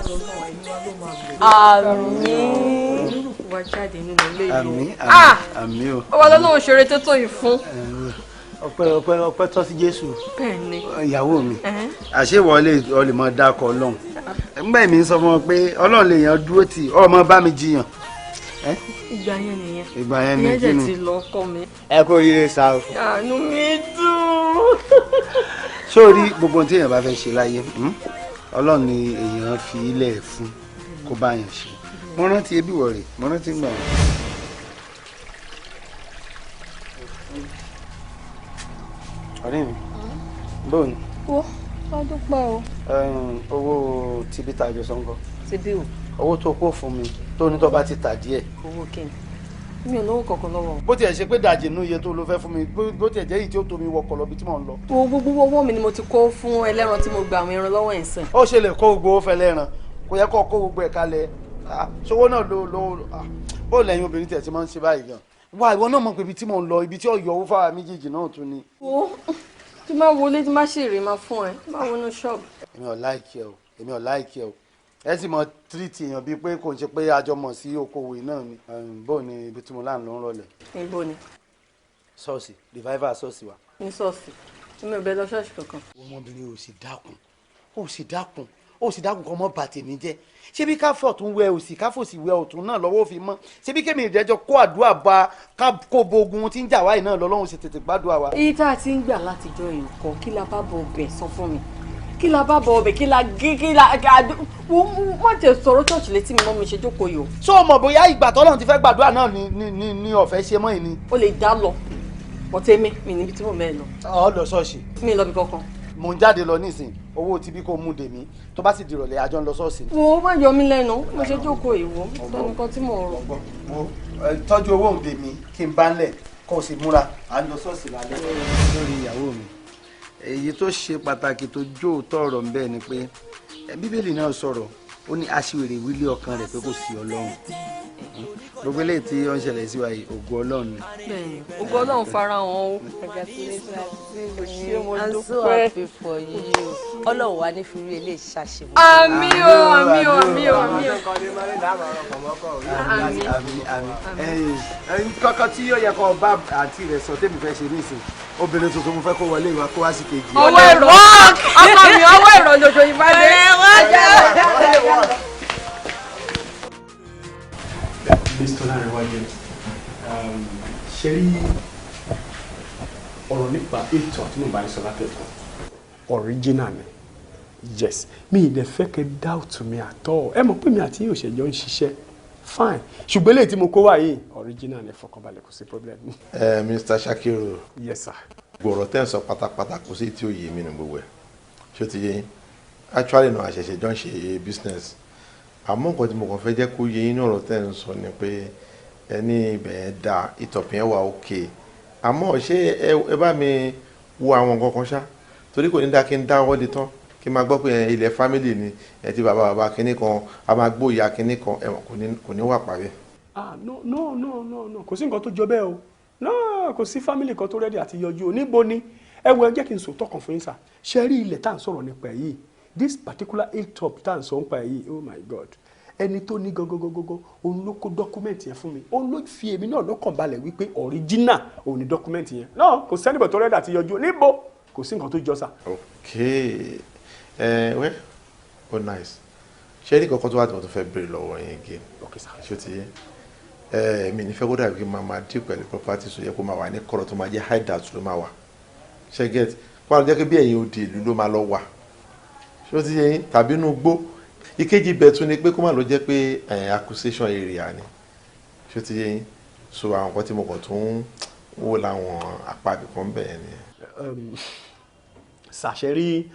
Ọlọ́run, ẹni wa ló máa lò. Àmín. Onírúkú wa jáde nínú ilé ìlú. Àmín. Ah! Àmín o. Ọba lọ́lọ́run ṣeré tó tó yìí fún. Ọpẹ́, ọpẹ́, ọpẹ́ tọ́ sí Jésù. Bẹ́ẹ̀ ni. Ìyàwó mi, Ẹ̀hẹ́n. àṣé ìwọ ọ lè mọ dákọ Ọlọ́run. Nígbà mi ń sọ fún ọ pé Ọlọ́run lè yàn dúró tì ọmọ bá mi jiyàn. Ìgbà yẹn nìyẹn. Ìgbà yẹn ni. Ìyẹn jẹ́ kí ni? ti lọ ọkọ mi. Ẹ kú oríire sá o. Àánú mi dùn. Sórí gbogbo ohun tí èèyàn bá fẹ́ ṣe láyé, Ọlọ́run ni èèyàn fi ilẹ̀ fún kó bá yàn ṣe. Mo rántí ebí wọ̀ rè, mo rántí gbà wọ́n. Ọ̀rẹ́ mi, bóun ni? Wo, wá dúpẹ́ o. Owó tibí tá a jọ sọ ń kọ́? Ti bí o. Owó tó kó fún mi tó ní tó bá ti tà díẹ̀. Owó kí ni? Mi ò lówó kankan lọ́wọ́. Bó tiẹ̀ ṣe pé dàjì nínú iye tó ló fẹ́ fún mi, bó tiẹ̀ jẹ́ èyí tí ó tó mi wọkọ̀ lọ bí tí mò ń lọ. Wo, gbogbo owó mi ni mo ti kó fún ẹlẹ́ran tí mo gba àwọn ẹran lọ́wọ́ ẹ̀ ń sìn. Ó ṣe lè kó gbogbo owó fẹ́ lẹ́ran? Kò yẹ kó kó gbogbo ẹ̀ kalẹ̀. Ah, ṣòwò náà ló ah, bó lẹ́yìn obìnrin tiẹ̀ ti máa ń ṣe báyìí gan. Wá, ìwọ náà mọ̀ pé ibi tí mò ń lọ, ibi tí ọ̀yọ́ owó fáwa méjèèjì náà tún ni. Wo, tí máa wọlé, tí máa ṣèrè máa fún ẹ, tí máa wọnú ṣọ́ọ̀bù. Èmi ò like ẹ o, èmi ò like ẹ o. Ẹ sì mọ treat èèyàn bíi pé kò ń ṣe pé a jọ mọ̀ sí okòwò náà ni. Bó ni ibi tí mo láǹ ló ń rọlẹ̀? Ibo ni? Ṣọ́ọ̀ṣì revival, ṣọ́ọ̀ṣì wa. Ní ṣọ́ọ̀ṣì? Èmi ò bẹ lọ ṣọ́ọ̀ṣì kankan. Ọmọbìnrin, ò sì dákun, ò sì dákun, ó sì dákun kọ́ mọ́ bà tèmi jẹ́. Ṣé bí káfọ̀ tún wẹ òsì, káfọ̀ sì wẹ ọ̀tún náà lọ́wọ́ fi mọ́? Ṣé bí kémi ìdẹ́jọ́ kó àdúrà bá ká kó bogun tí ń jà wáyé náà lọ́lọ́run sì tètè gbàdúrà wa. Èyí tá a ti ń gbà látijọ́ yìí kọ́, kí la bá bọ ọbẹ̀? Sọ fún mi, kí la bá bọ ọbẹ̀? Kí la gé, kí la wo? Má tẹ sọ̀rọ̀ ṣọ́ọ̀ṣì létí mi mọ́ mi ṣe jókòó yìí o. Ṣé o mọ̀ bóyá ìgbà tọ́lọ́run ti fẹ́ gbàdúrà náà ni ọ̀fẹ́ ṣe mọ́ ìní? O lè dá lọ ọ̀tẹ̀ mi níbi tí mo mẹ́ lọ. Ọ lọ ṣọ́ọ̀ṣì? Mi lọ bí kankan. Mò ń jáde lọ nísìn, owó tí bí kò mú dèmí, tó bá sì dìrọ̀lẹ́, àjọ ń lọ ṣọ́ọ̀ṣì. Wo, má yọ mí lẹ́nu mo ṣe jókòó ìwọ tó nǹkan tí mò ń rò. Wo, tọ́jú owó òde mi kí n bá ń lẹ̀ kó o sì múra, à ń lọ ṣọ́ọ̀ṣì lálẹ́. Lórí ìyàwó mi, èyí tó ṣe pàtàkì tó jó òótọ́ ọ̀rọ̀ ń bẹ́ẹ̀ ni pé Bíbélì náà sọ̀rọ̀, ó ní aṣiwèrè wílé ọkàn rẹ̀ pé kò sí Ọlọ́run. Gbogbo eléyìí tí ó ń ṣẹlẹ̀ sí wa yìí, ògo Ọlọ́run ni. Bẹ́ẹ̀ni, ògo Ọlọ́run farahàn o. Congratulations. Mo I'm so dúpẹ́. happy for you. Ọlọ́run wa ní fi rí eléyìí ṣàṣemọ́. Àmín o, àmín o, àmín o, àmín o. Àmín, àmín, àmín. Ẹ̀yin kọ́kọ́ tí yóò yẹ kó bá àǹtí rẹ̀ sọ tèmi fẹ́ ṣe nísìn, obìnrin tuntun mo fẹ́ kó wọlé ìwà kó wá sí kejì. Ọwọ́ èrò ọkọ mi, ọwọ́ èrò lójó ìbàdí. Mr. Lanrewaju, ṣe rí ọ̀rọ̀ nípa ètò tí mo bá ń sọ látẹ̀kọ̀, original ni. Yes, mi ì dẹ̀ fẹ́ kẹ́ doubt mi at all. Ẹ mọ̀ pé mi àti yóò ṣẹjọ́ ń ṣiṣẹ́ fine, ṣùgbọ́n eléyìí tí mo kó wá yìí, original ni. Fọkànbalẹ̀, kò sí problem. Ẹ Mr. Shakiru. Yes sir. Gbọ̀rọ̀ tẹ́ ń sọ pátápátá, kò sí tí ó yé mi nù gbogbo ẹ̀. Ṣé ó ti yé yín? Actually náà, àṣẹ̀ṣẹ̀ jọ ń ṣe business, àmọ́ nǹkan tí mo kàn fẹ́ jẹ́ kó yé yín ní ọ̀rọ̀ tẹ́ ń sọ ni pé ẹ ní ibẹ̀ yẹn da ìtọ̀pìn yẹn wà òkè, àmọ́ ṣé ẹ bá mi wo àwọn nǹkan kan ṣá, torí kò ní dá kí n dáwọ́ de tán, kí n máa gbọ́ pé ilẹ̀ family ni ẹ ti bàbá bàbá kinní kan, a máa gbó ìyá kinní kan, ẹ̀wọ̀n kò ní wà parí. Ah, no, no, no, no, no, kò sí nǹkan tó jọ bẹ́ẹ̀ o. No, kò sí family kan tó ready àti yọjú o. Níbo ni? Ẹ wo, ẹ jẹ́ kí n sòótọ́ kan fún yín sà. Ṣe rí ilẹ̀ tá à ń sọ̀rọ̀ nípa ẹ̀ yìí, this particular hilltop tá à ń sọ nípa ẹ̀ yìí, oh my God, ẹni tó ní gangan gangan, òun ló kó document yẹn fún mi. Òun ló fi èmi náà lọ́kàn balẹ̀ wípé original òun ni document yẹn. No, kò sẹ́nìbọ̀ tó ready àti yọjú o. Níbo? Kò sí nǹkan tó jọ sà. Ok, ẹ wẹ́, oh nice. Ṣé ní kankan tó wà tí mo tún fẹ́ béèrè lọ́wọ́ yín again? Ok sir. Ṣé ó ti yé ẹ? Mi ní fẹ́ kó dàbí kí n máa dín pẹ̀lú property tó yẹ kó máa wà ní kọ̀rọ̀, tó máa jẹ́ hideout ló máa wà. Ṣé get? Kó àwọn jẹ́ pé bí ẹ̀yìn odi ìlú ló máa lọ wà. Ṣé ó ti yé yín? Tàbí inú gbó. Ìkejì bẹ̀ tún ni pé kó má lọ jẹ́ pé acquisition area ni. Ṣé ó ti yé yín? So àwọn nǹkan tí mo kàn tún wò láwọn apá ibìkan bẹ́ẹ̀ ni. Ṣàṣẹ rí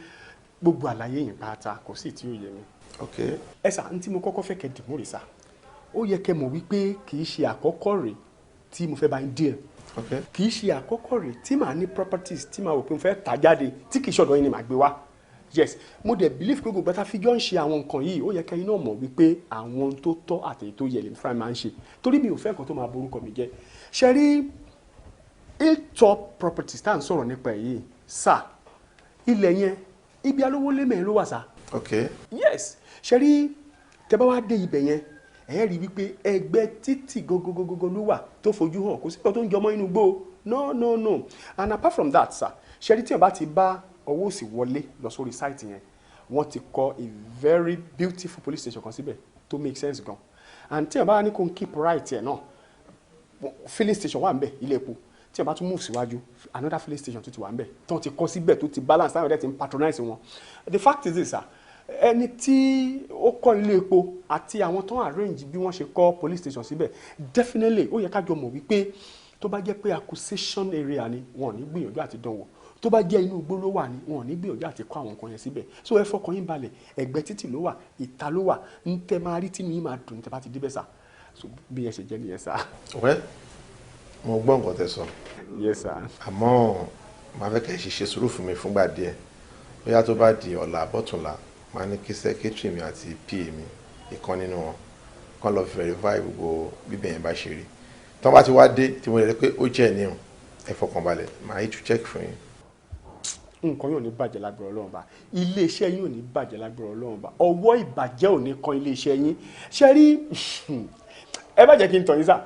gbogbo àlàyé yìí pátá, kò sí tí ó yé mi. Ok. Ẹ sà, ní tí mo kọ́kọ́ fẹ́ kẹ́ dìmú rè sà, ó yẹ kẹ́ mọ̀ wípé kì í ṣe àkọ́kọ́ rè tí mo fẹ́ bá yín deal. Ok. Kì í ṣe àkọ́kọ́ rè tí màá ní properties tí màá wò pé mo fẹ́ tà jáde tí kì í ṣọ̀dọ̀ yín ni màá gbé wá. Yes, mo dẹ̀ believe pé gbogbo àtàfi jọ ń ṣe àwọn nǹkan yìí, ó yẹ kẹ́ yín náà mọ̀ wípé àwọn tó tọ́ àti èyí tó yẹ lèmi fúnra mi máa ń ṣe, torí mi ò fẹ́ nǹkan tó máa borúkọ mi jẹ́. Ṣe rí hilltop properties tá à ń sọ̀rọ̀ nípa ẹ̀ yìí sà, ilẹ̀ yẹn, ibi alówó lé mẹ́rin ló wà sà. Ok. Yes, ṣe rí Tẹ́ bá wá dé ibẹ̀ yẹn, ẹ rí wípé ẹgbẹ́ títì gogogogogo ló wà tó fojú hàn. Kò sí nǹkan tó ń jọmọ́ inú igbó. No, no, no. And apart from that, sir, ṣe rí tí wọ́n bá ti bá ọwọ́ òsì wọlé lọ sórí site yẹn, wọ́n ti kọ́ a very beautiful police station kan síbẹ̀ tó make sense gan. And tí wọ́n bá ní kó ń keep right ẹ̀ náà, filling station wà ń bẹ̀, ilé epo. Tí wọ́n bá tún move síwájú, another filling station tó ti wà ń bẹ̀ tó ti kọ́ síbẹ̀, tó ti balance, táwọn ẹ̀dẹ̀ ti ń patronize wọn. The fact is this, sir, ẹni tí ó kọ́ ilé epo àti àwọn tó ń arrange bí wọ́n ṣe kọ́ police station síbẹ̀, definitely ó yẹ ká jọ mọ̀ wípé tó bá jẹ́ pé acquisition area ni, wọn ò ní gbìyànjú àti dánwò. Tó bá jẹ́ inú igbó ló wà ní, wọn ò ní gbìyànjú àti kọ́ àwọn nǹkan yẹn síbẹ̀. So ẹ fọkàn yín balẹ̀, ẹ̀gbẹ́ títì ló wà, ìta ló wà. Ń tẹ́ máa rí tínú yín máa dùn ní tẹ́ bá ti débẹ̀, sir. So bí yẹn ṣe jẹ́ nìyẹn, sir. Well, mo gbọ́ nǹkan tẹ́ sọ. Yes, sir. Àmọ́ màá fẹ́ kẹ́ ẹ ṣe sùúrù fún mi fúngbà díẹ̀. Bóyá tó bá di ọ̀la àbọ̀túnla, màá ní kí secretary mi àti PA mi, ìkan nínú wọn, kán lọ verify gbogbo bíbẹ̀ yẹn bá ṣe rí. Tí wọ́n bá ti wá dé tí mo lè rí pé ó jẹ́ ní o, ẹ fọkàn balẹ̀, màá issue check fún yín. Nǹkan yóò ní bàjẹ́ lágbára Ọlọ́run bá. Iléeṣẹ́ yín ò ní bàjẹ́ lágbára Ọlọ́run bá. Ọwọ́ ìbàjẹ́ ò ní kan iléeṣẹ́ yín. Ṣe rí, ẹ má jẹ́ kí n tàn yín sá,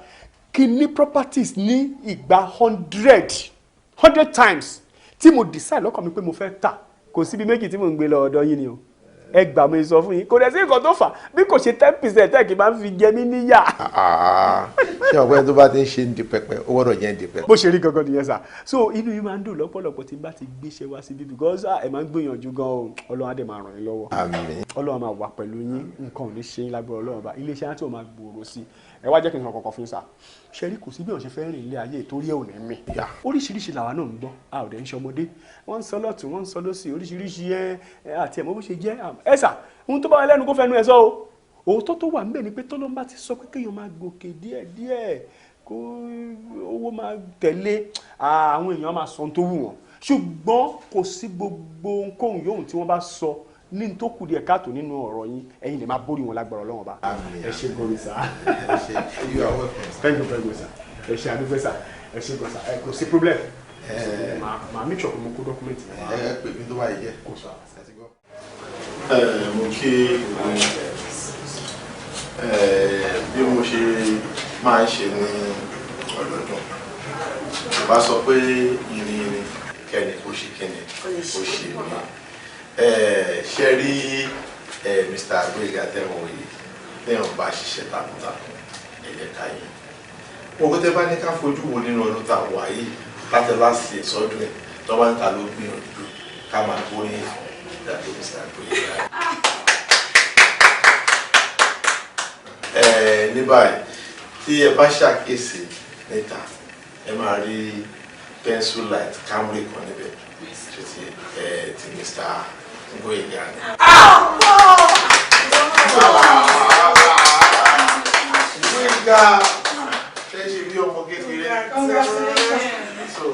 kí ní properties ní ìgbà hundred hundred times tí mo decide lọ́kàn mi pé mo fẹ́ tà, kò síbi méjì tí mo ń gbé lọ, ọ̀dọ̀ yín ni o. Ẹ gbà mí sọ fún yín, kò dẹ̀ sí nǹkan tó fà bí kò ṣe 10% tẹ́ kí n máa ń fi jẹ mí níyà. Ṣé ọ̀pẹ́ tó bá ti ń ṣe ń di pẹpẹ, ó gbọ́dọ̀ jẹ́ ń di pẹpẹ. Bó ṣe rí gangan nìyẹn, sir. So inú yìí máa ń dùn lọ́pọ̀lọpọ̀ tí n bá ti gbéṣẹ́ wá síbí because ẹ máa ń gbìyànjú gan o. Ọlọ́run á dẹ̀ máa ràn yín lọ́wọ́. Àmín. Ọlọ́run á máa wà pẹ̀lú yín. Nǹkan ò ní ṣe yín lágbára Ọlọ́run bá. Iléeṣẹ́ á tí ò máa gbòòrò sí i. Ẹ wá jẹ́ kí n sọ kọ̀ọ̀kan fún yín, sir. Ṣe rí, kò sí bí wọ́n ṣe fẹ́ rìn ilé ayé torí ẹ̀ ò ní mì. Oríṣiríṣi làwa náà ń gbọ́, a ò dẹ̀ ń ṣọmọdé. Wọ́n ń sọ lọ́tún, wọ́n ń sọ lọ́sì, oríṣiríṣi. Ẹ àti ẹ̀mọ́ bó ṣe jẹ́ ẹ sà, ohun tó bá wà lẹ́nu kó fẹnu ẹ sọ o. Òótọ́ tó wà ńbẹ̀ ni pé tọ́lọ́n bá ti sọ pé kéèyàn máa gòkè díẹ̀díẹ̀, kó owó máa tẹ̀lé, àwọn èèyàn máa sọ ohun tó wù wọ́n. Ṣùgbọ́n kò sí gbogbo ohunkóhun yòówù tí wọ́n bá sọ ní tó kù díẹ̀ káàtó nínú ọ̀rọ̀ yín, ẹ̀yin lè máa borí wọn lágbára Ọlọ́run bá. Ẹ ṣe gan sir. You are welcome, sir. Thank you very much, sir. Ẹ ṣe àdúgbò, sir. Ẹ ṣe gan, sir. Ẹ kò sí problem. Màá make sure pé mo kó document yẹn wá. Ẹ pè mí tó bá yẹ jẹ́. Kò sọ. Ẹ mo kí gbogbo yín. Bí mo ṣe máa ń ṣe ní ọdọọdún, bá sọ pé yìnyín kẹ́ni kó ṣe kẹ́ni kó ṣe mí. Ṣe rí Mr. Gbéga tẹ̀wọ̀n yìí, téèyàn bá ṣiṣẹ́ takuntakun, ẹ̀yẹ ká yín wọn kó tẹ́ bá ní ká fojú wo nínú ọdún tá a wà yìí láti láti sọdún ẹ̀ tó bá ń ta ló gbìyànjú ká máa gbóríyìn fún ìdájọ́ Mr. Gbéga. Ní báyìí, tí ẹ bá ṣàkíyèsí níta, ẹ máa rí pencil light Camry kan níbẹ̀ tó ti ẹ ti Mr. Gbóyèga ni. Gbóyèga ṣe é ṣe bí ọmọ kékeré. So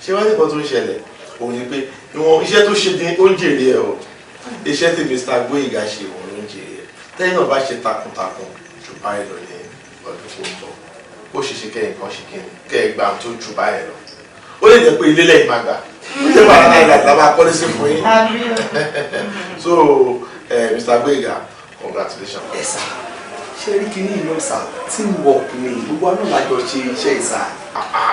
ṣé wọ́n ní nǹkan tó ń ṣẹlẹ̀ òun ni pé ìwọ̀n iṣẹ́ tó ṣe ní ó ń jèrè ẹ o. Iṣẹ́ tí Mr. Gbóyèga ṣe, òun ló ń jèrè ẹ. Tẹ́yìn náà bá ṣe takuntakun jù báyìí lọ ní ọdún tó ń bọ̀, ó ṣe ṣe kẹ́yìn kan ṣe kíni kẹ́ ẹ gbà tó jù báyìí lọ. Ó lè jẹ́ pé ilé lẹ́yìn máa gbà, ó jẹ́ bàrà náà ìlànà máa kọ́lé sí fún yín. So Mr. Gbóyèga, congratulations. Ẹ sir, ṣé rí kinní iná, sir, teamwork ni. Gbogbo àná làjọ ṣe iṣẹ́ ìsà.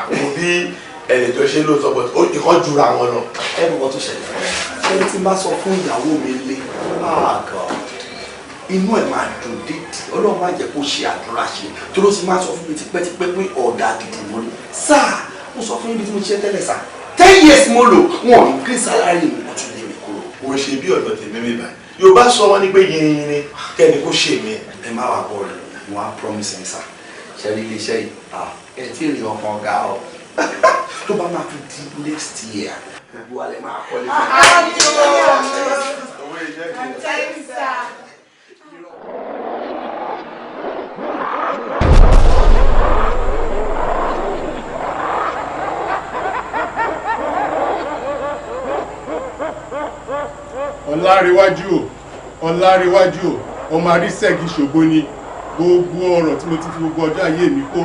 Mo bí ẹnìjọ ṣe lóòótọ́, but ó ìkọ́ jura wọn lọ. Ẹ mọ̀ nǹkan tó ṣẹlẹ̀, ṣé tí n bá sọ fún ìyàwó mi lé, ah God, inú ẹ̀ máa dùn dídì. Ọlọ́run má jẹ́ kó ṣe àdúrà ṣe tó ló ti máa sọ fún mi tipẹ́tipẹ́ pé ọ̀gá gidi mo ní. Sir, mo sọ fún yín bí tí mo ṣe tẹ́lẹ̀, sir, 10 years mo lò, wọn ò increase salary mi, wọ́n tún lé mi kúrò. Kò ṣe bí ọ̀dọ̀ tèmi mi báyìí. Yorùbá sọ wọn ní pé yìnyín kẹ́ni kó ṣe mí. Ẹ má wàá bọ̀ rẹ̀, mo wá promise yín, sir. Ṣe rí iléeṣẹ́ yìí, ah, ẹ tí ì rí ọkàn ọ̀gá ọ, tó bá máa fi di next year, gbogbo wa lè máa kọ́lé fún Owó iṣẹ́ kìí. Thank you, sir. Ọ̀làríwájú o, Ọ̀làríwájú o, ọmọ arísẹ́gi ṣògo ni. Gbogbo ọ̀rọ̀ tí mo ti fi gbogbo ọjọ́ ayé mi kó,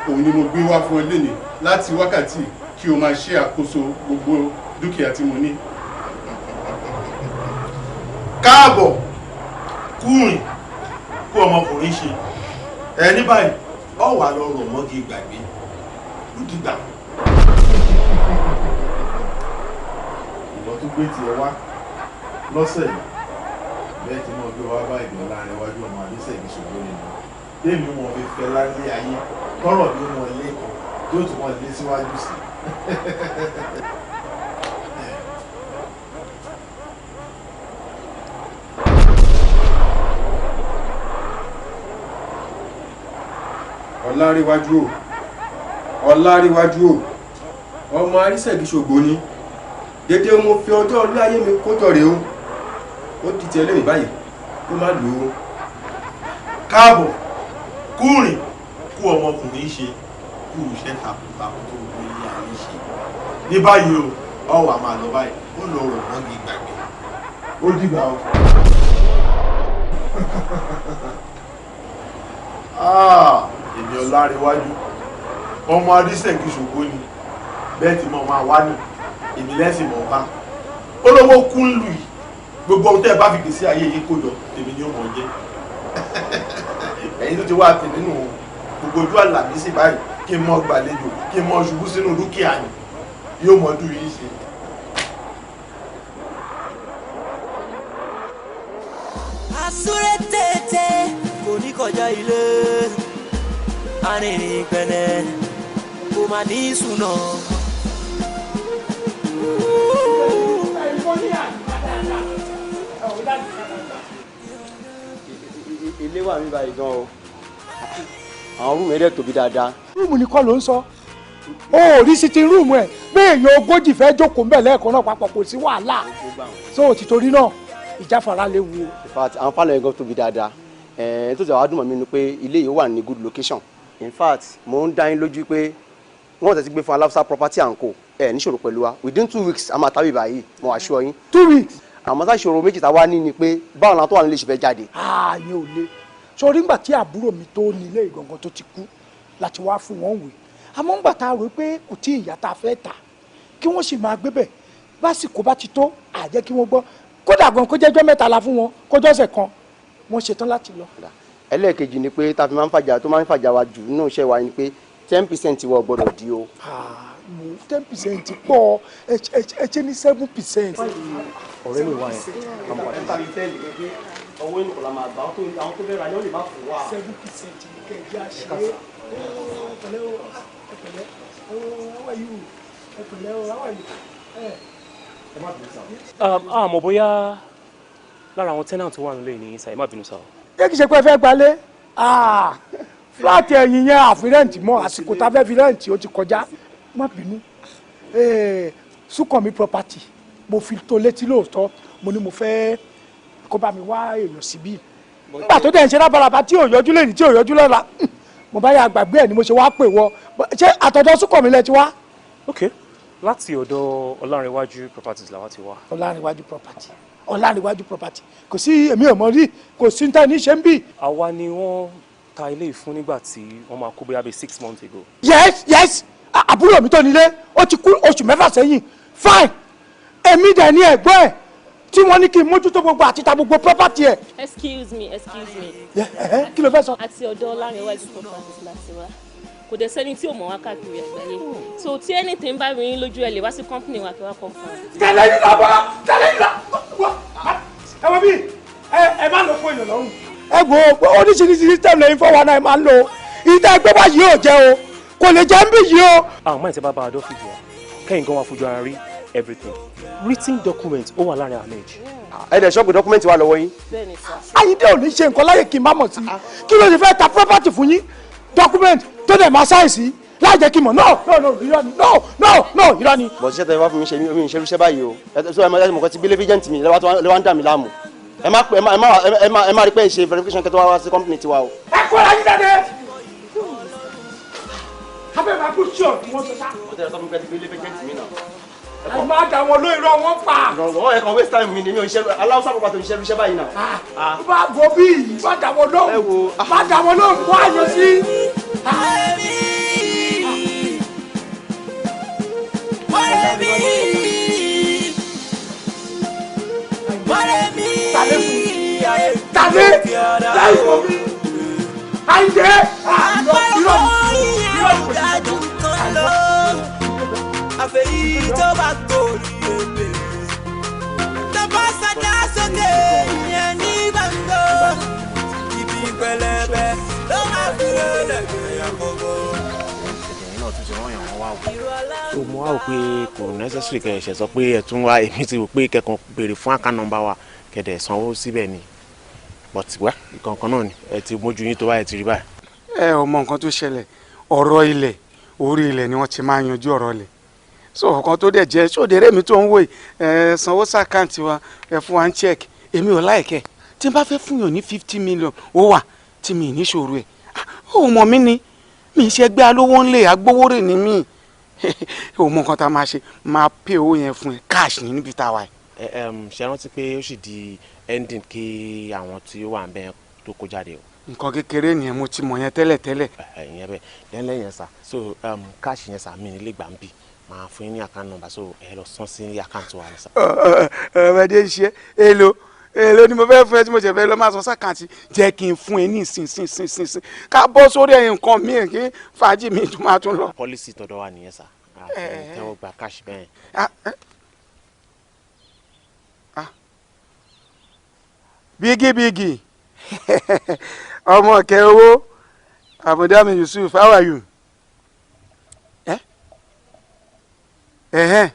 òun ni mo gbé wá fún ọ lénìí. Láti wákàtí, kí o máa ṣe àkóso gbogbo dúkìá tí mo ní. Káàbọ̀ kúrìn. Kú ọmọkùnrin ṣe ẹ ní báyìí, ọ wà lọ rọ̀ mọ́gi gbàgbé ó dìgbà. Ìwọ tó gbé tiẹ̀ wá lọ́sẹ̀ yìí bẹ́ẹ̀ tí mo gbé wá báyìí lọ láàrin iwájú ọmọ àdísẹ̀ ní ṣògbó nínú tèmi wọn fi fẹ́ lálé ayé tọrọ bí wọn lé kan yóò tún wọn lé síwájú sí i. Ọláríwájú o, Ọláríwájú o, ọmọ arísẹ̀gì ṣògbó ni. Dédé mo fi ọjọ́ orí ayé mi kójọ rèé o, ó di tiẹ̀ lónìí báyìí, kó má lò ó. Káàbọ̀, kúrìn kú ọmọkùnrin ṣe, kú iṣẹ́ takuntakun tó gbogbo ilé ayé ṣe ní báyìí o. Ọ wà máa lọ báyìí, ó lọ rọ̀ mọ́gi gbàgbé ó dìgbà o. Ah, èmi Ọláríwájú ọmọ arísẹ̀gì ṣògbó ni bẹ́ẹ̀ tí mo máa wá ní èmi lẹ́sìn mọ̀ bá olówó kún lù yìí. Gbogbo ohun tẹ́ ẹ bá fi gbèsè ayé yìí kó jọ, tèmi ni ó mọ̀ jẹ́. Ẹ̀yin tó ti wá tèmi nù o. Gbogbo ojú àlàmísì báyìí, kí n mọ gbàlejò, kí n mọ ṣubú sínú dúkìá ni yóò mọ dùn yìí ṣe. Àsúré tètè kò ní kọjá ilé, arìnrìn pẹ̀lẹ́ kò má ní sùnà. Ilé wà mí báyìí gan o, àwọn room ẹ̀rẹ́ tóbi dáadáa. Room ni kọ́ ló ń sọ o. Ò rí sitting room ẹ̀ bẹ́ẹ̀, èèyàn 40 fẹ́ jókòó ńbẹ̀ lẹ́ẹ̀kan náà papọ̀, kò sí wàhálà. So tìtorí náà, ìjáfara léwu o. In fact, àwọn parlour yẹn gan tóbi dáadáa. Ẹ̀ẹ́n, tó ti wàá dùn mọ́ mi ni pé ilé yìí wà ní good location. In fact, mo ń dá yín lójú pé wọ́n tẹ̀ ti gbé fún Aláùsá Property and Co ẹ̀ níṣòro pẹ̀lú wa. Within 2 weeks, a máa tábì báyìí, mo assure yín. 2 weeks. Àmọ́ tá ìṣòro méjì tá a wá ní ni pé báwo làwọn tó wà nílé ṣe fẹ́ jáde. Ààyè ò le sórí. Ńgbà tí àbúrò mi tó ní ilé ìgangan tó ti kú láti wá fún wọn wè, àmọ́ ńgbà tá a rò pé kò tí ìyá tá a fẹ́ tà, kí wọ́n sì máa gbé bẹ̀. Básìkò bá ti tó, àjẹ́ kí wọ́n gbọ́. Kódà gan kó jẹ́jọ́ 3 la fún wọn, kó jọ́sẹ̀ kan, wọ́n ṣetán láti lọ. Ẹlẹ́ẹ̀kejì ni pé tá a fi máa ń fàjà, tó máa ń fàjà wa jù nínú iṣẹ́ wa ni pé 10% wọ́n gbọ́dọ̀ di o. 10% pọ̀. Ẹ ṣe ní 7%. Ọ̀rẹ́ mi wá yẹn. Owó inú kò la máa gbà, àwọn tó fẹ́ ra ni ó lè má fún wa. 7% ní kẹ́ ẹ jẹ́ àṣẹ. Ẹ pẹ̀lẹ́ o, ẹ pẹ̀lẹ́ o, how are you? Ẹ pẹ̀lẹ́ o, how are you? Àmọ́ bóyá lára àwọn tenant tó wà nílé ní sir, ẹ má bínú sir. Ṣé kìí ṣe pé ẹ fẹ́ gbalé flat ẹ̀yìn yẹn? Àfi rent mọ́, àsìkò tá a fẹ́ fi rent ó ti kọjá. Má bínú. Súnkànmí Property, mo fi tó létí lóòótọ́. Mo ní mo fẹ́ kó bá mi wá èèyàn síbí. Nígbà tó dẹ̀ ń ṣe rábaràbà tí ò yọjú lẹ́yìn, tí ò yọjú lọ́la, mo bá yà gbàgbé ẹ̀ ni mo ṣe wá pè wọ. Ṣé àtọ̀dọ̀ Súnkànmí lẹ ti wá? Ok, láti ọ̀dọ̀ Ọlárẹ̀wájú Properties làwa ti wá. Ọlárẹ̀wájú Property, Ọlárẹ̀wájú Property, kò sí, èmi ò mọ̀ rí, kò sí ní tẹ́ni ṣe ń bì. Àwa ni wọ́n ta ilé yìí fún nígbà tí wọ́n máa kó, bóyá bíi 6 months ago. Yes, àbúrò mi tó nílé ó ti kú oṣù 6 sẹ́yìn. Fine, èmi dẹ̀ ní ẹ̀gbọ́n ẹ̀ tí wọ́n ní kí n mójútó gbogbo àti ta gbogbo property ẹ̀. Excuse me, excuse me. Kí ló fẹ́ sọ? Àti ọ̀dọ̀ Ọlárẹ̀wájú Properties láti wá. Kò dẹ̀ sẹ́ni tí ò mọ̀ wá káàkiri àgbáyé, so tí anything bá rí yín lójú, ẹ lè wá sí company wa kí wá confirm. Tẹ̀lé yìí lọ bọ́, tẹ̀lé yìí lọ ẹ wọ bí ẹ má lọ fún èèyàn lọ́rùn. Ẹ wo oríṣiríṣi system lẹ́yìn 419 máa ń lò. Ìtẹ́ ẹgbẹ́ bá yìí ò jẹ́ o, kò lè jẹ́ ń bì yìí o. Àwọn máa ń tẹ́ bá bá a dọ́fíìsì wa kẹ́yìn gan wa fojú ara rí everything. Written document ó wà láàrin àwọn méjì. Ẹ dẹ̀ ṣọ́ọ̀bù, document wà lọ́wọ́ yín. Bẹ́ẹ̀ni sir. Ayíǹde ò ní ṣe nǹkan láyè kí n má mọ̀ sí. Kí ló ṣe fẹ́ ta property fún yín, document tó dẹ̀ máa sáìsì láì jẹ́ kí n mọ̀? No, no, no, irọ́ ni. No, no, no, irọ́ ni. Bọ̀ ṣiṣẹ́ tẹ wá fún mi ṣe, mi ń ṣe irúṣẹ́ báyìí o. Ẹ sọ ẹ máa mọ̀ kọ́ ti gbélé agent mi lẹ́wọ́ ń dà mí láàmú. Ẹ má ẹ má ẹ má ẹ má rí pé ẹ ṣe verification kẹtọ́ wá sí company tiwa o. Ẹ kó ara yín jáde. Abẹ́ máa kú sí ọ̀dùn wọn sọ sá. Ó tẹ̀lé sọ fún mi pé ti gbélé agent mi náà. Ẹ má dà wọn lóyún, irọ́ wọn pa. Ìrànlọ́wọ́ ẹ kàn waste time mi ni. Mi ò ṣe Aláùsá Property, ò ń ṣe irúṣẹ́ báyìí náà. Bá bọ̀ bí má dà wọn lóhùn, má dà wọn lóhùn, wọ́n á yọ sí. Mọ̀rẹ́mí. Mọ̀rẹ́mí. Tàlẹ́ láì wọ mí. Àyìndé. Àpárò ìyẹn ò dájú kan lọ. Àfẹ́yí tó bá torí ebè. Tó bá sọdá sókè ìyẹn ní gbàngó. Ibi pẹlẹbẹ ló máa fi lélẹ̀ gbé àkókò. So mo wá rò pé kò necessary kẹ́ ẹ ṣe sọ pé ẹ tún wá. Èmi ti rò pé kẹ́kàn béèrè fún account number wa, kẹ́dẹ̀ sanwó síbẹ̀ ni, but wá ìkọ̀ọ̀kan náà ni ẹ ti mójú yín tó báyìí ti rí báyìí. Ẹ ò mọ nǹkan tó ṣẹlẹ̀. Ọ̀rọ̀ ilẹ̀, orí ilẹ̀ ni wọ́n ti máa ń yanjú ọ̀rọ̀ ilẹ̀. So ọ̀kan tó dẹ̀ jẹ́ sódèrè mi tó ń wò yìí, ẹ sanwó sí account wa, ẹ fún wa ń check, èmi ò like ẹ̀. Tí n bá fẹ́ fún yàn ní 50 million, ó wà tí mi ì ní ṣòro ẹ̀. Ó mọ̀ mí ni mi ṣe gbé alówó ńlẹ̀ agbówórè ní mí. Ó mọ nǹkan tá a máa ṣe, máa pay owó yẹn fún ẹ cash ní níbi tá a wà yìí. Ẹ ṣe rántí pé ó sì di ending kí àwọn tí ó wà ń bẹ́ẹ̀ tó kó jáde o. Nǹkan kékeré nìyẹn, mo ti mọ̀ yẹn tẹ́lẹ̀tẹ́lẹ̀. Ìyẹn bẹ́ẹ̀ lẹ́yìn yẹn sà, so cash yẹn sà, mi ní lè gbà ń bì, máa fún yín ní account number, so ẹ lọ san sí account wa ni sà. Ọmọdé ń ṣe. Èlò èlò ni mo fẹ́ fún ẹ tí mo ṣe fẹ́ lọ máa san sí account? Jẹ́ kí n fún ẹ ní ìsìn ká bọ́ sórí ẹ̀yìn nǹkan míì, kí fàájì mi tún máa tún lọ. Policy tọ̀dọ̀ wa nìyẹn sà, àti tẹ́wọ́ gba cash bẹ́ẹ̀. Ah, eh. Ah. Bígí bígí, ọmọ ọ̀kẹ́ owó, àbùdámi Yusuf, how are you? Ẹ ẹ̀hẹ́n,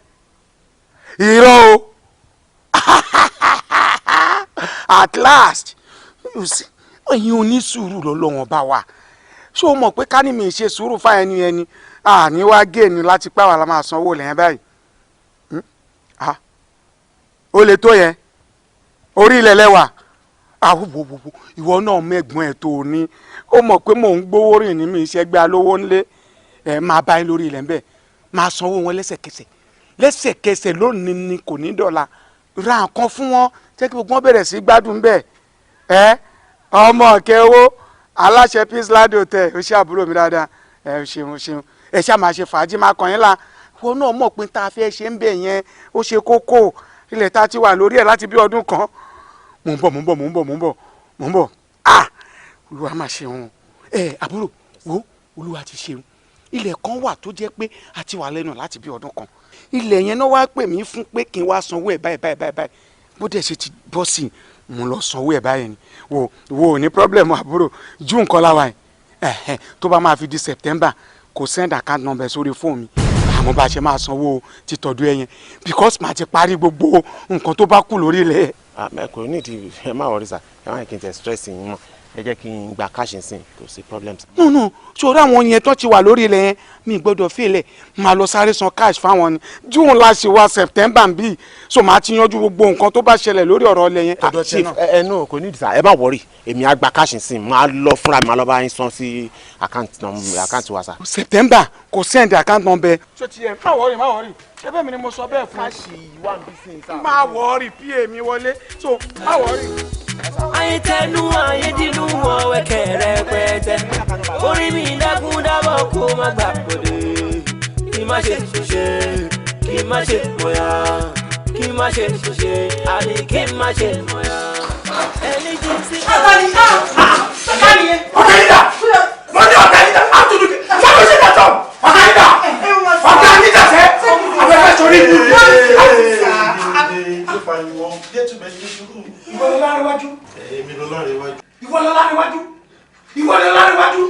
irọ́ o. At last, you see, ẹ̀yin onísùúrù lọ́lọ́wọ́n bá wa. Ṣé o mọ̀ pé ká ní mi ṣe sùúrù fáyẹn ẹni ẹni àní wá géènì láti pẹ́ àwa la máa sanwó lẹ́yìn báyìí? Ah, ó lè tó yẹn orí ilẹ̀ lẹ́wà. Àwòwòwò, ìwọ náà mẹ́gbọ́n ẹ̀ tó o ní, ó mọ̀ pé mò ń gbówó rìn ní mi iṣẹ́ gbé alówó ńlé. Ẹ̀ máa bá yín lórí ilẹ̀ ńbẹ̀, máa sanwó wọn lẹ́sẹ̀kẹsẹ̀ lẹ́sẹ̀kẹsẹ̀ lónìí ni, kò ní dọ̀la. Ra nǹkan fún wọn, jẹ́ kí gbogbo wọn bẹ̀rẹ̀ sí gbádùn bẹ́ẹ̀. Ẹ ọmọ ọ̀kẹ́ owó, aláṣẹ Peace Land Hotel, ó ṣe àbúrò mi dáadáa. Ẹ ṣeun ṣeun. Ẹ ṣáà máa ṣe fàájì, máa kàn yín la. Wọn náà mọ̀ pé tá a fẹ́ ṣe ń bẹ̀ yẹn, ó ṣe kókó. Ilẹ̀ tá a ti wà lórí ẹ̀ láti bí ọdún kan. Mò ń bọ̀, mò ń bọ̀, mò ń bọ̀, mò ń bọ̀, mò ń bọ̀. Ah, Olúwa máa ṣeun. Ẹ àbúrò wo, Olúwa ti ṣeun. Ilẹ̀ kan wà tó jẹ́ pé a ti wà lẹ́nu láti bí ọdún kan. Ilẹ̀ yẹn náà wá pè mí fún pé kí n wá sanwó ẹ̀ báyìí báyìí báyìí báyìí. Bó dẹ̀ ṣe ti bọ́ sí i, mo lọ sanwó ẹ̀ báyìí ni. Wo wo, ní problem àbúrò. June kọ́ láwa ẹ̀. Ẹ̀hẹ́n, tó bá máa fi di September, kò send account number sórí fóònù mi, àmọ́ bá a ṣe máa sanwó títọ́dún ẹ yẹn, because màá ti parí gbogbo nǹkan tó bá kù lórí ilẹ̀. Ẹ kò ní ìdí, ẹ má worry sà. Ẹ má yẹ kí n tẹ stress yín mọ́. Ẹ jẹ́ kí n gba cash nsìn, kò sí problem. No, no, ṣòro àwọn yẹn tó ti wà lórí ilẹ̀ yẹn, mi gbọ́dọ̀ fílẹ̀, máa lọ sáré san cash fáwọn ni. June la ṣe wá, September ń bí, so màá ti yanjú gbogbo nǹkan tó bá ṣẹlẹ̀ lórí ọ̀rọ̀ ilẹ̀ yẹn. Chief, ẹ no, kò ní ìdí sà, ẹ má worry. Èmi á gba cash nsìn, máa lọ fúnra mi, máa lọ bá yín san sí account wa sà. September, kò send account number. Ṣé ti yẹ? Má worry, má worry. Ṣé bẹ́ẹ̀ mi ni mo sọ bẹ́ẹ̀ fún. Cash wà ń bí sí i sà. Má worry, pa mi wọlé, so má worry. Ayé tẹnu, ayé dínú wọn wẹ̀kẹ̀ rẹpẹtẹ. Orí mi dákun dábọ̀, kó má gbà bọ̀dé. Kí má ṣe ṣe, kí má ṣe mọ̀yà, kí má ṣe ṣe, àní kí má ṣe mọ̀yà. Ẹni jí sí. Ọ̀gá yìí dà, mo ní ọ̀gá yìí dà, àtúndù sọ́kò sí ìdájọ́. Ọ̀gá yìí dà, ọ̀gá yìí dà, sẹ́ afẹ́fẹ́ sọrí ìlú. Ìwọ lọ láríwájú. Èmi lọ láríwájú. Ìwọ lọ láríwájú. Ìwọ lọ láríwájú.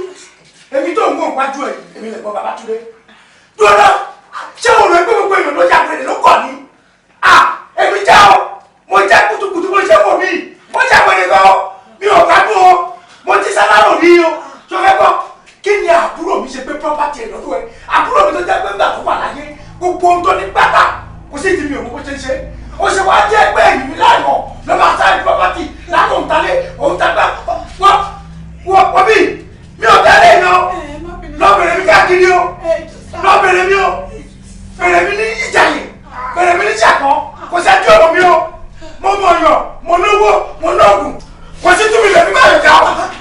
Èmi tó ń gbọ̀n wájú ẹ̀, èmi lè gbọ́ Babátúndé. Dúró, ṣé mo rò pé gbogbo èèyàn ló jà pé ló kọ̀ ní? À, èmi jẹ́ o, mo jẹ́ kutukutu, mo ṣe wò mí, mo jẹ́ pé nìkan o, mi ò gbádùn o, mo ti sálárò ní o. Ṣo fẹ́ gbọ́? Kí ni àbúrò mi ṣe pé property ẹ̀ lọ́dún ẹ̀? Àbúrò mi tó jẹ́ pé ńgbà tó wà láyé, gbogbo ohun tó ní pátá, kò sí ìdí mi ò mọ bó ṣe ń ṣe. Ó ṣe wá jẹ́ pé èyí mi láìmọ̀ ló máa sáré property láti òun talé òun tagbá. Wọ́n wọ́n wọ́n bí mi ò tẹ́lẹ̀ iná lọ bèrè mi káàkiri o, lọ bèrè mi o, bèrè mi ní Ìjàyè, bèrè mi ní Ṣàpọ̀n. Kò sẹ́jú ọ̀rọ̀ mi o. Mo mọ̀ yàn, mo lówó, mo lóògùn, kò sí túbí lèmi máa yọ̀ ká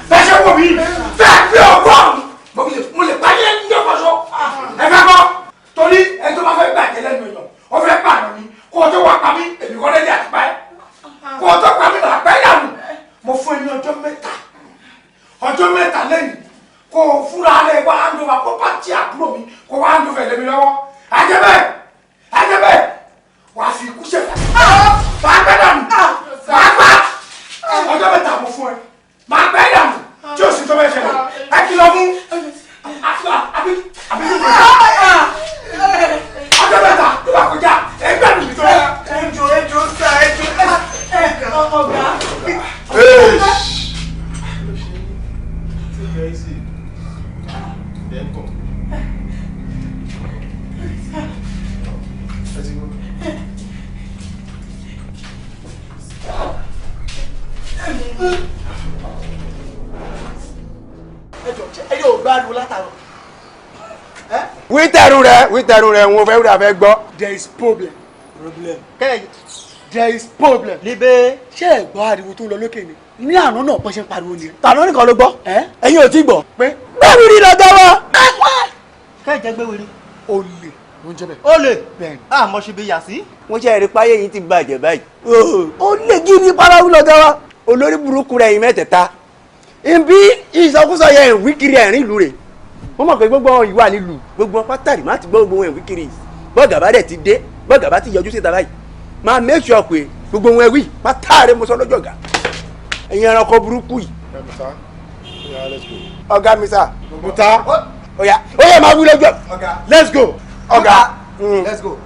bẹ́ẹ̀ ṣe wò mí bẹ́ẹ̀ pé 100 mo lè parí ẹni ní ọkọ̀ṣọ́. Ẹ fẹ́ gbọ́? Torí ẹni tó bá fẹ́ gbàjẹ́ lẹ́nu èèyàn, ó fẹ́ pààyàn ni. Kó o tó wá pa mí, èmi kọ́ lẹ́yìn àti pa ẹ́. Kó o tó pa mí, màá pẹ́ dànù. Mo fún ẹ ní ọjọ́ 3, ọjọ́ 3 lẹ́yìn. Then come. Let's go. Ẹ yóò gbádùn látàrọ. Wí tẹ̀rù rẹ̀, wí tẹ̀rù rẹ̀, wọn fẹ́ wúdà fẹ́ gbọ́. There is problem. Problem. Kẹ́lẹ́, there is problem. Níbẹ̀. Ṣé ẹ gbọ́ ariwo tó ń lọ lókè ni? Ní àná náà bọ́n ṣe ń pariwo ni. Tàná nìkan ló gbọ́. Ẹ̀yin ò tí gbọ́. Pé. Gbẹ̀wìrì lọ́jọ́ wa. Kẹ́hìnjẹ́ gbéwìrì. Olè ló ń jẹ́ bẹ́ẹ̀. Olè. Bẹ́ẹ̀ni. Àmọ́ ṣe bí yà sí. Wọ́n ṣe ẹ̀rí páyé yìí ti bàjẹ́ báyìí. Ó lè gidi parawu lọ́jọ́ wa. Olórí burúkú rẹ̀ yìí mẹ́tẹ̀ẹ̀ta. Nbí ìsọkúsọ yẹn ìwí kiri ẹ̀rín ìlú rẹ̀. Wọ́n mọ̀ pé gbogbo ìwà nílùú gbogbo pátárì má ti gbọ́ gbogbo wọn ìwí kiri. Bọ́gà bá dẹ̀ ti dé, bọ́gà bá ti yọjú síta báyìí. Máa make sure pé gbogbo wọn ẹwì pátárì mo sọ lọ́jọ́ ọ̀gá. Ẹ̀yin ẹranko burúkú yìí. Musa, yeah, let's go. Ọ̀gá mi sà. Musa. Oya, oya máa wí lójú. Let's go. Ọ̀gá. Let's go.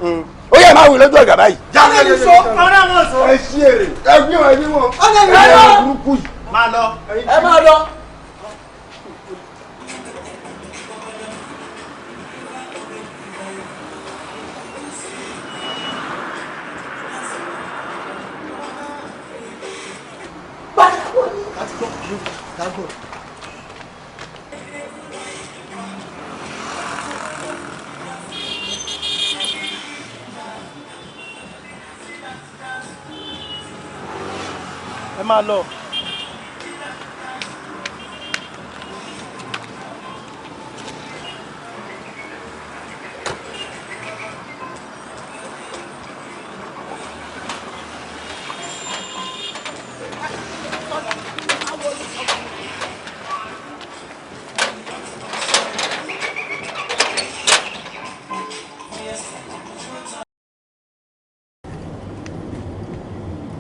Oya máa wí lójú ọ̀gá báyìí. Jáde ní sọ. Ọ̀rẹ́ wọn sọ. Ẹ ṣí èrè. Ẹ gbé wọn, ẹ gbé wọn. Ọ̀gá mi Ẹ sọ. burúkú yìí. Máa lọ. Ẹ máa lọ. Ẹ máa lọ.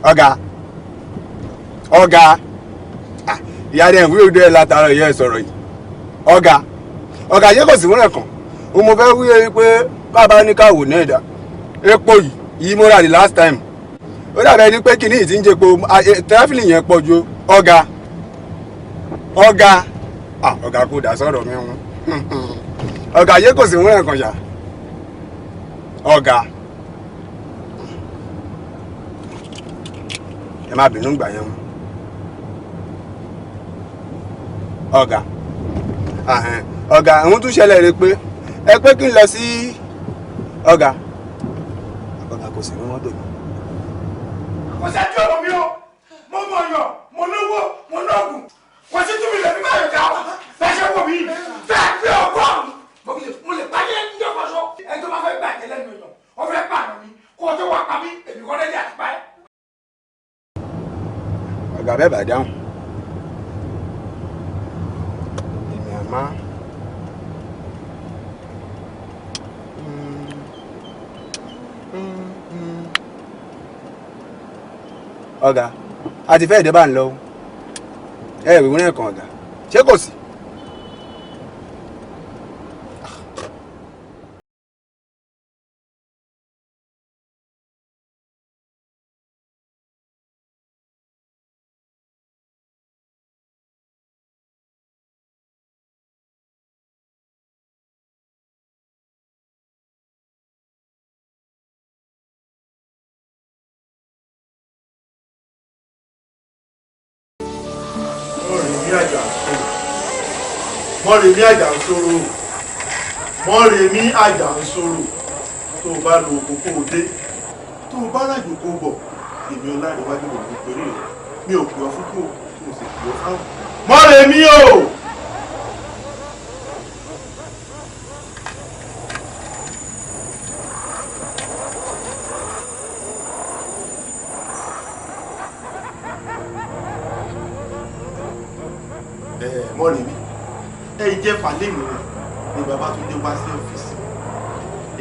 Ọ̀gá, ọ̀gá, ìyá rẹ̀ ń wí òde ẹ̀ látara ìyá ẹ̀ sọ̀rọ̀ yìí. Ọ̀gá, ọ̀gá, ṣé kò sí wúrẹ̀ kan? O mo fẹ́ wí ẹ pé bàbá ní ká wò ní ẹ̀dá. Epo yìí, yìí mo rà the last time. Ó dàbẹ̀ ni pé kìíní yìí ti ń jẹpo, tẹ́fìlì yẹn pọ̀ ju. Ọ̀gá, ọ̀gá, ọ̀gá kò dá sọ̀rọ̀ mi wọn. Ọ̀gá, ṣé kò sí wúrẹ̀ kan ṣá? Ọ̀gá, ẹ má bínú gbà yẹn wọn. Ọ̀gá, ọ̀gá, ohun tún ṣẹlẹ̀ rẹ pé ẹ pé kí n lọ sí ọ̀gá. Ọ̀gá kò sí ní mọ́tò mi. Kò sẹ́jú ọ̀rọ̀ mi o, mo mọ̀ ọ̀yàn, mo lówó, mo lóògùn, kò sí túbí lèmi bá yọ̀dá o, bẹ́ẹ̀ ṣe wò mí, fẹ́ẹ́ gbé ọgọ́rùn-ún, mo lè pàdé ní ọkọ̀ṣọ́, ẹni tó bá fẹ́ gbàjẹ́ lẹ́nu èèyàn, ó fẹ́ pààyàn mi, kó o tó wá pa mí, èmi kọ́ lẹ́yìn àti pa ẹ́. Ọ̀gá bẹ́ẹ̀ bá dáhùn. Èmi àmá. Ọ̀gá, a ti fẹ́ ẹ̀dẹ́ bá ń lọ o. Ẹ ìwé náà kan ọ̀gá. Ṣé kò sí? Mọ́remí àjà ń sọ̀rọ̀, Mọ́remí àjà ń sọ̀rọ̀. Tó o bá lo oko kó o dé, tó o bá ràjò kó o bọ̀, èmi Ọlárẹ̀wájú ló ń torí rẹ̀. Mi ò pè ọ́ fún kú o, mo sì pè ọ́ fáwọn. Mọ́remí o! Mọ́remí, ẹ jẹ́ falẹ́mi rẹ̀ ni Babátúndé wá sí ọ́fíìsì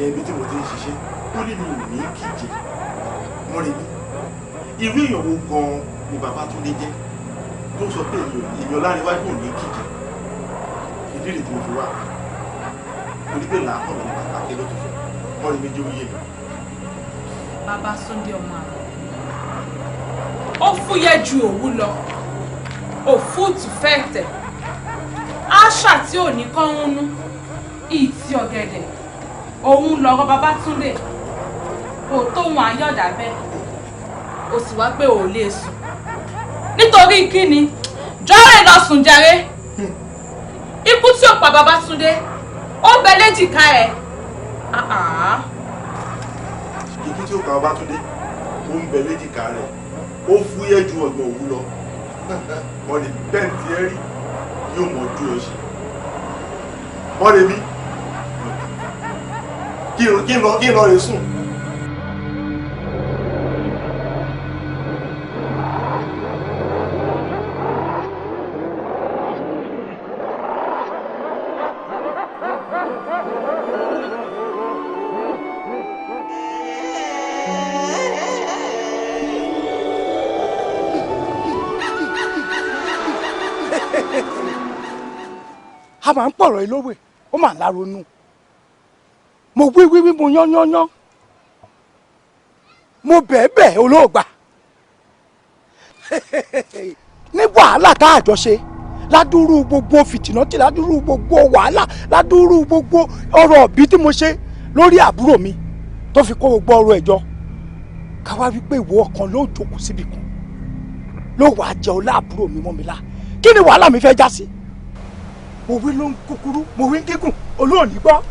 ẹbí tí mo ti ń ṣiṣẹ́. Ó ní mi ò ní kíje. Mọ́remí, irú èèyàn wo gan-an ni Babátúndé jẹ́ tó sọ pé èmi Ọlárẹ̀wájú ò ní kíje? Ìdí rèé tí mo fi wá, torí pé làákàn mi ni bàbá ké ló ti fún. Mọ́remí jẹ́ oyè mi. Babátúndé ọmọ àrùn ó fúyẹ́ ju òwú lọ, òfúùtù fẹ́ẹ̀tẹ̀ Àṣà tí ò ní kọ́ńnú ìtì ọ̀gẹ̀dẹ̀ òun lọ̀rọ̀ Babátúndé kò tóun àyọ̀dà bẹ́ẹ̀ o sì wá pé ò lè sùn nítorí kíni jọ́rẹ̀ lọ sùn jàre. Ikú tí ò pa Babátúndé ó bẹ léjìká ẹ. Ikú tí ó pa Babátúndé ó ń bẹ léjìká rẹ̀, ó fúyẹ́ ju ọ̀gbọ̀n òwú lọ. Wọ́n lè bẹ́ẹ̀ tí ẹ rí yóò mọ̀ ojú ọ ṣe. Wọ́n lè mí kí n lọ rè sùn. A máa ń pọ̀rọ̀ ilówè, ó máa láronú. Mo wí wí wí, mo yán yán yán, mo bẹ̀ẹ́ bẹ̀ẹ́ olóògbà. Ní wàhálà tá a jọ ṣe ládùúrú gbogbo fìtìnátì, ládùúrú gbogbo wàhálà, ládùúrú gbogbo ọ̀rọ̀ òbí tí mo ṣe lórí àbúrò mi tó fi kó gbogbo ọ̀rọ̀ ẹ̀ jọ, káwá wípé ìwọ ọkàn ló jókòó síbi kan ló wàá jẹ ọlá àbúrò mi mọ́ mi lá. Kí ni wàhálà mi fẹ́ já sí? Mo wí ló ń kúkúrú, mo wí ń gígùn, olóòní gbọ́.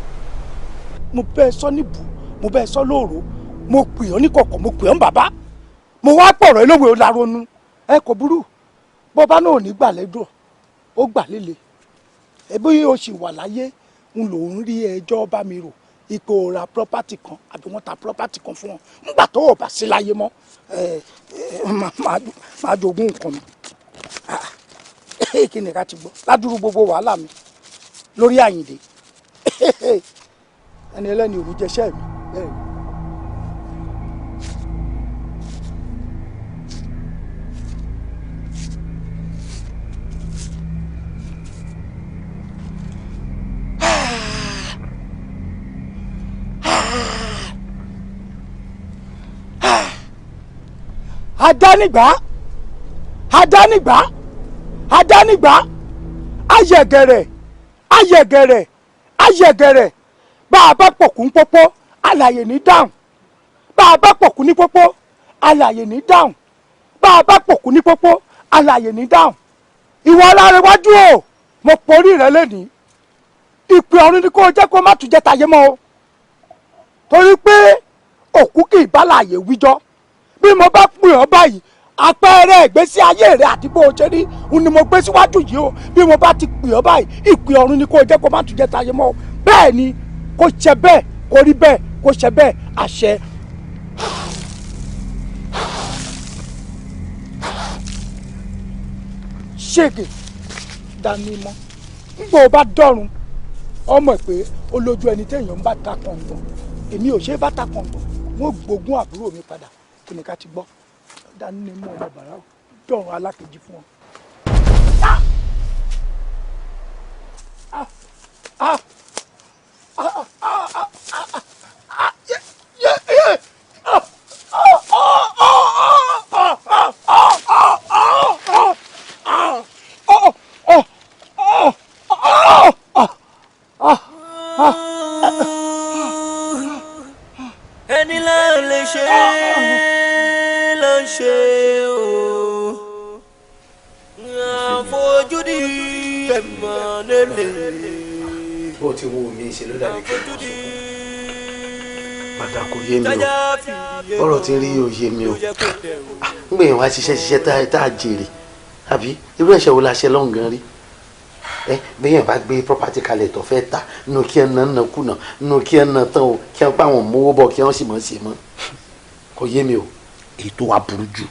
Mo bẹ́ẹ̀ sọ níbù, mo bẹ́ẹ̀ sọ lóòrò, mo pè ọ́ ní kọ̀kọ̀, mo pè ọ́ ní bàbá, mo wá pọ̀rọ̀ elówe ó laronú. Ẹ kò burú, bọ́bá náà ò ní gbà lẹ́dọ̀, ó gbà lélẹ̀. Ẹbí o sì wà láyé ń lò ń rí ẹjọ́ bá mi rò ipò ra property kan àbí wọ́n ta property kan fún ọ ńgbà tó o bá sí láyé mọ́. Ẹ ẹ máa jogún nǹkan mi. Kí ni ká ti gbọ́ ládùúrú gbogbo wàhálà mi lórí Àyìndé? Ẹni ẹlẹ́ni ò ní jẹṣẹ́ mi bẹ́ẹ̀ ni. Adánìgbà, adánìgbà, adánìgbà, ayẹ̀gẹ̀rẹ̀, ayẹ̀gẹ̀rẹ̀, ayẹ̀gẹ̀rẹ̀. Bá a bá pọ̀kú ní pópó, alàyè ní dáhùn. Bá a bá pọ̀kú ní pópó, alàyè ní dáhùn. Bá a bá pọ̀kú ní pópó, alàyè ní dáhùn. Ìwọ Ọlárẹ̀wájú o, mo porí rẹ lẹ́nìí. Ìpè ọ̀run ni kó o jẹ́ kó má tún jẹ́ tayé mọ́ o, torí pé òkú kì í bá láàyè wíjọ́. Bí mo bá pè ọ́ báyìí, àpẹẹrẹ ìgbésí ayé rẹ àti bó o ṣe rí ni mo gbé síwájú yìí o. Bí mo bá ti pè ọ́ báyìí, ìpè ọ̀run ni kó o jẹ́ kó má tún jẹ́ tayé mọ́ o. Bẹ́ẹ̀ ni kó ṣe bẹ́ẹ̀, kó rí bẹ́ẹ̀, kó ṣe bẹ́ẹ̀, àṣẹ. Ṣègè dání mọ́ ngbọ́ o bá dọ́run, ọmọ pé olójú ẹni téèyàn ń bá ta kọ̀ǹgbọ̀n, èmi ò ṣe é bá ta kọ̀ǹgbọ̀n, wọ́n gbógun àbúrò mi padà. Kí ni ká ti gbọ́? Dání mọ́ ọmọ bàrà dọ̀run alákejì fún ọ. Ẹni là ń lè ṣe ló ń ṣe o, àfojúdi ẹ̀mọ́ lélẹ̀. Bó ti wo mi ṣe ló dàbí kí n mọ̀ sọ́kún. Padà kò yé mi o, ọ̀rọ̀ tí ń rí yóò yé mi o. Ń gbìyànjú wá ṣiṣẹ́ ṣiṣẹ́ tá a jèrè, àbí irú ẹ̀ṣẹ̀ wo la ṣe lọ́hùn gan rí? Ẹ bẹ́yẹn bá gbé property kalẹ̀ tó fẹ́ ta nínú kí ẹ ná ná kùnà nínú kí ẹ ná tán o, kí ẹ pa àwọn mówó bọ̀ kí wọ́n sì mọ̀ sí mọ́. Kò yé mi o. Èyí tó wá burú jù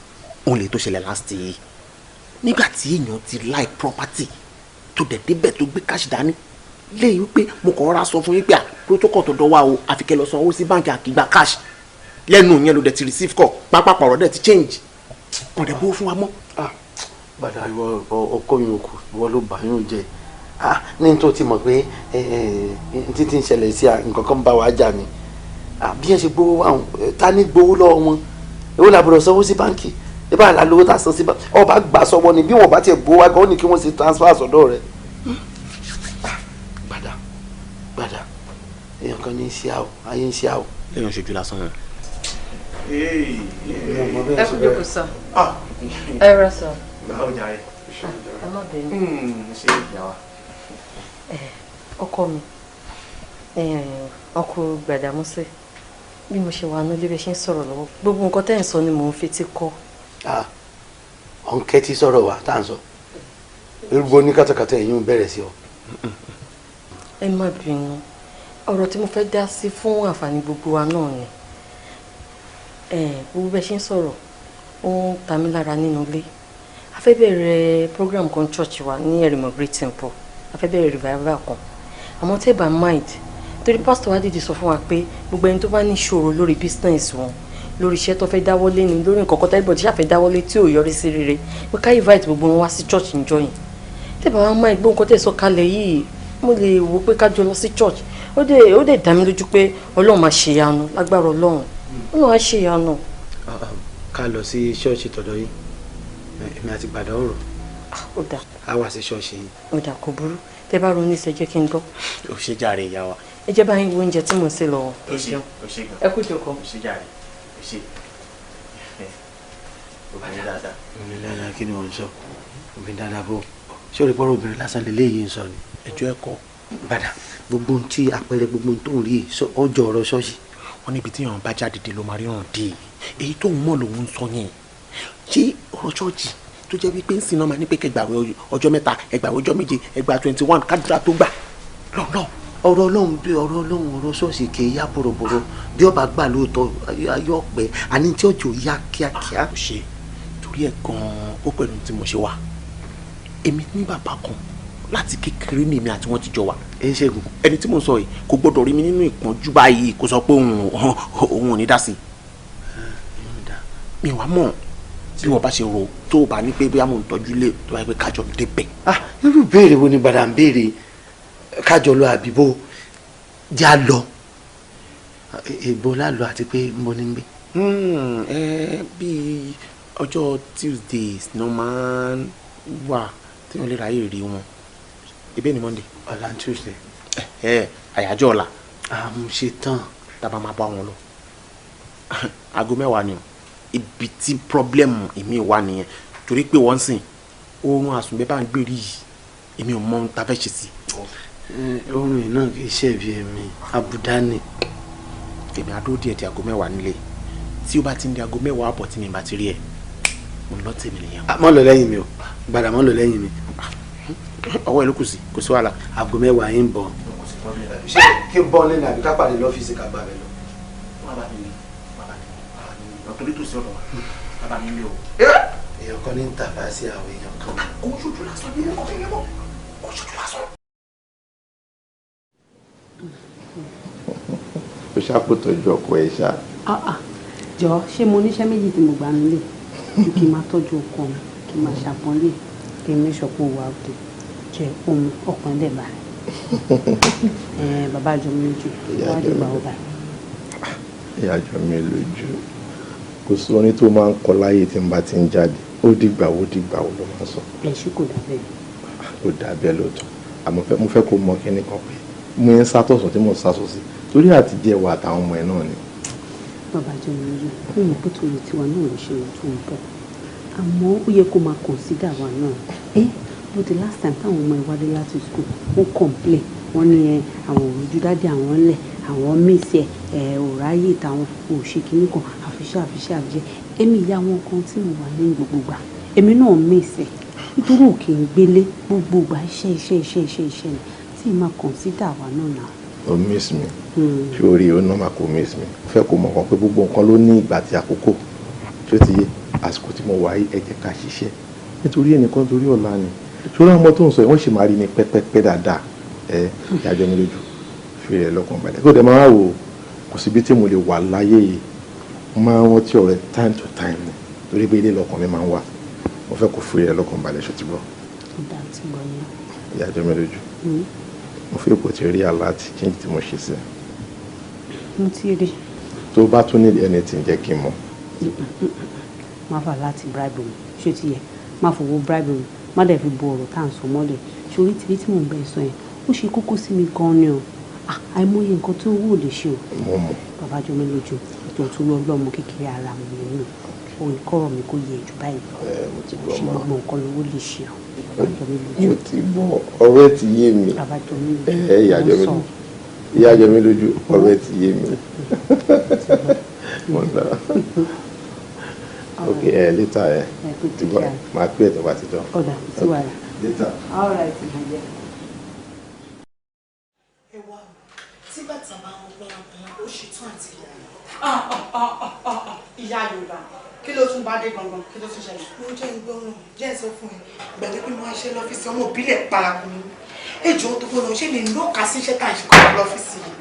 òun lè tó ṣẹlẹ̀ last year, nígbà tí èèyàn ti like property tó dẹ̀ débẹ̀ tó gbé cash dání léyìí wípé mo kàn rọra sọ fún yín pé à protocol tó dọ́wà o, àfi kẹ́ lọ san owó sí báǹkì àkìgbà cash. Lẹ́nu yẹn ló dẹ̀ ti receive call, pápápọ̀ ọ̀rọ̀ dẹ̀ ti change, kò dẹ̀ bó fún wa mọ́. Gbàdá ìwọ ọkọ yín kù, ìwọ ló bà yín jẹ ní tó ti mọ̀ pé títí ń ṣẹlẹ̀ sí nǹkan kan bá wa jà ni. Bí ẹ ṣe gbowó àwọn ta ní gbowó lọ́wọ́ wọn, èwo làbúrò sanwó sí báǹkì? Ìbá àlá lówó tá a san sí báǹkì, ọba gbà sọ́wọ́ ni. Bí wọn bá tiẹ̀ gbowó wa gan, ó ní kí wọ́n ṣe transfer sọ́dọ̀ rẹ̀. Gbàdá èèyàn kan ní í ṣe àwọ̀, ayé ń ṣe àwọ̀. Lẹ́yìn oṣooju lásán wọn. Ẹ kú jókòó sá. Ẹ rà sá. Báwo jàre? Ẹ má bínú. Ṣé ìyá wa? Ọkọ mi, ọkọ Gbàdámọ́sí, bí mo ṣe wà nílé, bẹ ṣe ń sọ̀rọ̀ lọ́wọ́, gbogbo nǹkan tẹ́ ẹ̀ ń sọ ni mò ń fetí kọ́. Ọ̀nkẹ́ tí sọ̀rọ̀ wa tá à ń sọ irúgbó ní kàtàkàtà ẹ̀yìn ń bẹ̀rẹ̀ sí ọ. Ẹ má bínú, ọ̀rọ̀ tí mo fẹ́ dá sí fún àǹfààní gbogbo wa náà ni. Gbogbo bẹ ṣe ń sọ̀rọ̀, ó ń ta mí lára nínú ilé. A fẹ́ bẹ̀rẹ̀ program kan church wa ní Ẹ̀rìmọ̀ Great Temple, a fẹ́ bẹ̀rẹ̀ revival kan, àmọ́ tẹ́ bá mind, torí pásítọ̀ wa dìde sọ fún wa pé gbogbo ẹni tó bá ní ìṣòro lórí business wọn, lórí iṣẹ́ tó fẹ́ dáwọ́lé ni, lórí nǹkan kan tẹ́lẹ̀ tí ṣàfẹ́ dáwọ́lé tí ò yọrí sí rere, pé ká invite gbogbo wọn wá sí church níjọ́ yẹn. Tẹ́ bá wá mind, gbogbo nǹkan tẹ́ sọ kalẹ̀ yìí, mo lè wò pé ká jọ lọ sí church. Ó dẹ̀ dá mi lójú pé Ọlọ́run máa ṣe ìyanu. Lágbára Ọlọ́run, Ọlọ́run á ṣe ìyanu. Ká lọ sí ṣọ́ọ̀ṣì tọ̀dọ̀ yìí, èmi àti Gbàdá ọ̀rọ̀. Ó dà. Á wá sí ṣọ́ọ̀ṣì yìí. Ó dà, kò burú. Tẹ́ bá ronú ìṣe, jẹ́ kí n gbọ́. Ó ṣe jàre, ìyá wa. Ẹ jẹ́ báyìí wo oúnjẹ tí mò ń sè lọ́wọ́. Ó ṣe, ó ṣe gan. Ẹ kú jókòó. Ó ṣe jàre, ó ṣe. Obìnrin dáadáa. Obìnrin dáadáa, kí ni wọ́n ń sọ? Obìnrin dáadáa bó ṣé o lè pọ́nrọ́ obìnrin lásán lélẹ́yìí ń sọ ni? Ẹjọ́ ẹ̀kọ́. Gbàdá, gbogbo ohun tí àpẹẹrẹ, gbogbo ohun tó ń rí yìí, ọjọ́ ọ̀rọ̀ ṣọ́ọ̀ṣì. Wọ́n níbi tí èèyàn bá jáde dé ló máa ríran dé. Èyí tóun mọ̀ lòun ń sọ yẹn. Ṣé ọ̀rọ̀ ṣọ́ọ̀ṣì tó jẹ́ wípé ń sin náà máa ní pé kẹgbàwé ọjọ́ 3, ẹgbàwé ọjọ́ 7, ẹgbàá 21, kádùrà tó gbà lọ́nà. Ọ̀rọ̀ Ọlọ́run bí ọ̀rọ̀ Ọlọ́run, ọ̀rọ̀ ṣọ́ọ̀ṣì kì í yá bòròbòrò. Bí ọba gbà lóòótọ́, ayọ̀ pẹ́ àní tí ọjọ́ yá kíákíá. Kò ṣe torí ẹ̀ gan-an, ó pẹ̀lú tí mo ṣe wà. Èmi ní bàbá kan láti kékeré ní èmi àti wọn ti jọ wà. Ẹ ń ṣègùn. Ẹni tí mo sọ yìí kò gbọdọ̀ rí mi nínú ìpọ́njú báyìí kó sọ pé òun ò ní dá sí i. Mi wàá mọ̀ bí wọ́n bá ṣe rò tó o bá ní pé bóyá mò ń tọ́jú lé tó bá yẹ pé kájọ débẹ̀. Ah, irú béèrè wo ni Gbàdá ń béèrè? Kájọ lọ àbíbó já lọ ègbò lálọ àti pé ń bọ ní gbé? Ẹ bíi ọjọ́ Tuesdays ní wọ́n máa ń wà tí wọ́n lè ráyè rí wọn. Ebe ni Monday. Ọ̀la Tuesday. Ẹ àyájọ́ ọ̀la. Àmú ṣe tán. Tábà máa bá wọn lọ, aago 10 ni o. Ibi tí problem èmi wà nìyẹn, torí pé wọ́n ń sìn oorun àsùnbẹ́ bá ń gbèrè yìí, èmi ò mọ ohun tá a fẹ́ ṣe sí. Oorun yìí náà kì í ṣẹ̀bi èmi, àbùdá ni. Èmi á dúró díẹ̀ di aago 10 nílé. Tí ó bá ti ń di aago 10:30 tí mi bá ti rí ẹ, mo ń lọ tèmi nìyẹn. Mọ́ lọ lẹ́yìn mi o, Gbàdá, mọ́ lọ lẹ́yìn mi. Ọwọ́ ẹ ló kù sí, kò sí wàhálà. Aago 10 yín ń bọ̀. Ṣé kí n bọ́ lẹ́nu àbí ká pàdé lọ́fíìsì ká gbà bẹ́ẹ̀ lọ? Wà bá mi lé, wà bá mi lé, torí tòsí ọ̀dọ̀ wa, wà bá mi lé o. Èèyàn kan ní ń tàbá sí àwọn èèyàn kan. Kò ṣojú lásán ní ọkọ̀ yẹn mọ́, kò ṣojú lásán. Ó ṣàkótọ́jú ọkọ ẹ̀ ṣá. Jọ, ṣé mo níṣẹ́ méjì tí mo gbà nílé ju kí n máa tọ́jú ọkọ mi, kí n máa ṣàpọ́nlé, kí n make sure pé ó wà òkè jẹ ohun ọkàn dẹ̀ balẹ̀? Bàbá àjọ mi lójú wá dé gbà ó báyìí. Ìyá jọ mi lójú, kò sí orin tó máa ń kọ láyé tí n bá ti ń jáde. Ó dìgbà wo, dìgbà wo ló máa ń sọ. Ẹ ṣé, kò dà bẹ́ẹ̀. Ó dà bẹ́ẹ̀ lóòótọ́, àmọ́ mo fẹ́ kó mọ kíní kan pé mo ń sátọ̀sọ̀ tí mo ń sásọ sí torí àtijẹ́ wa àtàwọn ọmọ ẹ̀ náà ni. Bàbá jọ mi lójú, mo mọ̀ pé torí tiwa náà ló ṣe tó ń bọ̀, àmọ́ ó yẹ kó máa consider wa náà. Ẹ but the last time táwọn ọmọ ẹ wálé láti school, wọ́n complain, wọ́n ní ẹ àwọn òrojú daddy àwọn ńlẹ̀, àwọn miss ẹ, ẹ ò ráyè táwọn ò ṣe kinní kan, àfiṣẹ́ àfiṣẹ́ àfiṣẹ́. Èmi ìyá wọn kan tí mo wà ní gbogbo gbà, èmi náà miss ẹ, nítorí ò kì í gbélé gbogbo gbà, iṣẹ́ iṣẹ́ iṣẹ́ iṣẹ́ iṣẹ́ ni tí ì máa consider wa náà náà. O miss mi. Ṣé o rí o normal kò miss mi? Mo fẹ́ kó mọ̀ kan pé gbogbo nǹkan ló ní ìgbà àti àkókò tí ó ti yé. Àsìkò tí mo wà yìí, ẹ jẹ́ ká ṣiṣẹ́ nítorí ẹnìkan, torí ọ̀la ni. Ṣọlá, ọmọ tó ń sọ yìí, wọ́n sì máa rí mi pẹ́pẹ́pẹ́ dáadáa. Ẹ ìyájọ́ mi lójú, fi rẹ̀ lọ́kàn balẹ̀ kó dẹ̀ máa wò. Kò síbi tí mo lè wà láyé yìí, mo máa ń rántí ọ̀rẹ́ time to time ni, torí pé ilé lọ́kàn mi máa ń wà. Mo fẹ́ kó fi rẹ̀ lọ́kàn balẹ̀, ṣó ti gbọ́? Ó dáa, tí gbọ́ yẹn. Ìyájọ́ mi lójú, mo fi ipò tí rí alert change tí mo ṣe sí. Mo ti rí. Tó bá tún need anything, jẹ́ kí n mọ̀. Má fà láti bribe mi, ṣé ti yẹ? Má fowó bribe mi, má dẹ̀ fi bo ọ̀rọ̀ tá à ń sọ mọ́lẹ̀. Ṣorí tìbí tí mò ń bẹ sọ yẹn, ó ṣe kókó sí mi gan ni o. Àìmọye nǹkan tó wù lè ṣe o. Mo mọ̀. Bàbá jọ mí lójú, ètò ìtúrú ọlọ́mọ kékeré ara mi nínú òun kọ́rọ̀ mi kò yẹ jù báyìí lọ. Mo ti gbọ́ ṣe ma. Gbogbo nǹkan lówó lè ṣe o. Bàbá jọ mí lójú. Mo ti gbọ́, ọ̀rọ̀ ẹ ti yé mi. Bàbá jọ mí lójú. Ẹ ìyá jọ mí lójú, ìyá jọ mí lójú, ọ̀rọ̀ ẹ ti yé mi. Mo dá. Ok, ẹ later ẹ. Ẹ kò Ti gbọ́, take care. máa pè é tó bá ti tán. Ọ̀dà sí wàhálà. Later. All right, my dear. Ẹ wá o, tí bàtà bá ń gbọ́n ó ṣe tán àti ìyá rẹ̀. Ìyá Yorùbá, kí ló tún bá dé gangan? Kí ló tún ṣẹlẹ̀? Mo jẹ́ ìgbọràn, jẹ́ ìsọ fún ẹ gbàgbé pé mo wá ṣe lọ́fíìsì ọmọ òbílẹ̀ paraku ni ejò tó kọ́ lọ ṣé lè nọ́ọ̀ka sí iṣẹ́ tá à ń ṣe kọ́ lọ́fíìsì yìí.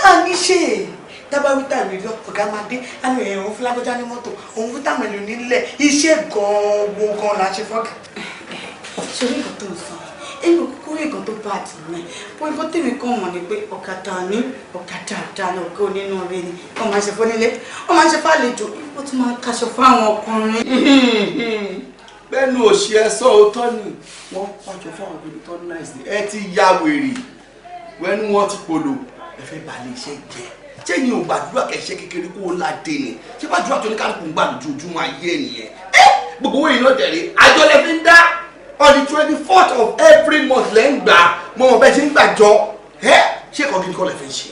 À ní ṣe dábàá wíta ìrírí ọ̀gá máa dé àmì ẹ̀rọ fún lágbájá ní mọ́tò òun fún táwọn èlò nílẹ̀ iṣẹ́ gan-an wo gan-an là ń ṣe fọ́gà. Ṣe orí nǹkan tó ń sọ, èmi ò kúkú rí nǹkan tó bá àdìmọ́ ẹ̀ bó. Nǹkan tèmi kàn mọ̀ ni pé ọ̀kadà ní ọ̀kadà dáná, ọ̀gá onínúure ni. Wọ́n máa ń ṣe fónílé, wọ́n máa ń ṣe fàlejò, wọ́n tún máa ń kaṣọ fáwọn ọkùnrin. Bẹ́ẹ̀ni, òṣì ẹ sọ òótọ́ ni, wọ́n pàjọ fáwọn obìnrin tó nice ni. Ẹ ti ya wèrè wẹ́nu, wọ́n ti polo, ẹ fẹ́ balẹ̀ iṣẹ́ jẹ́. Ṣé yín ò gbàdúrà kẹsẹ́ kékeré kó o ládé ni? Ṣé gbàdúrà tó ní kálukú ń gbà lójoojúmọ́ ayé ẹ nìyẹn? Ẹ gbogbo owó yìí náà dẹ̀rẹ̀, àjọ lẹ fi ń dá. On the 24th of every month lẹ́ ń gbà. Mo mọ̀ bẹ́ẹ̀ ṣe ń gbàjọ ẹ. Ṣé kọ́ gidi kọ́ lẹ fi ń ṣe?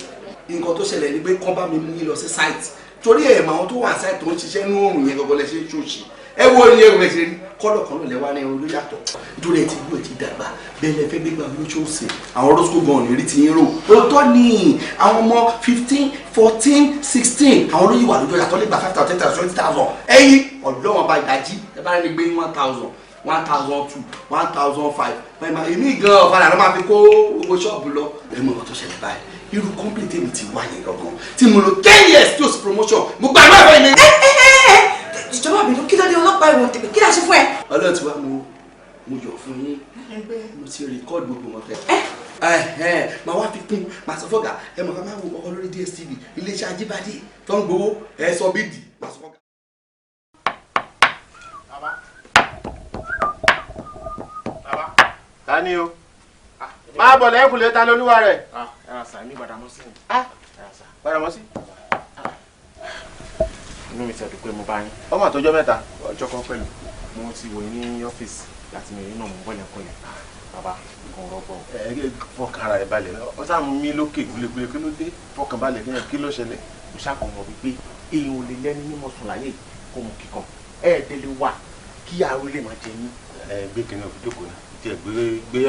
Nǹkan tó ṣẹlẹ̀ ni pé kán bá mi mú yín lọ sí site, torí ẹ̀ mọ̀ àwọn tó wà site tó ń ṣiṣẹ́ ní òòrùn yẹn gọ́gọ́ lẹ ṣe ń ṣòṣì. Ẹ wo ilé rẹ̀ ṣe rí kọ́lọ̀ kan náà lẹ́wà ní irun ló yàtọ̀, nítorí ẹ ti gbó, ẹ ti dàgbà bẹ́ẹ̀ lẹ fẹ́ gbégbá lóṣooṣì. Àwọn rosco gan ní rí ti yín rò. Òótọ́ ni, àwọn ọmọ 15, 14, 16, àwọn olóyè wà lójú ọjà tó lè gba 5,000, 10,000, 20,000. Ẹ̀yin ọ̀dọ́ wọn bá ìdajì ẹ bá rẹ ní gbé 1,000, 1,002, 1,005. Èmi gan ọ̀fadà ló máa fi kó owó ṣọ́ọ̀bù lọ. Ẹ mọ nǹkan tó ṣẹlẹ̀ báyìí, irú company tèmi ti wá yẹn gangan tí mo lò 10 years tí o sì promotion, mo gbàgbọ́ ẹ̀fọ́ yìí. Ìjọba àbínú, kí ló dé? Ọlọ́pàá ìwọ̀n tèmi, kí la ṣe fún ẹ? Ọlọ́run ti wá, mo yọ̀ fún yín, mo ti record gbogbo wọn tẹ ẹ. Máa wá fi kún, máa sọ fọ́gà ẹ mọ̀ ká máa wo ọkọ lórí DSTV, iléeṣẹ́ Ajíbádé tó ń gbowó ẹ sọ bídì, máa sọ fọ́gà. Ta ni o? Máa bọ̀ lẹ́kùnlé, ta lolúwa rẹ̀? Ẹ ra sàmì Gbàdámọ́sí. Gbàdámọ́sí. Inú mi ti ẹ̀dùn pé mo bá yín. Ọmọ àtọjọ́ mẹ́ta. Ọjọ́ kan pẹ̀lú. Mo ti wò yín ní ọ́fíìsì láti mi rí náà, mo ń bọ̀ lẹ́kọ̀ọ́lẹ̀. Bàbá, nǹkan rọ́gbọ̀. Ẹ fọkàn ara ẹ balẹ̀. Ọ sáà mú mi lókè gúlégúlé, kí ló dé? Fọkàn balẹ̀ kí ló ṣẹlẹ̀? Mo ṣàkóso wípé èèyàn ò lè lẹ́ni mímọ́ sùn láyé kó mú kíkan. Ẹ̀ẹ́dẹ́lẹ̀ wà kí àrùn lè máa jẹ yín. Ẹ gbé kinní òfin jókòó náà, tí ẹ gbé gbé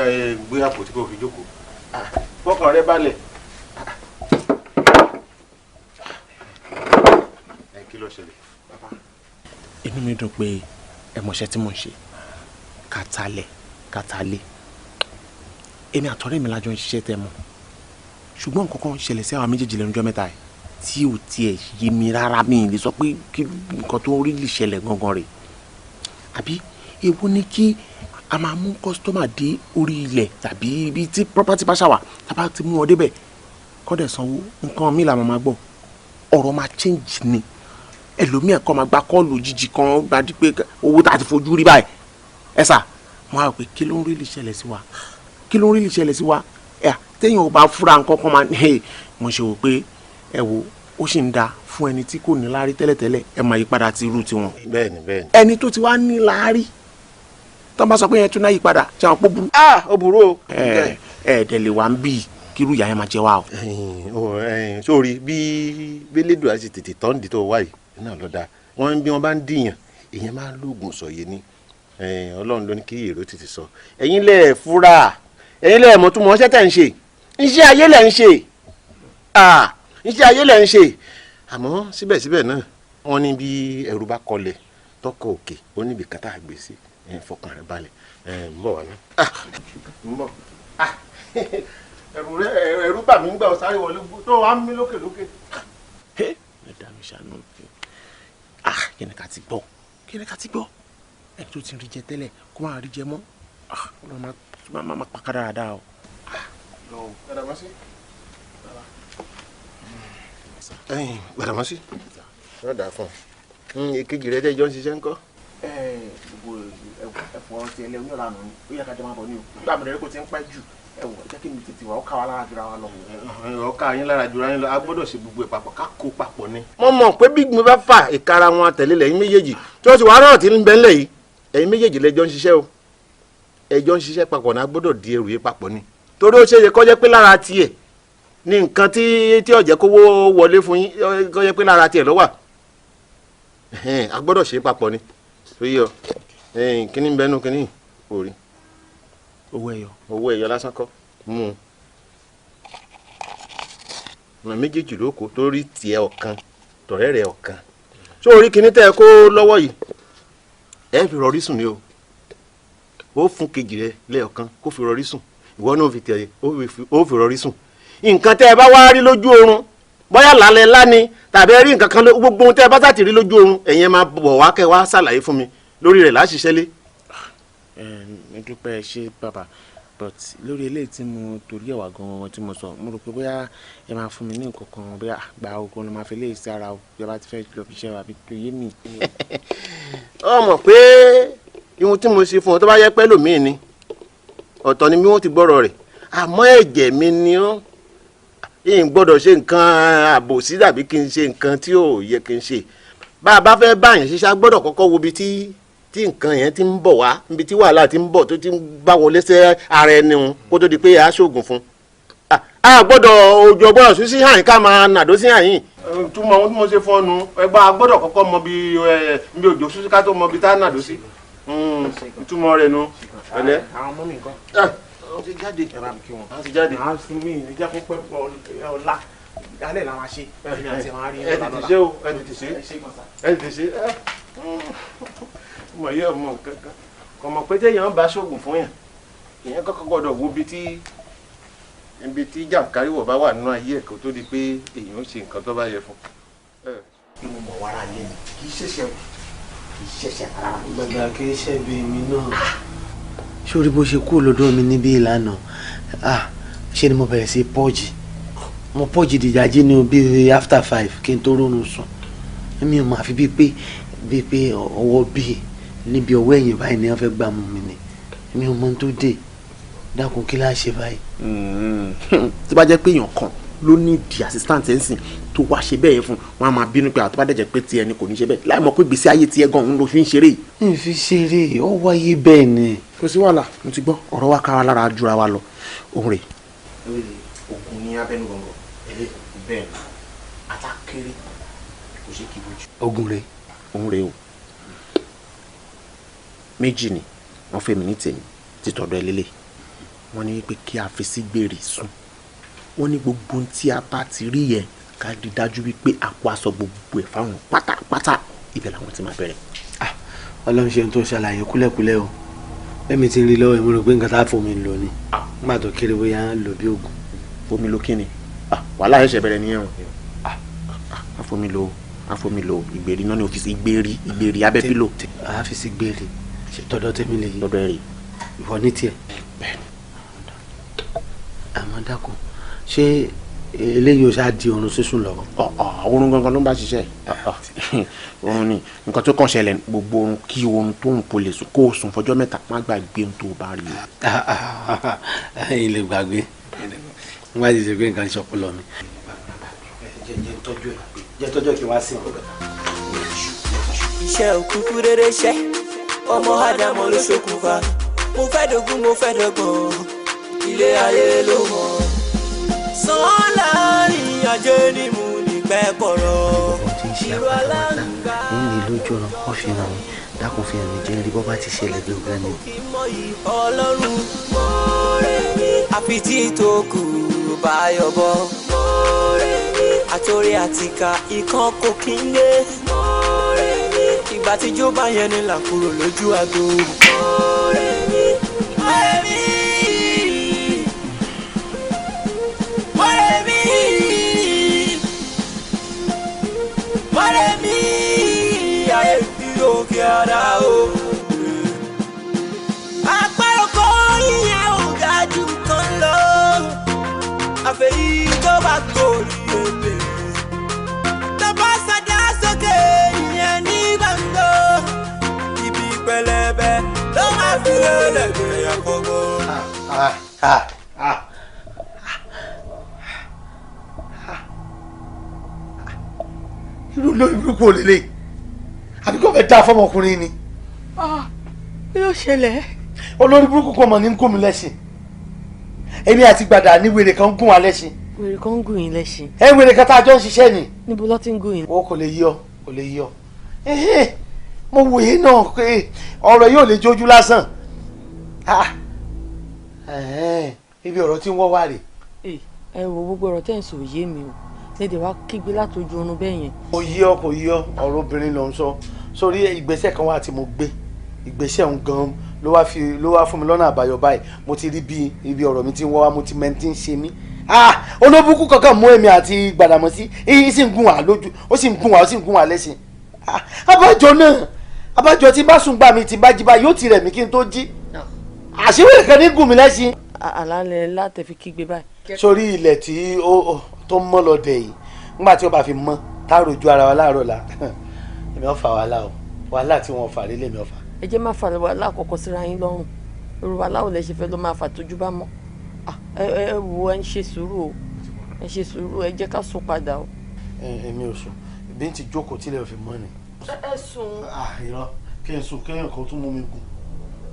gbé àpótí kò fi jókòó. Fọkàn rẹ balẹ̀. Ẹ kí ló ṣẹlẹ̀? Inú mi dùn pé ẹ mọṣẹ́ tí mò ń ṣe, kàtàlẹ̀ kàtàlẹ̀. Èmi àtọ̀rẹ́ mi lájọ ń ṣiṣẹ́ tẹ́ mọ̀, ṣùgbọ́n nǹkan kan ṣẹlẹ̀ sí àwọn méjèèjì lẹ́nu ọjọ́ mẹ́ta yìí tí ò tiẹ̀ yé mi rárá. Mi lè sọ pé kí nǹkan tó rí lè ṣẹlẹ̀ gangan rè, àbí èwo ni kí a máa mú customer dé orí ilẹ̀ tàbí ibi tí property bá ṣàwà, tàbá ti mú wọn débẹ̀ kọ́dẹ̀ sanwó, nǹkan mi là máa gbọ́, ọ̀rọ̀ máa change ni. Ẹlòmíì kọ́ máa gba call òjijì kan gba di pé owó tá a ti fojú rí báyìí. Ẹ sà, mo á rò pé kí ló ń rí lè ṣẹlẹ̀ sí wa? Kí ló ń rí lè ṣẹlẹ̀ sí wa? Ẹ téèyàn ò bá fúra nǹkan kan máa mo ṣe wò pé ẹ wo, ó sì ń da fún ẹni tí kò ní láárí tẹ́lẹ̀tẹ́lẹ̀, ẹ máa yí padà ti irú tiwọn. Bẹ́ẹ̀ni, bẹ́ẹ̀ni. Ẹni tó ti wá ní láárí tó ń bá sọ pé yẹn tún náà yí padà, ṣé àwọn pọ̀ burú. Ah, ó burú o. Ẹ ẹ dẹ̀ lè wá ń bì kírú ìyá yẹn máa jẹ wá o. Sórí bí bẹ́lẹ́dùn àti tètè tọ́ǹdì tó wáyé náà ló dáa. Wọ́n bí wọ́n bá ń dìyàn, èèyàn máa ń lóògùn sọ̀yẹ ni. Ọlọ́run ló ní kí èrò tètè sọ. Ẹ̀yin lẹ̀ fúra, ẹ̀yin lẹ̀ mọ̀ tún mọ̀ ṣẹ́ tẹ̀ ń ṣe, iṣẹ́ ayé lẹ̀ ń ṣe, iṣẹ́ ayé lẹ̀ ń ṣe. Àmọ́ síbẹ̀síbẹ̀ náà, wọ́n ní bí ẹrù bá kọlẹ̀ tọkọ òkè, ó níbi kátà gbé sí. Fọkàn rẹ balẹ̀, ń bọ̀ wá ná. Ń bọ̀. Ẹ̀rù rẹ, ẹ̀rù bà mí ń gbà ọ sáré wọlé tó wàá mí lókè lókè. Ẹ dá mi ṣàánú. Ah, kí ni ká ti gbọ́? Kí ni ká ti gbọ́? Ẹni tó ti rí jẹ tẹ́lẹ̀ kó máa rí jẹ mọ́. Ah, ọlọ́run máa máa pa kádàrá o. Gbàdàmọ́sí. Gbàdàmọ́sí. Yóò dà fún un. Èkejì rẹ tẹ́ jọ ń ṣiṣẹ́ ńkọ́? Ẹ gbogbo ẹfọ ti ẹlẹ oníranù ni ó yẹ ká jọ máa bọ̀ ní o. Nígbà mi rẹ kò ti ń pẹ́ jù. Ẹ wò, jẹ́ kí mi tètè wá, ó ká wa lára jura wa lọ. Ó ká yín lára jura yín lọ, a gbọ́dọ̀ ṣe gbogbo ẹ̀ papọ̀, ká kó papọ̀ ni. Mo mọ̀ pé bí mi bá fà ìkara wọn àtẹ̀lé lẹ́yìn méjèèjì tí wọ́n ti wà náà ti ń bẹ́ ńlẹ̀ yìí, ẹ̀yin méjèèjì lẹ́jọ́ ń ṣiṣẹ́ o, ẹjọ́ ń ṣiṣẹ́ papọ̀ ní, a gbọ́dọ̀ di ẹrù yìí papọ̀ ni. Torí ó ṣeéṣe kó jẹ́ pé lára tiẹ̀ ní nǹkan tí ó jẹ́ kówó wọlé fún yín, kó jẹ́ pé lára tiẹ̀ ló wà. A gbọ́dọ̀ ṣe papọ̀ ni. Tó yé ọ, kíní ń bẹnu kíní orí. Owó ẹyọ. Owó ẹyọ lásán kọ́ mú un. Ọ̀nà méjèèjì ló kó torí tiẹ̀ ọ̀kan tọ̀rẹ́ rẹ̀ ọ̀kan. Ṣé orí kíní tẹ́ ẹ kó lọ́wọ́ yìí? Ẹ fi rọrí sùn ni o. Ó fún kejì rẹ lẹ́ọ̀kan kó fi rọrí sùn, ìwọ náà fi tẹ̀lé ó fi rọrí sùn. Nǹkan tẹ́ ẹ bá wá rí lójú oorun, bóyá lálẹ́ láni tàbí ẹ rí nǹkan kan, gbogbo ohun tẹ́ ẹ bá sàtì rí lójú oorun, ẹ̀yin ẹ máa bọ̀ wá kẹ́ wá ṣàlàyé fún mi lórí rẹ̀ láṣiṣẹ́ lé. Ẹ dúpẹ́, ṣe bàbá, but lórí eléyìí tí mo torí ẹ̀wà gan-an tí mo sọ, mo rò pé bóyá ẹ máa fún mi ní nǹkan kan, bóyá gba ogun ló máa fi léyìí sí ara o, bí ẹ bá ti fẹ́ lọ fi ṣẹ́ wa àbí tó yé mi. Ọ mọ̀ pé ihun tí mo ṣe fún ọ, tó bá yẹ pẹ́ lòmíì ni ọ̀tọ̀ ni bí wọ́n ti gbọ́rọ̀ rẹ̀, àmọ́ ẹ̀jẹ̀ mi ni ọ́, n gbọ́dọ̀ ṣe nǹkan àbòsí tàbí kí n ṣe nǹkan tí ò yẹ kí n ṣe. Bá a bá fẹ́ báyàn ṣiṣẹ́, a gbọ́dọ̀ kọ́kọ́ wo ibi tí nǹkan yẹn ti ń bọ̀ wá, ibi tí wàhálà ti ń bọ̀ tó ti ń bá wọlé sí ara ẹni hun kó tó di pé a ṣoògùn fún un. A gbọ́dọ̀ òjò gbọ́dọ̀ sún sí àyín ká máa nàdó sí àyín. Túmọ̀ ohun tí mo ṣe fọ́nu ẹgbẹ́, a gbọ́dọ̀ kọ́kọ́ mọ bí òjò sún sí ká tó mọ bí tá a nàdó sí. Túmọ̀ rẹ̀ nu. Pẹ̀lẹ́. Àwọn ọmọ mi nǹkan. Wọ́n ti jáde. Ẹ bá mi kí wọn. Wọ́n ti jáde. Màá fún mi ní jẹ́ kó pẹ́ pọ̀ ọ̀la. Alẹ́ làwọn ṣe. Ẹ tètè ṣe o, ẹ tètè ṣe. Ẹ tètè ṣe. Mo yẹ ọmọ kankan. Kò mọ̀ pé téèyàn bá ṣoògùn fún yàn, èèyàn kọ́kọ́ gbọ́dọ̀ wo ibi tí jàǹkáríwọ̀ bá wà nínú ayé ẹ̀ kó tó di pé èèyàn ó ṣe nǹkan tó bá yẹ fún. Mo mọ̀ wàrà lé mi, kì í ṣẹ̀ṣẹ̀, kì í ṣẹ̀ṣẹ̀ rárá. Bàbá, kì í ṣe bí mi náà. Sórí bó ṣe kúrò lọ́dọ̀ mi níbí ìlànà, ṣe ni mo bẹ̀rẹ̀ sí pọ́ọ̀jì. Mo pọ́ọ̀jì dìjàjí ní bí after 5 kí n tó rọrùn sùn. Èmi ò máa fi bíi pé ọwọ́ bíi níbi ọwọ́ ẹ̀yìn báyìí ni wọ́n fẹ́ gbà mú mi ni. Èmi ò mọ ohun tó dé. Dákun, kí láá ṣe báyìí. Tó bá jẹ́ pé èèyàn kan ló ní di assistant ẹ̀ ń sìn tó wá ṣe bẹ́ẹ̀ fún wọn, á máa bínú pé àtọ́ bá dẹ̀jẹ̀ pé tiẹ̀ ni kò ní ṣe bẹ́ẹ̀, láì mọ̀ pé gbèsè ayé tiẹ̀ gan òun ló fi ń ṣeré yìí. N fi ṣeré, ó wáyé bẹ́ẹ̀ ni. Kò sí wàhálà, mo ti gbọ́, ọ̀rọ̀ wa kára lára jura wa lọ, òun rè. Ògùn ní abẹ́nú gbọ̀ngàn bẹ́ẹ̀ ni atákéré kò ṣe kí bójú. Ògùn rè. Òun rè o, méjì ni wọ́n fẹ́ mi ní tèmi títọ́dọ̀ ẹ lélẹ̀, wọ́n ní pé kí a fi sí gbèrè sùn, wọ́n ní gbogbo ohun tí a bá ti rí yẹn ká rí dájú wípé a kó aṣọ gbogbo ẹ̀ fáwọn pátápátá, ibẹ̀ làwọn ti máa bẹ̀rẹ̀. Ọlọ́run ṣe tó ṣàlàyé kúlẹ̀kúlẹ̀ o, lẹ́mi tí ń rí lọ́wọ́, mo rò pé nǹkan tá a fomi lò ni, nígbà tó kéré bóyá ń lò bí oògùn. Fomi lo kí ni? Wàhálà ẹ̀ṣẹ̀ bẹ̀rẹ̀ nìyẹn o. A fomi lo, a fomi lo ìgbèrí náà ní ọ́fíìsì, ìgbèrí, ìgbèrí abẹ́ pílò. A fi sí gbèrè, tọ̀dọ̀ tèmi lè yí. Tọ̀dọ̀ ẹ̀ rè. Ìwọ ní tiẹ̀. Bẹ́ẹ̀ni. Àmọ́ dákun, ṣé eléyìí ò ṣáà di oorun sísùn lọ? Oorun gangan ló ń bá ṣiṣẹ́. Oorun ni nǹkan tó kàn ṣẹlẹ̀, gbogbo oorun kí oorun tó ń kó lè sùn, kó o sùn fọjọ́ mẹ́ta, má gbàgbé ohun tó o bá rí o. Ilé gbàgbé, wọ́n á ti ṣe pé nǹkan ṣọpọlọ mi. Jẹ́ tọ́jú ẹ̀ kí wá sí ọ. Iṣẹ́ òkúkú rere ṣẹ́, ọmọ Ádámọ̀ ló ṣokùnfà. Mo fẹ́ dógún, mo fẹ́ dọ́gbọ̀n, ilé ayé ló mọ̀. Sàn láàrin ajé ni mo ní pẹ́ kọ̀rọ̀. Irú aláǹgbá ní lójú ọ̀nà kọ́ fi hàn mí, dákun fi hàn mí, jẹ́ rí bọ́ bá ti ṣẹlẹ̀ gangan ni. Kí mọ yìí Ọlọ́run àfi tí tó kù bá yọ̀bọ̀. Àtòrí àtìkà ikán kò kí ń lé. Ìgbà tí jó bá yẹn ni là kúrò lójú àgbo. Mọ̀rẹ́mí, ayé bí òkè ara o. Àpárò kò yíyan ò ga jù kan lọ. Àfẹ́yí tó bá gòrí ebè. Tó bá sọdá sókè ìyẹn ní gbàngbò. Ibi pẹlẹbẹ ló máa fi lélẹ̀ gbé àkókò. Irú lórí burúkú ò lélẹ̀, àbí kò fẹ́ dá fọmọkùnrin ni. Kí ló ṣẹlẹ̀? Olórí burúkú kan mọ̀ ní ń gún mi lẹ́sìn. Èmi àti Gbàdà ní wèrè kan ń gún wa lẹ́sìn. Wèrè kan ń gún yín lẹ́sìn? Ẹ wèrè kan tá a jọ ń ṣiṣẹ́ ni. Níbo ló ti ń gún yín? O kò lè yí ọ, kò lè yí ọ. Mo wòye náà pé ọ̀rọ̀ yóò lè jójú lásán. Ibi ọ̀rọ̀ tí ń wọ́ wá rè. Ẹ wo gbogbo ọ̀rọ̀ tẹ́ ń sọ yé mi o, lédè wa kígbe látọjú oorun bẹ́ẹ̀ yẹn. Kò yí ọ, kò yí ọ, ọ̀rọ̀ obìnrin ló ń sọ. Sórí ìgbésẹ̀ kan wà tí mo gbé, ìgbésẹ̀ òun gan ló wá fún mi lọ́nà àbáyọ báyìí. Mo ti rí bí ibi ọ̀rọ̀ mi ti ń wọ́ wá, mo ti mẹ́ni tí ń ṣe mí. Olóbùkún kankan mú èmi àti Gbàdàmọ́sí, èyí sì ń gún wa lójú, ó sì ń gún wa, ó sì ń gún wa lẹ́sìn. Abájọ náà, abájọ tí bá sùn gbà mí tí bá jí bá yóò ti rẹ̀ mí kí n tó jí. Àṣewèrè kan ní gùn mí lẹ́sìn. Àlàálẹ̀ látẹ̀ fi kígbe báyìí. Sórí ilẹ̀ tí ó tó mọ́ lọ dẹ̀ yìí, nígbà tí ó bá fi mọ́ tá a rojú ara wa láàárọ̀ la, èmi ò fà wàhálà o, wàhálà tí wọ́n fà rí lèmi ò fà. Ẹ jẹ́ má fà wàhálà àkọ́kọ́ síra yín lọ́rùn, irú wàhálà ò lẹ ṣe fẹ́ ló máa fà tójú bá mọ́. Ẹ wo, ẹ ń ṣe sùúrù o, ẹ ṣe sùúrù, ẹ jẹ́ ká sùn padà o. Èmi ò sùn, bí n ti jókòó tílẹ̀ ò fi mọ́ ni. Ẹ sùn. Irọ́, kí n sùn kéèyàn kan tún mú mi gùn,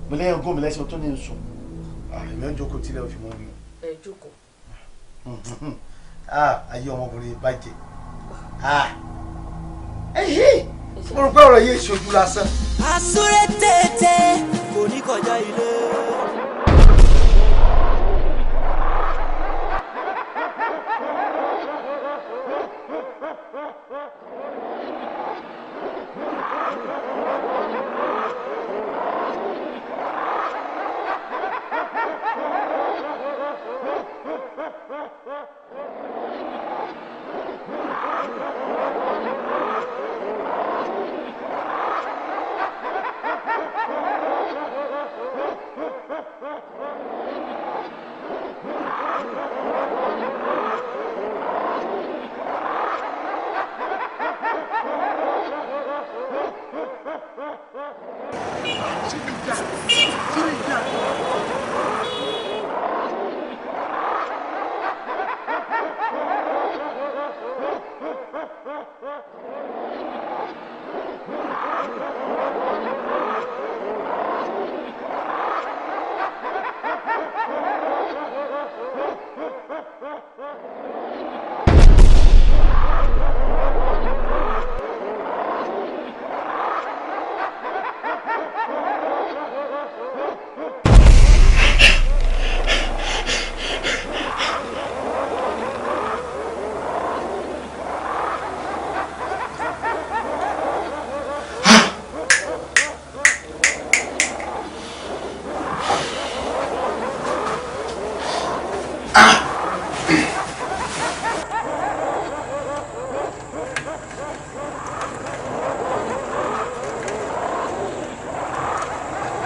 mo lẹ́yìn gùn mi lẹ́sìn tó ní n sùn. Èmi ò jókòó tílẹ̀ ò fi mọ́ ni. Ẹ jókòó. Ayé ọmọkùnrin bàjẹ́. Mo rò pé ọ̀rọ̀ yìí ṣojú lásán. Àsúré tètè kò ní kọjá ilé.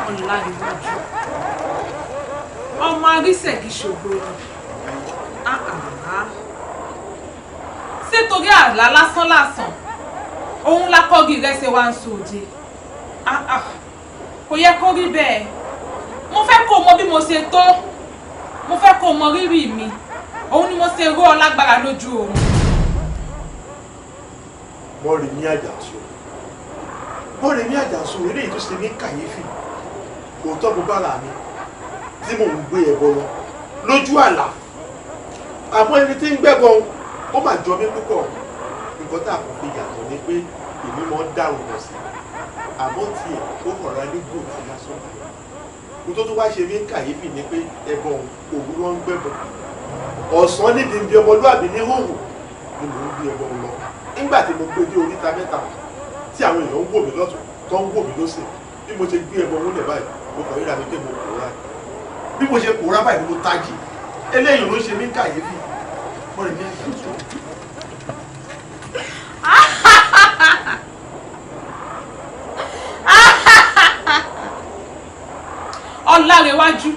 Ọláníwájú, ọmọ arísẹ̀kì ṣògo ni. Ṣé torí àlá lásán lásán òun lákọ́gì rẹ̀ ṣe wá ń sòde? Kò yẹ kó rí bẹ́ẹ̀. Mo fẹ́ kó mọ bí mo ṣe tó, mo fẹ́ kó mọ rírì mi, òun ni mo ṣe ró ọ lágbára lójú oorun. Mọ́remí Àjàsó, Mọ́remí Àjàsó, eléyìí tó ṣe ní kàyéfì. Òótọ́ mo bára mi tí mò ń gbé ẹbọ lọ lójú àlá, àmọ́ ẹni tí ń gbẹ́bọ ó mà jọ mí púpọ̀. Nǹkan tá a kò fi yàtọ̀ ni pé èmi máa ń dàrú lọ sí, àmọ́ tiẹ̀ ó kọ̀ra ní gòtì lásán báyìí. Ohun tó tún wá ṣe mí ń kàyéfì ni pé ẹbọ òru ló ń gbẹ́bọ, ọ̀sán níbi ibi ọmọlúàbí ní hòhò ni mò ń gbé ẹbọ lọ. Nígbà tí mo gbé dé oríta mẹ́ta tí àwọn èèyàn ń wò mí lọ́tún tó ń wò mí lósì, bí mo ṣe gbé ẹbọ wọlé báyìí mo kàn ríra mi pé mo pòórá. Bí mo ṣe pòórá báyìí ni mo tají. Eléyìí ló ṣe mí kàyéfì. Mọ́remí Àjàsó. Ọlárewájú,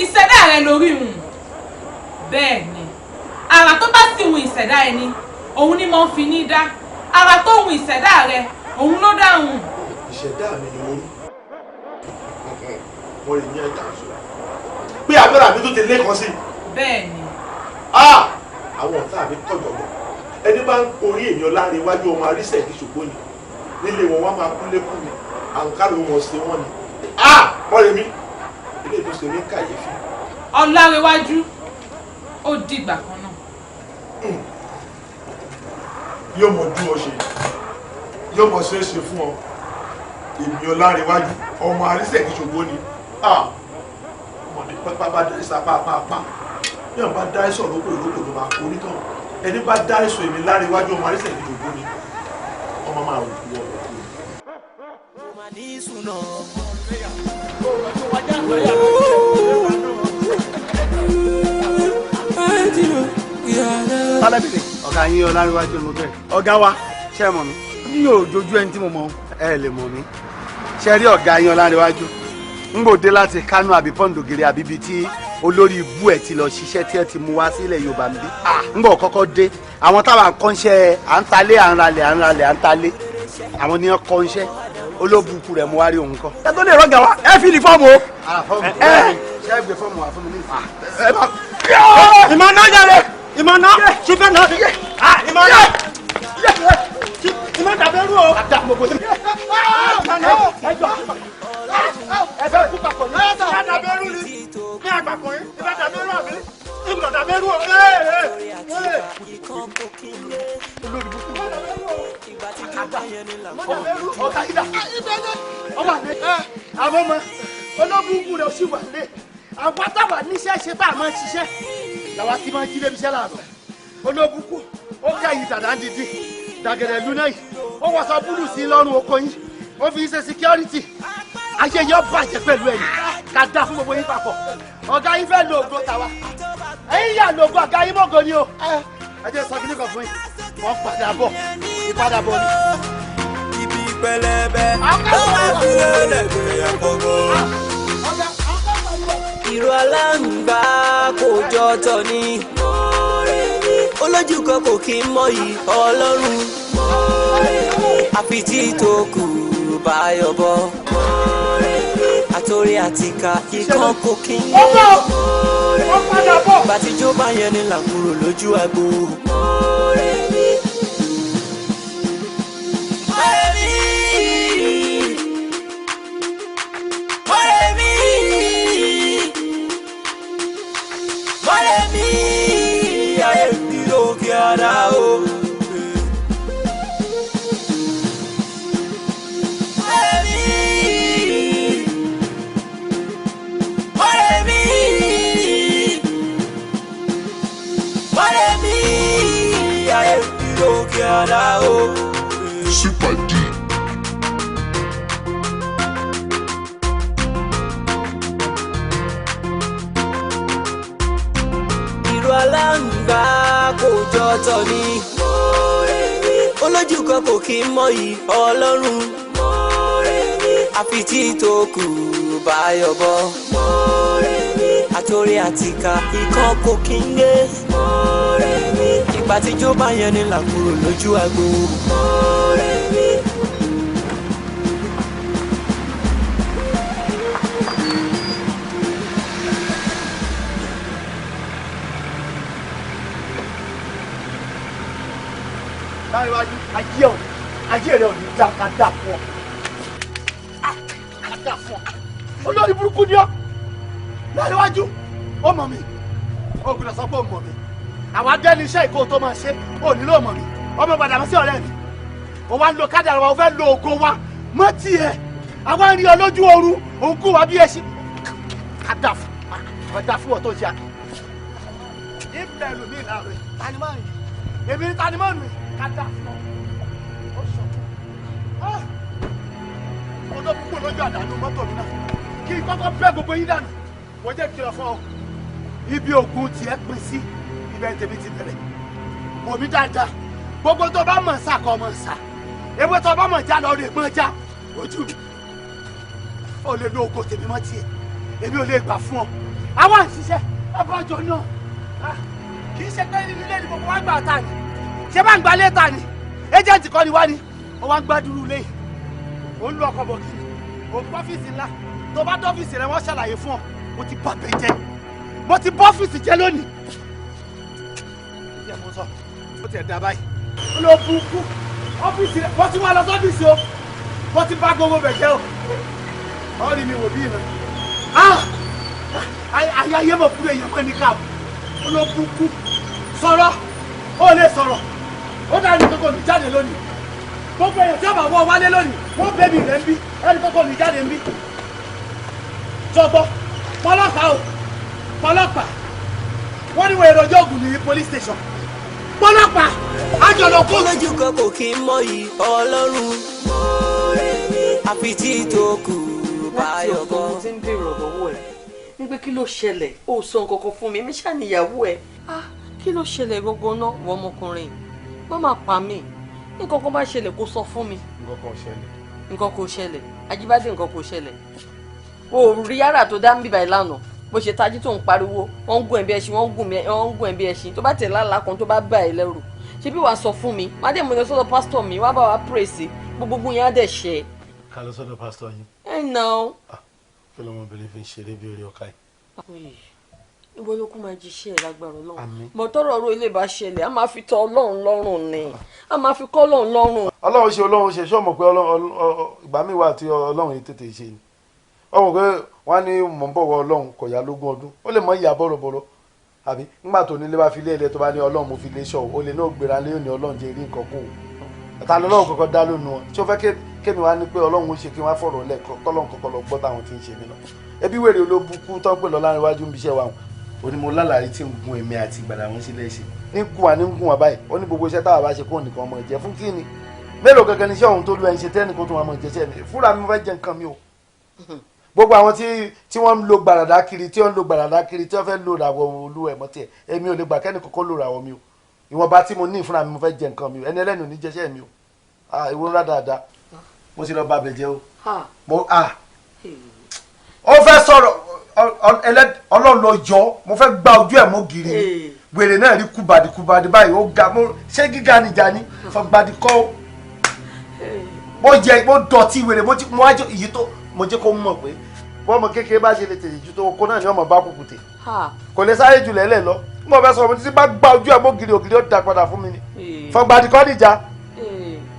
ìṣẹ̀dá rẹ lórí hùn. Bẹ́ẹ̀ ni, àrà tó bá sì hun ìṣẹ̀dá ẹni òun ni mo ń fi ní dá. Àrà tó hun ìṣẹ̀dá rẹ òun ló dá hùn. Ìṣẹ̀dá mi ni mo rí. Mọ́remí Àjàsó pé agbára mi tó ti lékan sí. Bẹ́ẹ̀ ni. Àwọn ọ̀tá mi kọ̀jọ̀gbọ̀n, Ẹni bá ń orí èèyàn láàrin iwájú ọmọ arísẹ̀kí ṣògbó ni nílé wọn wá máa kú lékún ni àǹkárò wọn ṣe wọn ni. Ah, Mọ́remí, ilé tó ṣe mí kàyéfì. Ọlárẹ̀wájú, ó dìgbà kan náà. Yóò mọ dún ọ ṣe, yóò mọ ṣe é ṣe fún ọ. Èmi Ọlárẹ̀wájú ọmọ arísẹ̀kí ṣògbó ni. Ah, ọmọdé pápá bá dá ìsà pàápàá, bí wọn bá dá ìsọ̀ lóko ìrókò ló máa kó onítàn. Ẹni bá dá ìsọ̀ èmi Lárẹ̀wájú ọmọ arísẹ̀kí ṣògbó ni, ọmọ máa rò kú ọ. Alábìrì. Ọ̀gá yín Ọlárẹ̀wájú ni mo bẹ̀rẹ̀. Ọ̀gá wa. Ṣé ẹ mọ̀ mí? Mi ò jojú ẹni tí mo mọ̀. Ẹ lè mọ̀ mí. Ṣé rí ọ̀gá yín Ọlárẹ̀wájú? Ń gbòde láti Kánò àbí Pọ́ǹdògèrè àbí ibi tí olórí ibú ẹ̀ ti lọ ṣiṣẹ́ tí ẹ ti mú wá sílẹ̀ Yorùbá ń bí. Ń bọ̀ kọ́kọ́ dé. Àwọn táwa kọ́ńṣẹ́ à ń talé à ń ralẹ̀ à ń ralẹ̀ à ń talé. Àwọn ni wọ́n kọ́ńṣẹ́. Olóbùkún rẹ̀ mú wá rí òun kọ́. Ẹ tó lè rọ́gà wa, ẹ fi ní fọ́ọ̀mù o. Ẹ ṣe é gbé fọ́ọ̀mù wá fún mi ní ìsìn. Ìmọ̀ náà jáde, ìmọ̀ náà, ṣífẹ́ náà, ìmọ̀ náà, ìmọ̀ dàbẹ́rù o. Ẹ fẹ́ kú papọ̀ ní. Ìfẹ́ dàbẹ́rù ni, ní àgbàkùnrin, ìfẹ́ dàbẹ́rù àbí, ìgbọ̀n dàbẹ́rù o. Ọ̀gá yìí dà. Ọwọ́ àlẹ́. Àwọn ọmọ olóbùkún rẹ̀ sì wà lé. Àwọn táwa níṣẹ́ ṣe tá a máa ń ṣiṣẹ́. Làwa ti máa ń jí débi iṣẹ́ láàárọ̀. Olóbùkún ó ká yìí dàda ń dìdí. Dàgẹ̀dẹ̀ lúná yìí. Ó wọṣọ búlù sí lọ́rùn oko yín. Ó fi ṣe security. Ayé yẹn bàjẹ́ pẹ̀lú ẹ̀yìn. Ká dá fún gbogbo yín papọ̀. Ọ̀gá yín fẹ́ lo ògo tàwa. Ẹ̀yin yà lo ògo ọ̀gá yín mọ̀gò ni o. Ẹ jẹ́ sọ kíní kan fún yín. Wọ́n padà bọ̀. Ìpadàbọ̀ ni. Ibi pẹlẹbẹ ló wá fi lélẹ̀ gbé àkọ́kọ́. Ìró aláǹgbá kò jọ tọ̀ ni. Olójú kan kò kí ń mọyì Ọlọ́run. Àfi tí tó kù bá yọ̀bọ. Àtòrí àtìkà ikán kò kí ń lé. Ìgbà tí jó bá yẹn ni là kúrò lójú agbo. Mọ́remí, ayé mi lókè ọ̀dà o. Mọ́remí, Mọ́remí, Mọ́remí, ayé mi lókè ọ̀dà o. Super D. Ìró aláǹgbá kò jọ tọ̀ ni. Olójú kan kò kí ń mọyì Ọlọ́run. Àfi tí tó kù bá yọ̀bọ. Àtòrí àtìkà ikán kò kí ń gbé. Ìgbà tí jó bá yẹn ni là kúrò lójú agbo. Láríwájú, ayé ọ̀ ayé rẹ̀ ò ní dá ká dá fún ọ. Ká dá fún ọ. Olórí burúkú ni ọ́. Láríwájú, ó mọ̀ mi. Ó gbọ́dọ̀ sọ pé ó mọ̀ mi. Àwọn adẹ́ni iṣẹ́ ìkó tó máa ṣe, ó nílò mọ̀ mi. Ọmọ padà sí ọ̀rẹ́ mi. Ó wá ń lo kádàrá wa, ó fẹ́ lo ògo wa. Mọ́ tiẹ̀. Àwa ń rí ọ lójú oorun, òun kú wa bí ẹṣin. Ká dá fún ọ. Ká dá fún ọ tó ṣe àkè. Ìbẹ̀rù mi làárọ̀ yìí. Tani máa ń yìí? Èmi ni tani máa ń rìn? Ká dá fún ọ. Ó sọ. Mo tó kúkú lójú àdánù mọ́tò mi náà. Kí n kọ́kọ́ bẹ́ gbogbo yín dànù. Mo jẹ́ kìlọ̀ fún ọ. Ibi ògùn tiẹ̀ pín sí, ibẹ̀ tèmi ti bẹ̀rẹ̀. Wò mí dáadáa. Gbogbo tó bá mọ̀ sá kọ́ mọ̀ sá. Ewé tó bá mọ̀ já lọ rè mọ̀ já. Ojú mi. Ó lè lo ògo tèmi mọ́ tiẹ̀. Èmi ò lè gbà fún ọ. Àwa ń ṣiṣẹ́ abájọ náà. Kì í ṣe pé ilé ni gbogbo wa gbà ta ni. Ṣé bá ń gba létà ni? Ẹ́jẹ̀ntì kọ́ ni wá ni. Ó wá ń gbádùn ilé yìí. Ó ń lo ọkọ̀ bọ̀gìnì. Ó ń gbọ́fíìsì ńlá. Tó bá dọ́fíìsì rẹ̀ wọ́n ṣàlàyé fún ọ. Mo ti bà bẹ́ẹ̀ jẹ́. Mo ti bọ́fíìsì jẹ́ lónìí. Ìyá mo sọ, ó tiẹ̀ dá báyìí. Olóbùkún ọ́fíìsì rẹ̀ wọ́n ti wá lọ sọ́fíìsì o, wọ́n ti bá gbogbo bẹ̀ jẹ́ o. Ọ̀rì mi wò bí iná. Ayé ayé mọ̀ fúru èèyàn mọ̀ ní káàbù. Olóbùkún sọ̀rọ̀, ó lè sọ̀rọ̀. Ó dá ẹni kókò ní jáde lónìí. Gbogbo èèyàn tí ó bá wọ wálé lónìí, wọ́n bẹ̀bí rẹ̀ ń bí, ẹni kókò ní jáde ń bí. Sọgbọ́, pọlọ́pàá o, pọlọ́pàá. Wọ́n ní wọ́n èrò ọjọ́ ògùn ní police station. Pọlọ́pàá, àjọlọ kó. Lójú kan kò kí ń mọ yìí Ọlọ́run, àfi tí tó kù Láti báyọ̀ ọ̀dọ̀ bọ́. mo ti ń béèrè ọ̀rọ̀ owó ẹ̀ wípé kí ló ṣẹlẹ̀, ó sọ nǹkan kan fún mi, èmi ṣáà níyàwó ẹ̀. Ah, kí ló ṣẹlẹ̀ gbogbo náà? Wọ ọmọkùnrin, má má pa mí. Nǹkan kan bá ṣẹlẹ̀, kó sọ fún mi. Nǹkan kan ṣẹlẹ̀. Nǹkan kò ṣẹlẹ̀, Ajíbádé, nǹkan kò ṣẹlẹ̀. O ò rí yàrá tó dá ń bíbá ìlànà bó ṣe tají tó ń pariwo, wọ́n ń gún ẹ̀ bí ẹṣin, wọ́n ń gún ẹ̀ bí ẹṣin. Tó bá tẹ̀ lálàá kan tó bá bá ẹ lẹ́rù, ṣé bí wàá sọ fún mi, má dé mo lọ sọ́dọ̀ pásítọ̀ mi, wàá bá wa pray sí gbogbo yẹn á dẹ̀ ṣe. Ká lọ sọ́dọ̀ pásítọ̀ yín. Ẹ nà ó. Kí lọmọbìnrin fi ń ṣeré bí orí ọkà yìí? Ìwọ ló kún máa jíṣẹ́ ẹ̀ lágbára Ọlọ́run. Àmín. Mọ̀ tọrọ ọ̀rọ̀ ilé bá ṣẹlẹ̀, a máa fi tọ Ọlọ́run lọ́rùn ni, a máa fi kọ́ Ọlọ́run lọ́rùn. Ọlọ́run ṣe, Ọlọ́run ṣe. Ṣé o mọ̀ pé ìgbà míì wà tí Ọlọ́run yìí tètè ṣe ni? Ó mọ̀ pé wọ́n á ní mọ̀ ń bọ̀ wọ Ọlọ́run kò yá lógún ọdún, ó lè mọ ìyá bọ̀rọ̀bọ̀rọ̀ àbí nígbà tó nílé bá fi lé ilẹ̀ tó bá ní Ọlọ́run mo fi lé ṣọ́ o lè náà gbéra lé òní Ọlọ́run jẹ́ rí nǹkan kún o ta lọ́lọ́run kọ́kọ́ dá lónìí wọn. Ṣé o fẹ́ kémi wá ní pé Ọlọ́run ó ṣe kí wọ́n á fọ̀rọ̀ lẹ̀ kọ́lọ́run kọ́kọ́ lọ gbọ́ táwọn tí ń ṣe mí lọ? Ẹbí wèrè olóbùkún tó ń pè lọ láàrin iwájú ń bíṣẹ́ wa ò ní mo lálàrí tí ń gun èmi àti ìgbàdà wọn sílẹ̀ ṣe ní gun wa ní gun wa báyìí. Ó ní gbogbo iṣẹ́ táwa bá ṣe kó nìkan ọmọ ìjẹ́ fún kí ni mélòó gangan ni iṣẹ́ òun tó lu ẹni ṣe tẹ́nì kó tó wọn mọ̀ ìjẹ́sẹ́ mi fúnra mi. Mo fẹ́ jẹ nǹkan mi o. Gbogbo àwọn tí wọ́n ń lo gbàràdá kiri, tí wọ́n ń lo gbàràdá kiri, tí wọ́n fẹ́ lo ràwọ̀ olú ẹ̀ mọ́ tiẹ̀, èmi ò lè gbà kẹ́ni kọ́kọ́ lo ràwọ̀ mi o. Ìwọ̀nba tí mo ní ìfúnra mi, mo fẹ́ jẹ nǹkan mi o. Ẹni ẹlẹ́ni ò ní jẹ́sẹ́ mi o. Ah, ìwọ ńlá dáadáa, mo ti lọ bá abẹ jẹ́ o. Mo ah ó fẹ́ sọ̀rọ̀ Ọlọ́run lọ yọ. Mo fẹ́ gba ojú ẹ̀ mọ́ gírí. Wèrè náà rí kúbadì kúbadì báyìí, ó ga mo ṣé gíga nìjà ni fọgbadì kọ́ ó. Mo jẹ mo dọ̀tí wèrè, mo ti mo wá jẹ èyí tó mo jẹ́ kó mọ̀ pé bọ́mọ kékeré bá ṣe lè tètè ju tó kó náà ni ọmọ bá kùkù tè, kò lè sáré jù lẹ́lẹ̀ lọ. Mo fẹ́ sọ̀rọ̀, mo ti bá gba ojú ẹ̀ mọ́ gírí, ògiri ó da padà fún mi ni. Fọgbadì kọ́ nìjà,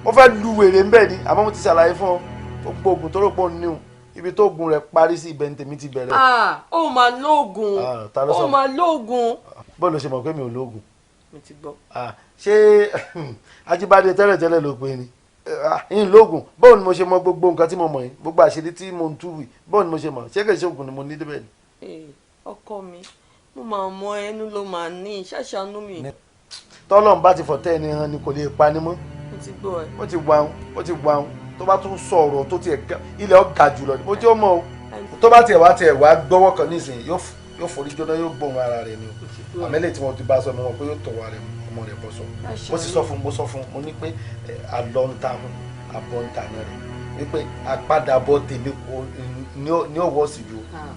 mo fẹ́ lu wèrè ńbẹ̀ ni. Àmọ́ mo ti ṣàlàyé fún ọ, gbogbo oògùn tó rò pọ̀ ní o, ibi tó oògùn rẹ̀ parí sí, ibẹ̀ ní tèmi ti bẹ̀rẹ̀. Ah, ó máa lóògùn. Ah, ta ló ó sọ? máa lóògùn. Bọ́ọ̀lù ló ṣe mọ̀ pé mi ò lóògùn? Mo ti gbọ́. Ah, ṣé Ajíbádé tẹ́lẹ̀tẹ́lẹ̀ ló pe ni? Ah, yín lóògùn, báwo ni mo ṣe mọ gbogbo nǹkan tí mo mọ̀ yìí, gbogbo àṣírí tí mo ń tú wì, báwo ni mo ṣe mọ̀? Ṣé kìí ṣe oògùn ni mo ní débẹ̀ ni? Eh, ọkọ mi, mo máa mọ ẹnu ló máa ní ṣàṣàánú mi. Tọ́lọ́run bá ti fọ̀tẹ́ ẹni hàn ni kò lè pa ni mọ́. Mo ti gbọ́ ẹ. Ó ti wà ń ó ti wà ń tó bá tún sọ ọ̀rọ̀ tó tiẹ̀ ga ilẹ̀ ó ga jùlọ ni mo jẹ́ ó mọ̀ o. Tó bá tiẹ̀ wá gbọ́wọ́ kan nísìnyí, yóò forí jóná, yóò gbóhùn ara rẹ̀ ni o. Àmẹ́lẹ̀ tí mo ti bá sọ, mo mọ̀ pé yóò tọ̀wọ́ rẹ̀ ọmọ rẹ̀ bọ́ sọ. Mo sì sọ fún, mo sọ fún, mo ní pé àlọ́ ń ta hun, àbọ̀ ń ta náà rẹ̀ wípé àpadàbọ̀ tèmi ní ọwọ́ sì ju. Ah,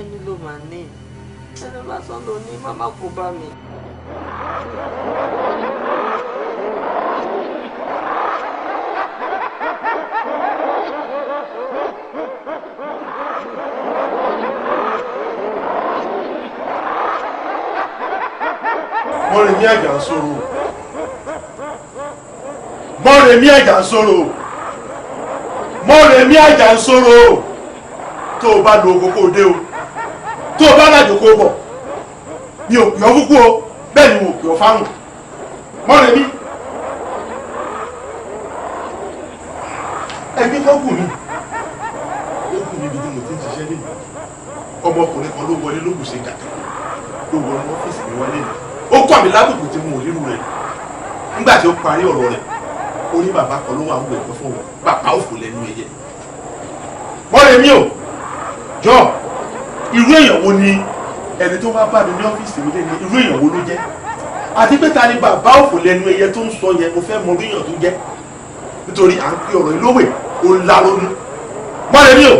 ẹnu ló máa ní, ẹnu lásán ló ní, má má kó bá mi. Mọ́remí Àjànsóró, Mọ́remí Àjànsóró, Mọ́remí Àjànsóró, tó o bá lo oko kó o dé o, tó o bá lájò kó o bọ̀, mi ò pè ọ́ fúkú o, bẹ́ẹ̀ ni mo pè ọ́ fáwọn. Mọ́remí, ẹbí kan kù mí, ó kù níbi tí mo ti ń ṣiṣẹ́ nìyí. Ọmọkùnrin kan ló wọlé, ló kù ṣe gàtà, ló wọnú ọ́fíìsì mi wọlé ní, ó kọ́ mi lábùkù tí mo ò ríru rẹ̀. Nígbà tí ó parí ọ̀rọ̀ rẹ̀, ó ní bàbá kan ló wà ń wẹ̀ fún òun, bàbá òfò lẹ́nu ẹyẹ. Mọ́remí o, jọ, irú èèyàn wo ni ẹni tó wá bá mi ní ọ́fíìsì mi lẹ́nu? Irú èèyàn wo ló jẹ́? Àti pé ta ni bàbá òfò lẹ́nu ẹyẹ tó ń sọ yẹn? Mo fẹ́ mọ irú èèyàn tó jẹ́, nítorí à ń pè ọ̀rọ̀ ìlówè ó ń láronú. Mọ́remí o,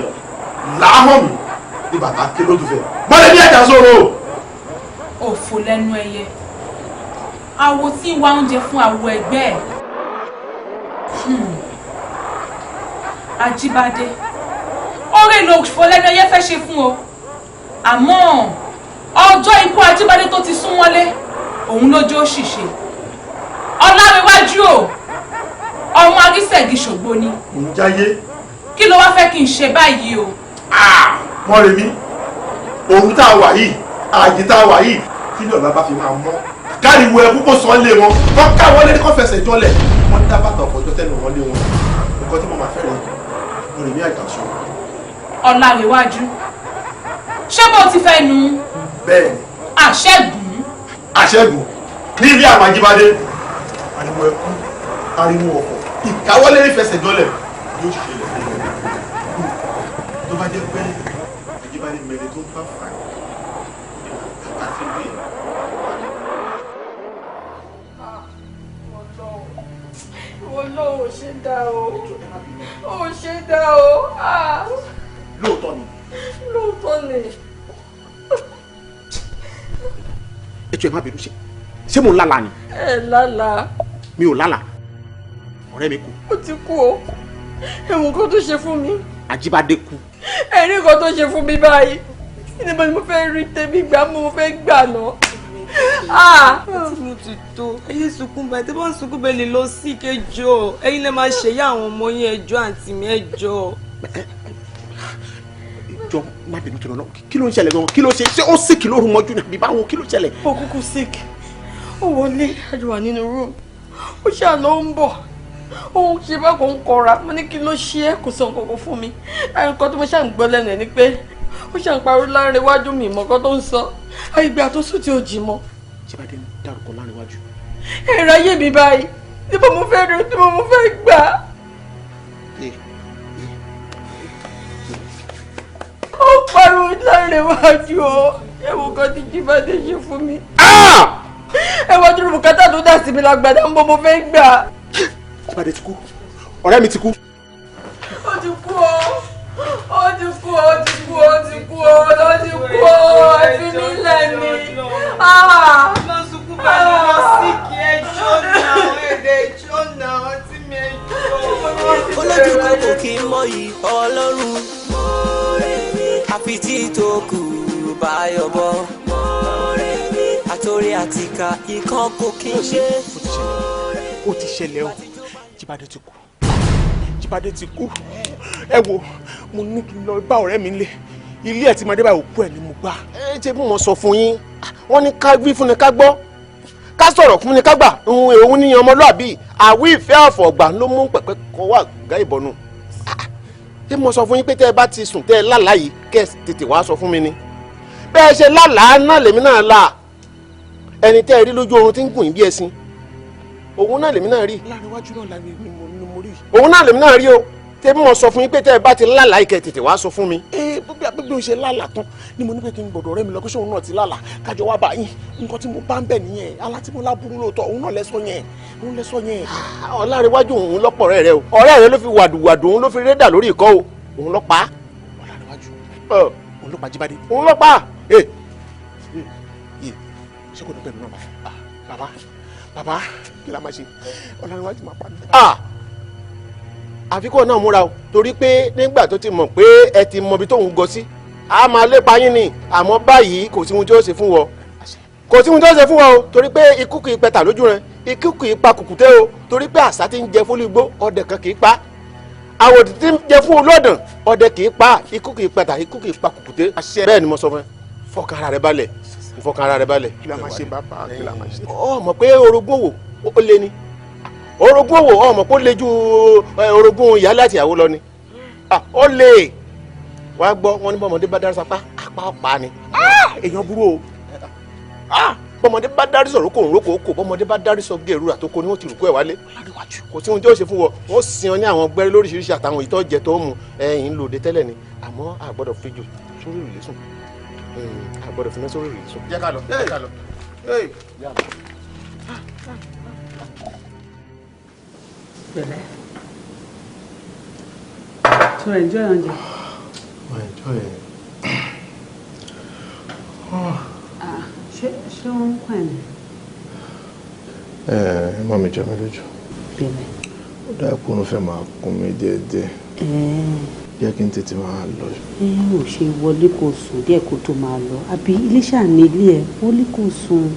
làáhàn mi ní bàbá ké ló tún fẹ́. Mọ́remí Àjànsóró. Òfò lẹ́nu ẹyẹ, awo tí ń wá oúnjẹ fún awo ẹgbẹ́ ẹ̀. Ajíbádé, oore ló òfò lẹ́nu ẹyẹ fẹ́ ṣe fún o, àmọ́ ọjọ́ ikú Ajíbádé tó ti sún wọlé òun lójú ó ṣìṣe. Ọlárẹ̀wájú. Ọlárẹ̀wájú o, ọmọ arísẹ̀gì ṣògbó ni. Jáyé. Kí ló wá fẹ́ kí n ṣe báyìí o? Mọ́remí, òun tá a wà yìí, ààyè tá a wà yìí, tí ní ọ̀la bá fi máa mọ́, káriwo ẹkú kó sọ lé wọn, wọ́n ká wọlé kó fẹsẹ̀ jọlẹ̀, wọ́n dá bàtà ọ̀fọ̀jọ́ tẹ́nu wọn lé wọn. Nǹkan tí mo máa fẹ́ rẹ̀, Mọ́remí Àjàsọ. Ọlárẹ̀wájú, ṣé bó ti fẹ́ nu? Bẹ́ẹ̀ni. Àṣẹ́gun. Àṣẹ́gun ní ilé àwọn Ajíbádé, ariwo ẹkú, ariwo ọ̀fọ̀, ìkáwọ́lé fẹsẹ̀ jọlẹ̀ yóò ṣẹlẹ̀ fún wọn. Tó bá jẹ́ pé Ajíbádé mẹ́rin tó ń bá fà á àti bí ẹ̀. Ìwọ náà ò ṣe dá o, ò ṣe dá o. Lóòótọ́ ni. Lóòótọ́ ni. Ètò ẹ̀ má bínú, ṣé mò ń lálàá ni? Ẹ lálàá. Mi ò lálàá, ọ̀rẹ́ mi kú. Ó ti kú o, ẹ̀wọ̀n kan tó ṣe fún mi. Ajíbádé kú. Ẹ̀rí kan tó ṣe fún mi báyìí, níbo ni mo fẹ́ rí tèmi gbà, mo fẹ́ gbà náà. Àti mi ti tó, ẹyẹ sunkún báyìí, tẹ́ bá ń sunkún bẹ́ẹ̀ lè lọ sí ìkẹjọ, ẹ̀yin lẹ máa ṣèyá àwọn ọmọ yín, ẹjọ́ àǹtí mi, ẹjọ́. Jọ má bínú tó lọ, kí ló ń ṣẹlẹ̀ gan-an? Kí ló ṣe? Ṣé ó sick lóru mọ́jú ni àbí báwo? Kí ló ṣẹlẹ̀? Ó kúkú sick, ó wọlé, àjọ wà nínú room, ó ṣáà ló ń bọ̀, ó ṣe bá kò ń kọra. Mo ní kí ló ṣe é, kò sọ nǹkan kan fún mi. Nǹkan tó mo ṣáà ń gbọ́ lẹ́nu ẹ̀ ni pé ó ṣáà ń pariwo Lárẹ̀wájú, mi ìmọ̀ kan tó ń sọ, àìgbà tó sùn tí ó jì mọ́. Jíbádé ń dárúkọ Lárẹ̀wájú. Ẹ̀rọ ayé mi báyìí, níbo mo fẹ́ rí, níbo mo fẹ́ gbà. Ó pariwo Lárẹ̀wájú o, ẹ̀wọ̀n kan tí Jíbádé ṣe fún mi. Ẹ̀wọ̀n dúró bùkátà tó dà sí mi lágbàdá, níbo mo fẹ́ gbà. Jíbádé ti kú, ọ̀rẹ́ mi ti kú. Ó ti kú o, ó ti kú, ó ti kú, ó ti kú, ó ti kú o, ẹ fi mí lẹ̀ ni. Lọ sunkún báyìí, lọ sí kí ẹjọ́ náà, ẹ̀dẹ̀ ẹjọ́ náà, ọtí mi ẹjọ́. Olójú kan kò kí ń mọyì Ọlọ́run, àfi tí tó kù bá yọ̀bọ. Àtòrí àtìkà ikán kò kí ń ṣe. Ó ti ṣẹlẹ̀ o, Jíbádé ti kú, Jíbádé ti kú. Ẹ wo, mo ní kí n lọ bá ọ̀rẹ́ mi lé ilé ẹ̀ tí mo dé báyìí, òkú ẹ̀ ni mo gbà. Ẹ ṣe bí mo sọ fún yín, wọ́n ní ká wí fún ni ká gbọ́, ká sọ̀rọ̀ fún ni ká gbà. Òun ní ọmọlúàbí àwí ìfẹ́ àfọ̀gbà ló mú pẹ̀pẹ́ kọ́ wà gá ìbọnú. Ṣé mo sọ fún yín pé tẹ́ ẹ bá ti sùn tẹ́ ẹ lálàá yìí, kẹ́ ẹ tètè wá sọ fún mi ni? Bẹ́ẹ̀ ṣe lálàá náà lèmi náà là, ẹni tẹ́ ẹ rí lójú oorun tí ń gùn yín bí ẹṣin, òun náà lèmi náà rí. Lárẹ̀wájú náà ni mo rí. Òun náà lèmi náà rí o. Tẹ́ bí mo sọ fún yín pé tẹ́ ẹ bá ti lálàá yìí, kẹ́ ẹ tètè wá sọ fún mi. Ẹ bí o ṣe lálàá tán ni mo ní pé kí n gbọ́dọ̀ ọ̀rẹ́ mi lọ, kó ṣe òun náà ti lálàá kájọ wá bá yín. Nǹkan tí mo bá ń bẹ̀ nìyẹn, alá tí mo láburú lóòótọ́, òun náà lẹ́sọ yẹn, òun lẹ́sọ yẹn. Ọlárẹ̀wájú òun lọ́pọ̀ ọ̀rẹ́ rẹ o, ọ̀rẹ́ rẹ ló fi wàdùwàdù, òun ló fi rédà lórí ìkọ́ o, òun ló pa á. Ọlárẹ̀wájú òun ló pa Jíbádé. Òun ló pa á. Ṣé kò ní pẹ̀lú náà bàbá? Bàbá, kí la máa ṣe? Ọlárẹ̀wájú máa pa mí. Àfikún náà múra o, torí pé nígbà tó ti mọ̀ pé ẹ ti mọ ibi tóun gọ sí, a máa lépa yín ni. Àmọ́ báyìí kò sí ohun tí ó ṣe fún wọ, kò sí ohun tí ó ṣe fún wọ o, torí pé ikú kì í pẹ̀tà lójú rẹ, ikú kì í pa kùkùté o, torí pé àṣà ti ń jẹ fún igbó, ọdẹ kan kì í pa, àwòdì ti ń jẹ fún olódàn, ọdẹ kì í pa, ikú kì í pẹ̀tà, ikú kì í pa kùkùté. Bẹ́ẹ̀ ni mo sọ fún ẹ, fọkàn ara rẹ balẹ̀, fọkàn ara rẹ balẹ̀. Kí la máa ṣe bàbá? Kí la máa ṣe? Ọ mọ̀ pé orogún òwò ó lé ni, orogún òwò ọmọ kó le ju orogún ìyálé àti ìyàwó lọ ni. Ó lè wá gbọ́, wọn ní bọ́mọdé bá dárí sapá, apá ọ̀pá ni. Èèyàn burú o. Bọ́mọdé bá dárí sọ̀rọ̀ kò ń rókò kò, bọ́mọdé bá dárí sọ gé ìrora tó kó ni wọ́n ti rùkú ẹ̀ wálé. Kò sí ohun tí ó ṣe fún wọn, wọ́n sin ọ ní àwọn gbẹ́rẹ́ lóríṣiríṣi àtàwọn ìtọ́jẹ tó mú ẹ̀yìn lòdì tẹ́lẹ̀ ni. Àmọ́ a gbọ́dọ̀ fi jù sórí ìrìlẹ̀ sùn, a gbọ́dọ̀ fi iná sórí ìrìlẹ̀ sùn. Jẹ́ ká lọ, jẹ́ ká lọ. Pẹ̀lẹ́. So enjoy oúnjẹ. I enjoy it. Ah, ṣé wọ́n ń kọ́ ẹ̀ ní? Ẹ má mi jẹ mí lójú. Pẹ̀lẹ́. Ó dá ẹ̀kú òun fẹ́ máa kún mi díẹ̀díẹ̀. Jẹ́ kí n tètè máa lọ. Ẹ ò ṣe wọlé kó sùn díẹ̀ kó tó máa lọ. Àbí ilé ṣáà ní ilé ẹ̀, wọlé kó sùn.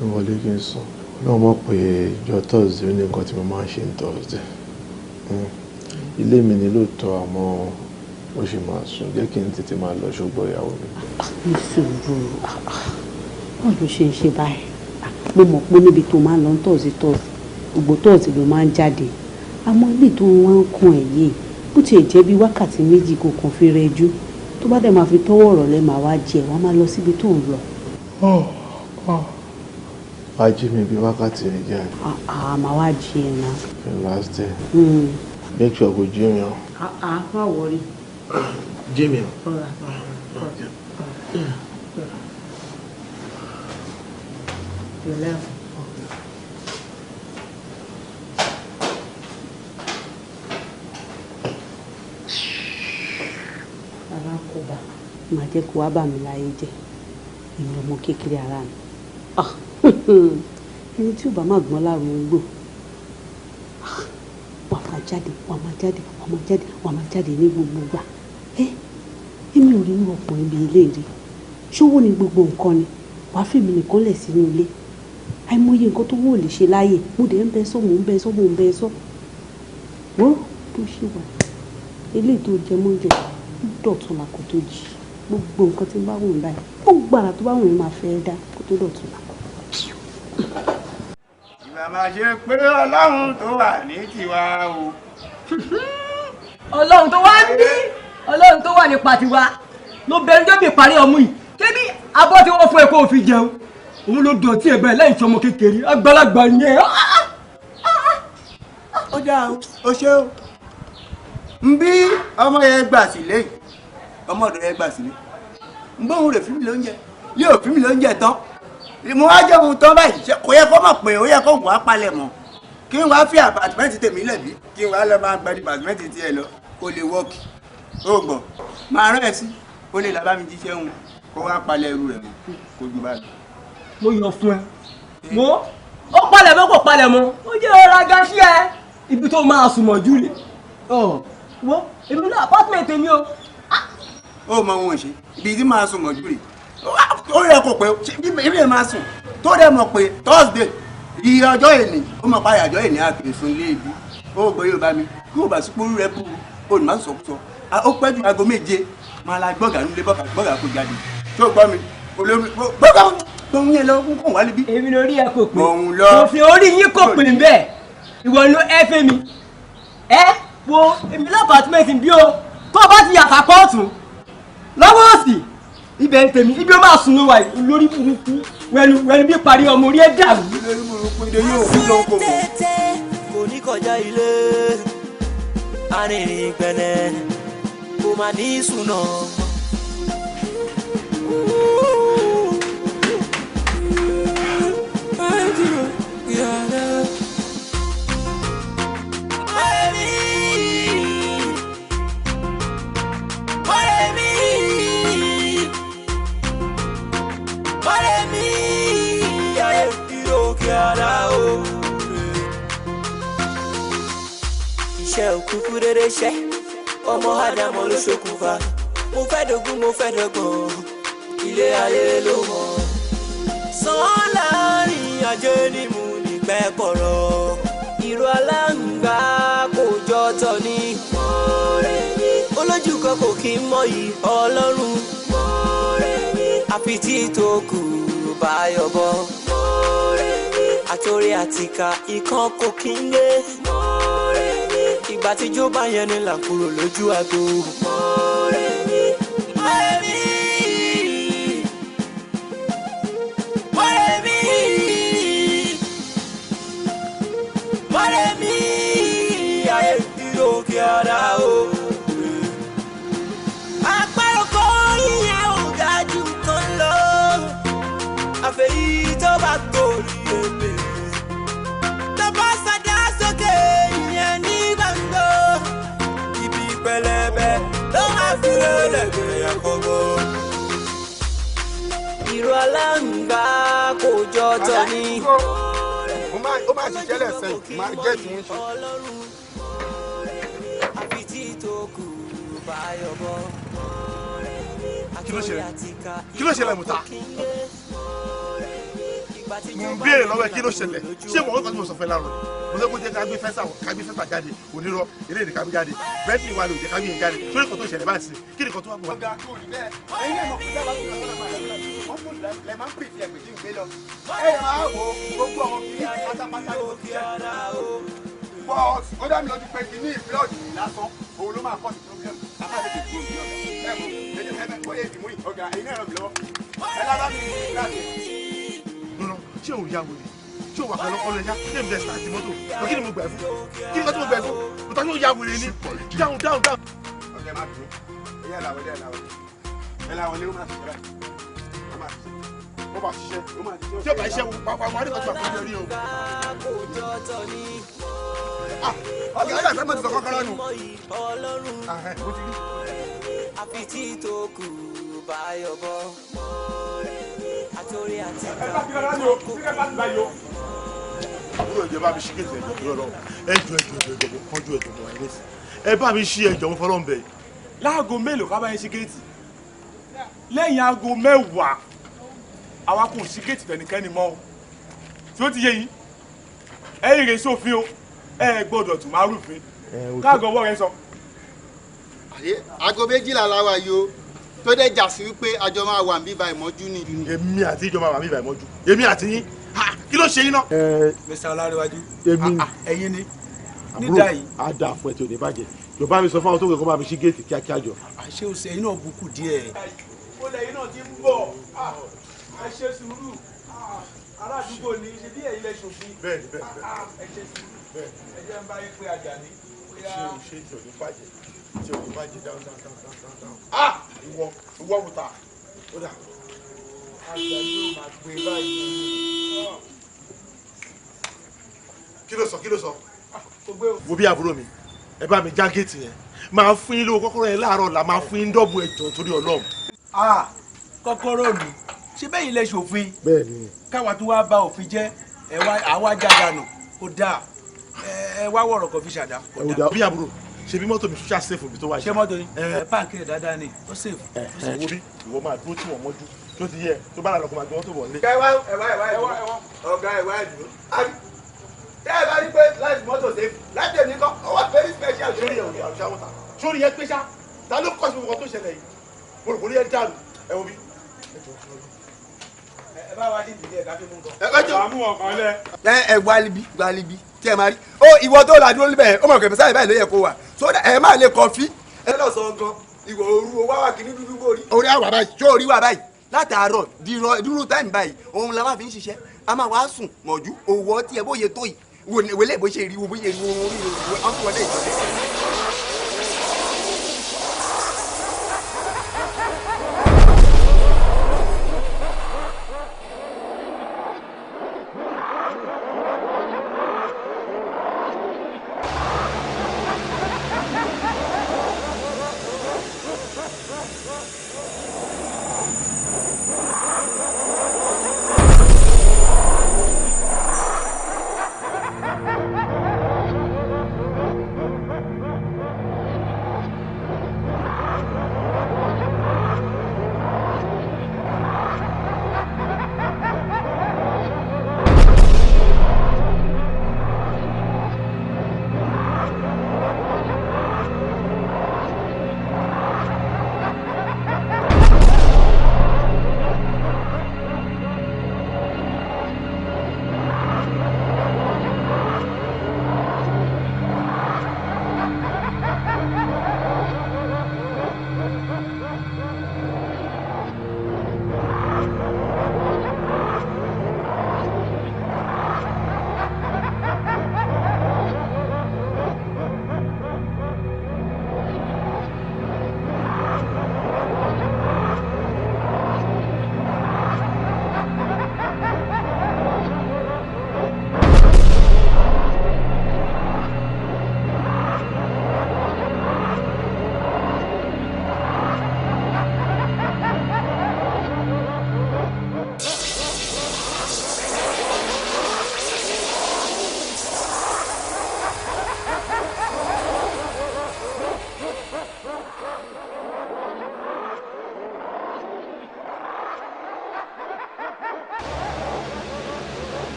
Ẹ wọlé kí n sùn. Náà mọ̀ pé ìjọ Thursday ó ní nǹkan tí mo máa ń ṣe ní Thursday. Ilé mi ni lóòótọ́, àmọ́ ó ṣì máa sùn. Jẹ́ kí n tètè máa lọ, ṣùgbọ́n ìyàwó mi. Ní sùúrù, báwo ló ṣe ń ṣe báyìí? Mo mọ̀ pé níbi tó máa ń lọ Thursday Thursday, gbogbo Thursday ló máa ń jáde, àmọ́ ilé tó wá ń kún ẹ̀ yìí, bó tiẹ̀ jẹ́ bí wákàtí 2 kò kàn fi rẹjú, tó bá dẹ̀ máa fi tọ́wọ́ ọ̀rọ̀ lẹ́ máa wá jẹ, wàá máa lọ síbi tó ń lọ. Wá jí mi bí wákàtí 2 àná. Àà, máa wá jí ẹ náà. Last day. Make sure kò jí mi o. Àà, má worry. Jí mi o. Pẹ̀lẹ́. Alákòóbá máa jẹ́ kó wá bà mí láyé jẹ́, èmi ọmọ kékeré ara mi. Ẹni tí ò bá máa gbọ́n láàrú ń gbò, wà máa jáde, wà máa jáde, wà máa jáde, wà máa jáde ní gbogbo gbà. Èmi ò rí irú ọkùnrin bíi ilé rí. Ṣówó ni gbogbo nǹkan ni? Wàá fèmí nìkan lẹ̀ sínú ilé. Àìmọye nǹkan tó wò lè ṣe láàyè. Mo dẹ̀ ń bẹ sọ, mò ń bẹ sọ, mò ń bẹ sọ. Wọ́n tó ṣe wà, eléyìí tó jẹ mọ́ jẹ, dọ̀tun là kó tó jí. Gbogbo nǹkan tí ń bá wù mí báyìí, ó gbàrà tó bá wù mí máa fẹ́ dá kó tó dọ̀tun là. Ìgbà máa ṣe pé Ọlọ́run tó wà ní tiwa o. Ọlọ́run tó wá ní, Ọlọ́run tó wà nípa tiwa ló bẹ̀rù débi ìparí ọmú yìí. Kébí abọ́ tí wọ́n fún ẹ kó o fi jẹun, òun ló dọ̀tí ẹ̀ bẹ́ẹ̀ lẹ́yìn tí ọmọ kékeré àgbàlagbà yẹn. Ó dáa o, o ṣé o. Ń bí ọmọ yẹn gbà sílé yìí, ọmọ ọ̀dọ̀ yẹn gbà sílé. Ń bóun rè fún mi lóúnjẹ, yóò fún mi lóúnjẹ tán. Mo wá jẹun tán báyìí, kò yẹ kó mọ̀ pé ó yẹ kó wàá palẹ̀ mọ́. Kí n wá fi àpàtìmẹ́ǹtì tèmi lẹ̀ bí, kí n wá lọ máa gba dìpàtìmẹ́ǹtì tiẹ̀ lọ, kó lè wọ́ọ̀kì. Ó gbọ́, máa rán ẹ sí, ó lè làbá mi jíṣẹ́ òun, kó wá palẹ̀ ẹrù rẹ̀ mọ́, kó ju báyìí. Mo yàn fún ẹ. Mo ó palẹ̀ mọ́ kò palẹ̀ mọ́, ó jẹ́ ọ̀rọ̀ aga sí ẹ. Ibi tó máa sùn mọ̀jú rè. Wo èmi náà apartment mi o. Ó mọ ohun ìṣe, ibi tí máa sùn mọ̀jú rè. Ó yẹ kó pé ibi lè máa sùn tó dẹ̀ mọ̀ pé Thursday iye ọjọ́ èní ó mọ̀ páyà ọjọ́ èní àkèsùn ilé ibi. Ó gbọ́ yóò bá mi kí ó bá sí pórú rẹ búrú olùmọ̀ sọ̀kúsọ. Ó pẹ́ ju aago 7 máa la gbọ́gà nílé gbọ́gà kó jáde. Tó gbọ́ mi olómi gbọ́gà gbọ́n yẹn lọ kó wá níbí. Èmi lórí ẹ kò pé òfin orí yín kò pè bẹ́ẹ̀, ìwọ ló ẹ fẹ́ mi. Ẹ wo èmi lápàtúmẹ̀tì bí o tó o bá ti yàtà pọ́ọ̀tù lọ́wọ́ òsì ibẹ̀ ń tèmi, ibi ó máa sùn ló wà yìí lórí burúkú wẹnu wẹnu bí parí ọmọ orí ẹ dàrú. Lórí burúkú ìdè yóò kú ló ń kó mọ. Kò ní kọjá ilé arìnrìn gbẹ̀nẹ̀ kò má ní sùnà. Iṣẹ́ òkúkú rere ṣẹ́, ọmọ Ádámọ̀ ló ṣokùnfà. Mo fẹ́ dógún, mo fẹ́ dọ́gbọ̀n, ilé ayé ló mọ̀. Sàn láàrin ajé ni mo ní pẹ́ kọ̀rọ̀. Ìró aláǹgbá kò jọ tọ̀ ni. Olójú kan kò kí ń mọyì Ọlọ́run. Àfi tí tó kù bá yọ̀bọ̀. Àtòrí àtìkà ikán kò kí ń lé. Ìgbà tí jó bá yẹn ni là ń kúrò lójú agbo. Mọ̀rẹ́mí, mọ̀rẹ́mí, mọ̀rẹ́mí, mọ̀rẹ́mí, ayé ìlókè ọ̀dà o. Àpárò kan ìyẹn ò ga jù kan lọ. Àfẹ́yí tó bá gòrí èpè. Tó bá sàdá sókè ìyẹn ní gbàngbò. Ibi pẹlẹbẹ ló máa fi lélẹ̀ gbé àkọ́kọ́. Ìró aláǹgbá kò jọ tọ̀ ni. Ó máa ṣiṣẹ́ lẹ́sẹ̀ yìí, máa jẹ́ tí ń ṣe. Àfi tí tó kù bá yọ̀bọ̀. Kí ló ṣẹlẹ̀? Kí ló ṣẹlẹ̀ Mùtá? Mo ń béèrè lọ́wọ́ ẹ kí ló ṣẹlẹ̀? Ṣé mo kọ́ tí mo sọ fẹ́ lárọ̀? Mo sọ pé jẹ́ ká gbé fẹ́sà ká gbé fẹ́sà jáde, onírọ́, eré ìdí ká gbé jáde, bẹ́ẹ̀ni wà ló jẹ́ ká gbé yẹn jáde. Sórí kan tó ṣẹlẹ̀ báyìí sí, kí ni kan tó wà bọ̀ wá? Ọ̀gá kò rí bẹ́ẹ̀. Ẹ̀yin náà mọ̀ pé dábàá tó lọ sọ́dọ̀ máa lọ. Wọ́n mú lẹ máa ń pè sí ẹ̀pẹ̀ tí ń gbé lọ. Ẹ máa wo gbogbo àwọn kìíní pátápátá ló ti jẹ́. But ó dá mi lójú pé kìíní ìfúlọ̀dì lásán òun ló máa kọ́ sí problem. A máa tètè kúrò ní ọ̀gá. Ẹ mọ̀ ẹ ẹ bóyá ìdìmú yìí ọ̀gá ẹ̀yin náà ràn mí lọ́wọ́. Ẹ lábá mi láti. Lọ́nà ṣé òun yá wòlé? Ṣé òun wà pẹ̀lú ọkọ lẹ́yà? Ṣé èmi dẹ̀ sí mọ́tò? Kí ni mo gbà ẹ́ fún? Kí ni mo gbà ẹ́ fún? Mo ta yóò yá wòlé ni. Dáhùn dáhùn dáhùn. Ọ̀gá ẹ má bínú. Ẹ làwọlé ẹ làwọlé. Ẹ làwọlé ó máa ṣiṣẹ́ báyìí. Ó máa ṣiṣẹ́. Ó máa ṣiṣẹ́. Tí ó bá ṣiṣẹ́ wà wà ní kọ́tù àkójọ rí o. Ọ̀gá ẹ dàgbẹ́ mọ́tò kọ́kọ́rọ́ nù. Mo ti rí. Àfi tí tó kù bá yọ̀bọ̀. Àtòrí àti Àbúrò ẹ̀jẹ̀ bá mi ṣí kéètì ẹ̀jọ̀ tó lọ. Ẹjọ́ ẹjọ́ ẹjọ́ ẹjọ́ mo kánjú ẹjọ́ mo wà ní ẹ̀sìn. Ẹ bá mi ṣí ẹjọ́ mo fọlọ́ ń bẹ̀. Láago mélòó ká bá yín ṣí géètì? Lẹ́yìn aago 10 àwa kò ṣí géètì tẹnikẹ́ni mọ́ o. Tí ó ti yé yín, ẹ̀yin rè sófin o, ẹ gbọ́dọ̀ tún máa rúfin. Káàgọ́ ọwọ́ rẹ sọ. Aago 12 la wà yìí o, tó dẹ̀ jà sí wípé àjọ máa wà níbí ìmọ́jú ni. Èmi àti ìjọba wà níbí ìmọ́jú. Èmi àti yín, kí ló ṣe yín náà. Mr. Ọlárẹ̀wájú, ẹ̀yin ni. Àbúrò á dáa fún ẹ tí ò ní bàjẹ́. Yorùbá mi sọ fún àwọn tó kẹ́ kó bá mi ṣí géètì kíákíá jọ. Àṣé o ṣe ẹ̀yin náà bukú díẹ̀. Ó lẹ́yìn náà ti ń bọ̀, ẹ ṣe sùúrù. Ará àdúgbò ni ṣe bí ẹ̀yin lẹ ṣòfin. Bẹ́ẹ̀ni bẹ́ẹ̀ni. Ẹ ṣe sùúrù. Ẹ jẹ́ ń bá yín pé Àjàní. Ṣé o ṣe tí ò ní bàjẹ́? Tí ò ní bàjẹ́ dáhùn dáhùn dáhùn dáhùn dáhùn. Ah! Ìwọ ìwọ wùtà. Ó dà. Àjàní ò máa gbé báyìí. Kí ló sọ? Kí ló sọ? Wo bí àbúrò mi, ẹ bá mi já géètì yẹn. Máa fún yín lówó kọ́kọ́rọ́ yẹn láàárọ̀ la máa fún yín dọ́bù ẹ̀jọ̀ torí Ọlọ́run. Ah! Kọ́kọ́rọ́ mi, ṣé bẹ́ẹ̀ ilẹ̀ ṣòfin? Bẹ́ẹ̀ni. Káwa tó wá bà òfin jẹ́, ẹ wá àwa jàdánù, kò dáa. Ẹ wá wọ̀rọ̀ kan fi ṣàdá. Bí àbúrò, ṣe bí mọ́tò mi ṣáà ṣèfù bí tó wà yìí. Ṣé mọ́tò ni? Ẹ páàkì rẹ̀ dáadáa ni, ó ṣèfù. Wo bí ìwọ máa dúró tí wọ́n mọ́jú tó ti yẹ tó bá lọ́kọ̀ máa gbé mọ́tò bọ̀ nílé. Ẹ wá ẹ wá ẹ wá ẹ wá ọ̀gá ẹ wá ẹ dúró. Tẹ́ ẹ bá rí pé láti mọ́tò ṣèfù láti èmi kọ́ ọwọ́ very special. Sórí ẹ̀ òní àrùn ṣáwọ́ta sórí ẹ pé ṣá ta ló kọ́ sí gbogbo tó ṣẹlẹ̀ yìí mo rò kó rí ẹ dàrú ẹ wo bí. Ẹ bá wa dídì díẹ̀ ká fi mú nǹkan. Ẹ jọ mú ọkàn lẹ. Ẹ wá libi tí ẹ máa rí ó ìwọ tó la dúró níbẹ̀ ó mọ̀ kẹ̀mí sáyẹ̀ báyìí ló yẹ kó wà sódà ẹ máa lè kọfí ẹ lọ sọ gan ìwọ òru owó wà kí ní dúdú bórí. Orí àwà báyìí tó orí wà báyìí látàárọ̀ dúró táìmù báyìí òun la máa fi ń ṣiṣẹ́ a máa wá sùn mọ̀jú òwò tí ẹ bóye tó yìí wọlé bó ṣe rí wo bó ṣe rí wo orí wo wọlé ìjọba.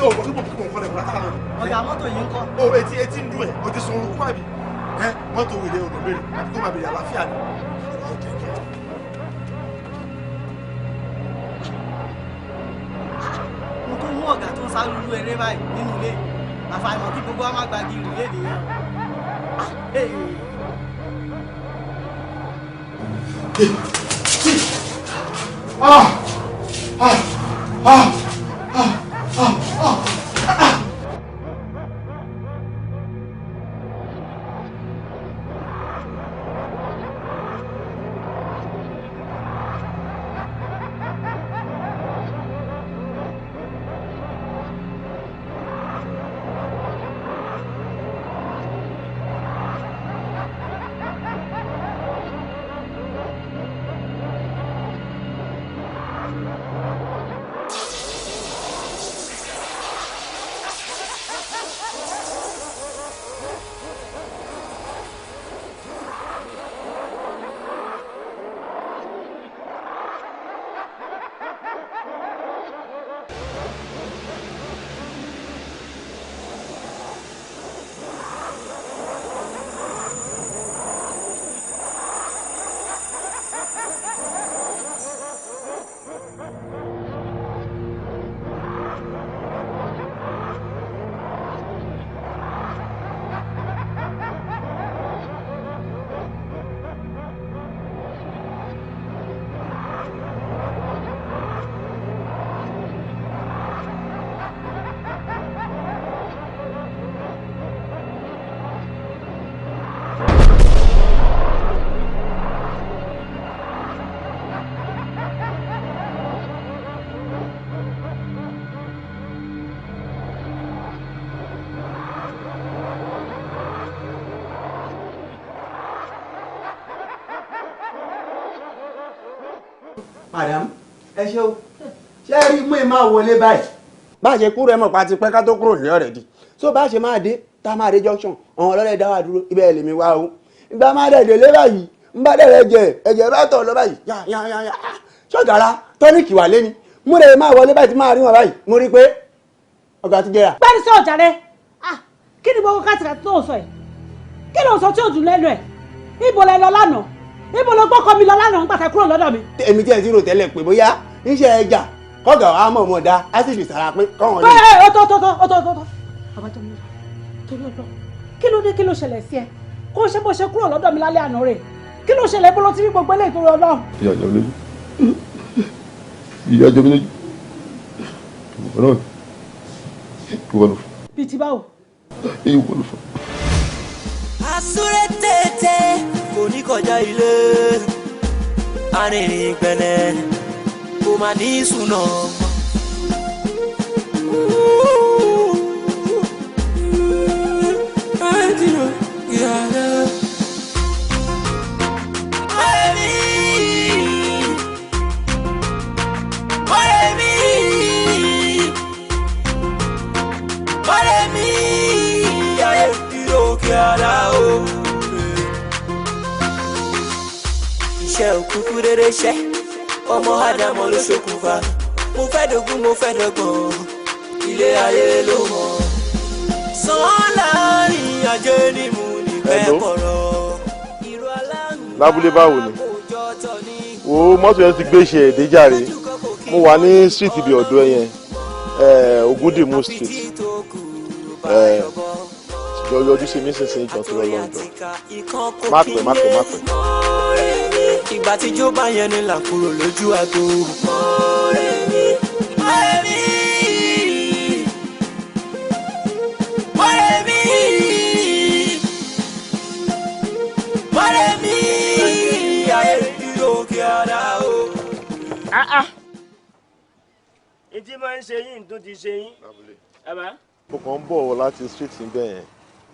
o kò kí mo kọ́ lẹ́kọ̀ọ́ látara. Ọ̀gá mọ́tò yìí ń kọ́. O etí ń dùn ẹ̀, o ti sun orúkú àbí? Ẹ mọ́tò wèrè ọ̀nà béèrè àti kó máa béèrè àlàáfíà ni. Mo tó mú ọ̀gá tó ń sáré olú eré báyìí nínú ilé. Àfàìmọ̀ kí gbogbo wa má gba gírì léde yẹn. Ah! Ah! Ah! Ah! Ah! Ah! Madam, ẹ ṣé o, ṣé ẹ rí mú ẹ máa wọlé báyìí. Bá a ṣe kúrò ẹ mọ̀ pa ti pẹ́ ká tó kúrò ní ọ̀rẹ́dì, so bá a ṣe máa dé tá a máa dé junction, àwọn ọlọ́dẹ dá wa dúró, ibẹ̀ lèmi wá o. Ìgbà máa dẹ̀ délé báyìí, ń bá dẹ̀rẹ̀ jẹ ẹ̀jẹ̀ bá tọ̀ lọ báyìí, yá yá yá yá, ṣọ́gàrà tọ́níkì wà lé ni, mú rẹ̀ máa wọlé báyìí tí máa rí wọn báyìí, mo rí pé ọ̀gá ti jẹrà. Gbẹ́ni sọ ọ̀jà rẹ̀, kí ni gbogbo kátìkàtì tó ń sọ yìí? Kí ló ń sọ tí ò dùn lẹ́nu ẹ̀? Ibo lẹ lọ lánàá? Ibo ló gbọ́kọ mi lọ lánàá ń pàtàkì kúrò lọ́dọ̀ mi? Èmi tí ẹ ti rò tẹ́lẹ̀ pé bóyá níṣẹ́ ẹja kọ́gà wa mọ̀ mọ̀ dá ásìlì sára pé kọ́wọn lè. Ẹ ó tó tó tó ó tó tó tó. Àbájọ mi torí ọlọ́ kí ló dé, kí ló ṣẹlẹ̀ sí ẹ? Kó ṣe bó ṣe kúrò lọ́dọ̀ mi lálẹ́ àná rẹ̀. Kí ló ṣẹlẹ̀, bó ló ti rí gbogbo eléyìí torí Ọlọ́run? Ìyá jọ mi lójú. Ìyá jọ mi lójú. Ìwọ náà ìwọ ló fà. Bíi ti báwo? Ìwọ ló fà. Àsúré tètè kò ní kọjá ilé, arìnrìn gbẹ̀nẹ̀ kò má ní sùnà. Iṣẹ́ òkúkú rere ṣẹ́, ọmọ Ádámọ̀ ló ṣokùnfà. Mo fẹ́ dógún, mo fẹ́ dọ́gbọ̀n, ilé ayé ló mọ̀. Sàn láàrin ajé ni mo ní fẹ́ kọ̀rọ̀. Lábúlé báwo ni? Wo mọ́tò yẹn ti gbé ṣe èdè jàre. Mo wà ní street ibi ọ̀dọ̀ ẹ yẹn, Ogundimu street. Jọ yọjú sí mi sísìn ìjọ tó lọ lọ́jọ́. Má pẹ́, má pẹ́, má pẹ́. Ìgbà tí jó bá yẹn ni là kúrò lójú àgbo. Ìtí máa ń ṣe yín tó ti ṣe yín. Mo kàn ń bọ̀ láti street níbẹ̀ yẹn,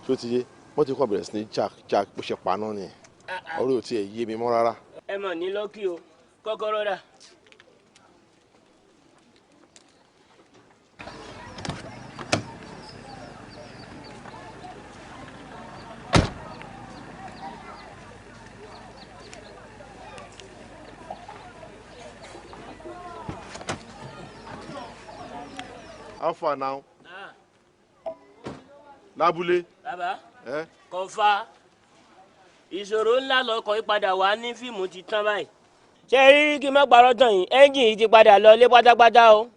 ṣó ti yé, wọ́n ti kàn bẹ̀rẹ̀ sí ní jack jack bó ṣe paná ni, ọ̀rọ̀ ò tiẹ̀ yé mi mọ́ rárá. Ẹ mọ̀ ní lọ́kì o, kọ́kọ́rọ́ dà. How far now? Lábúlé. Bàbá. Ẹ. Kọfà ìṣòro ńlá lọkọ̀ yìí padà wá ní fíìmù ti tán báyìí. Ṣé rí kí n má parọ́ tàn yín, ẹ́ńjìn yìí ti padà lọ lé pátápátá o.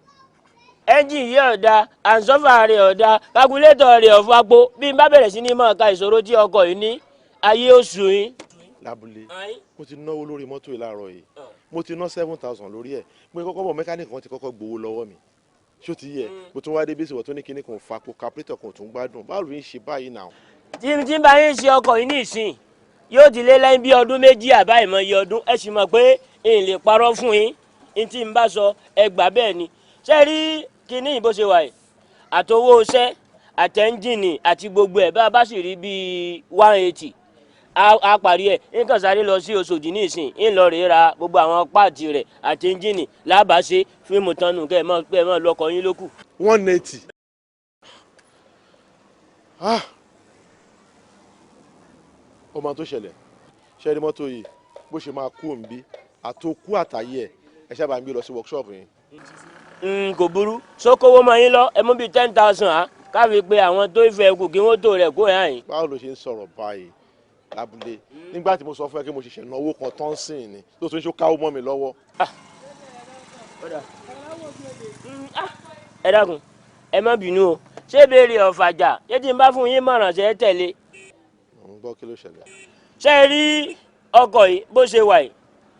Ẹ́ńjìn yìí ọ̀dà, àǹsọ́fà rẹ̀ ọ̀dà, kakulétọ̀ rẹ̀ ọ̀fàpọ̀. Bí n bá bẹ̀rẹ̀ sí ní máa ka ìṣòro tí ọkọ̀ yìí ní, ayé ó sùn yín. Lábúlé, mo ti náwó lórí mọ́tò yìí láàárọ̀ yìí, mo ti ná 7,000 lórí ẹ̀. Mo kọ́kọ́ bọ̀, mẹkáníìkì kan ti kọ́kọ́ gbowó lọ́wọ́ mi. Ṣó ti yẹ? Mo tún wá dé bí ìṣòwò tó ní kinní kan fapò, carburetor kan tún gbádùn. Báwo ló ń ṣe báyìí náà? Tí n bá yín ṣe ọkọ̀ yìí ní ìsìn, yóò ti lé lẹ́yìn bí ọdún 2 àbá ìmọ̀ iye ọdún. Ẹ sì mọ̀ pé n lè parọ́ fún yín, n tí n bá sọ ẹ gbà bẹ́ẹ̀ ni. Ṣé rí kinní bó ṣe wà yìí, àtowó iṣẹ́ àtẹ́ńjìnì àti gbogbo ẹ̀, bá a bá sì rí bíi 180, a parí ẹ̀. Nǹkan sáré lọ sí Òṣòdì ní ìsìn, ń lọ rèé ra gbogbo àwọn páàtì rẹ̀ àti ẹ́ńjìnì lábàáṣe fíìmù tánu kẹ́ ẹ mọ́ pé ẹ mọ́ lọkọ̀ yín lókù. 180. Ah, ọmọ tó ṣẹlẹ̀, ṣe rí mọ́tò yìí bó ṣe máa kú òǹbí àtòkú àtàyè ẹ̀, ẹ sábà ń gbé lọ sí workshop yín. Kò burú, sókòwò mọ́ yín lọ, ẹ mú bíi 10,000 á káfi pé àwọn tó ìfẹ́ kù kí wọ́n tó rẹ̀ kó hàn yín. Báwo ló ṣe ń sọ̀rọ̀ báyìí lábúlé, nígbà tí mo sọ fún ẹ kí mo ṣẹ̀ṣẹ̀ náwó kan tán sìn ni tó tún ṣe káwó mọ́ mi lọ́wọ́? Ẹ dákun, ẹ má bínú o, ṣé béèrè ọ̀fàjà ṣé tí n bá fún yín mọ̀ràn ṣe é tẹ̀lé? Mo ń gbọ́, kí ló ṣẹlẹ̀? Ṣé ẹ rí ọkọ̀ yìí bó ṣe wà yìí,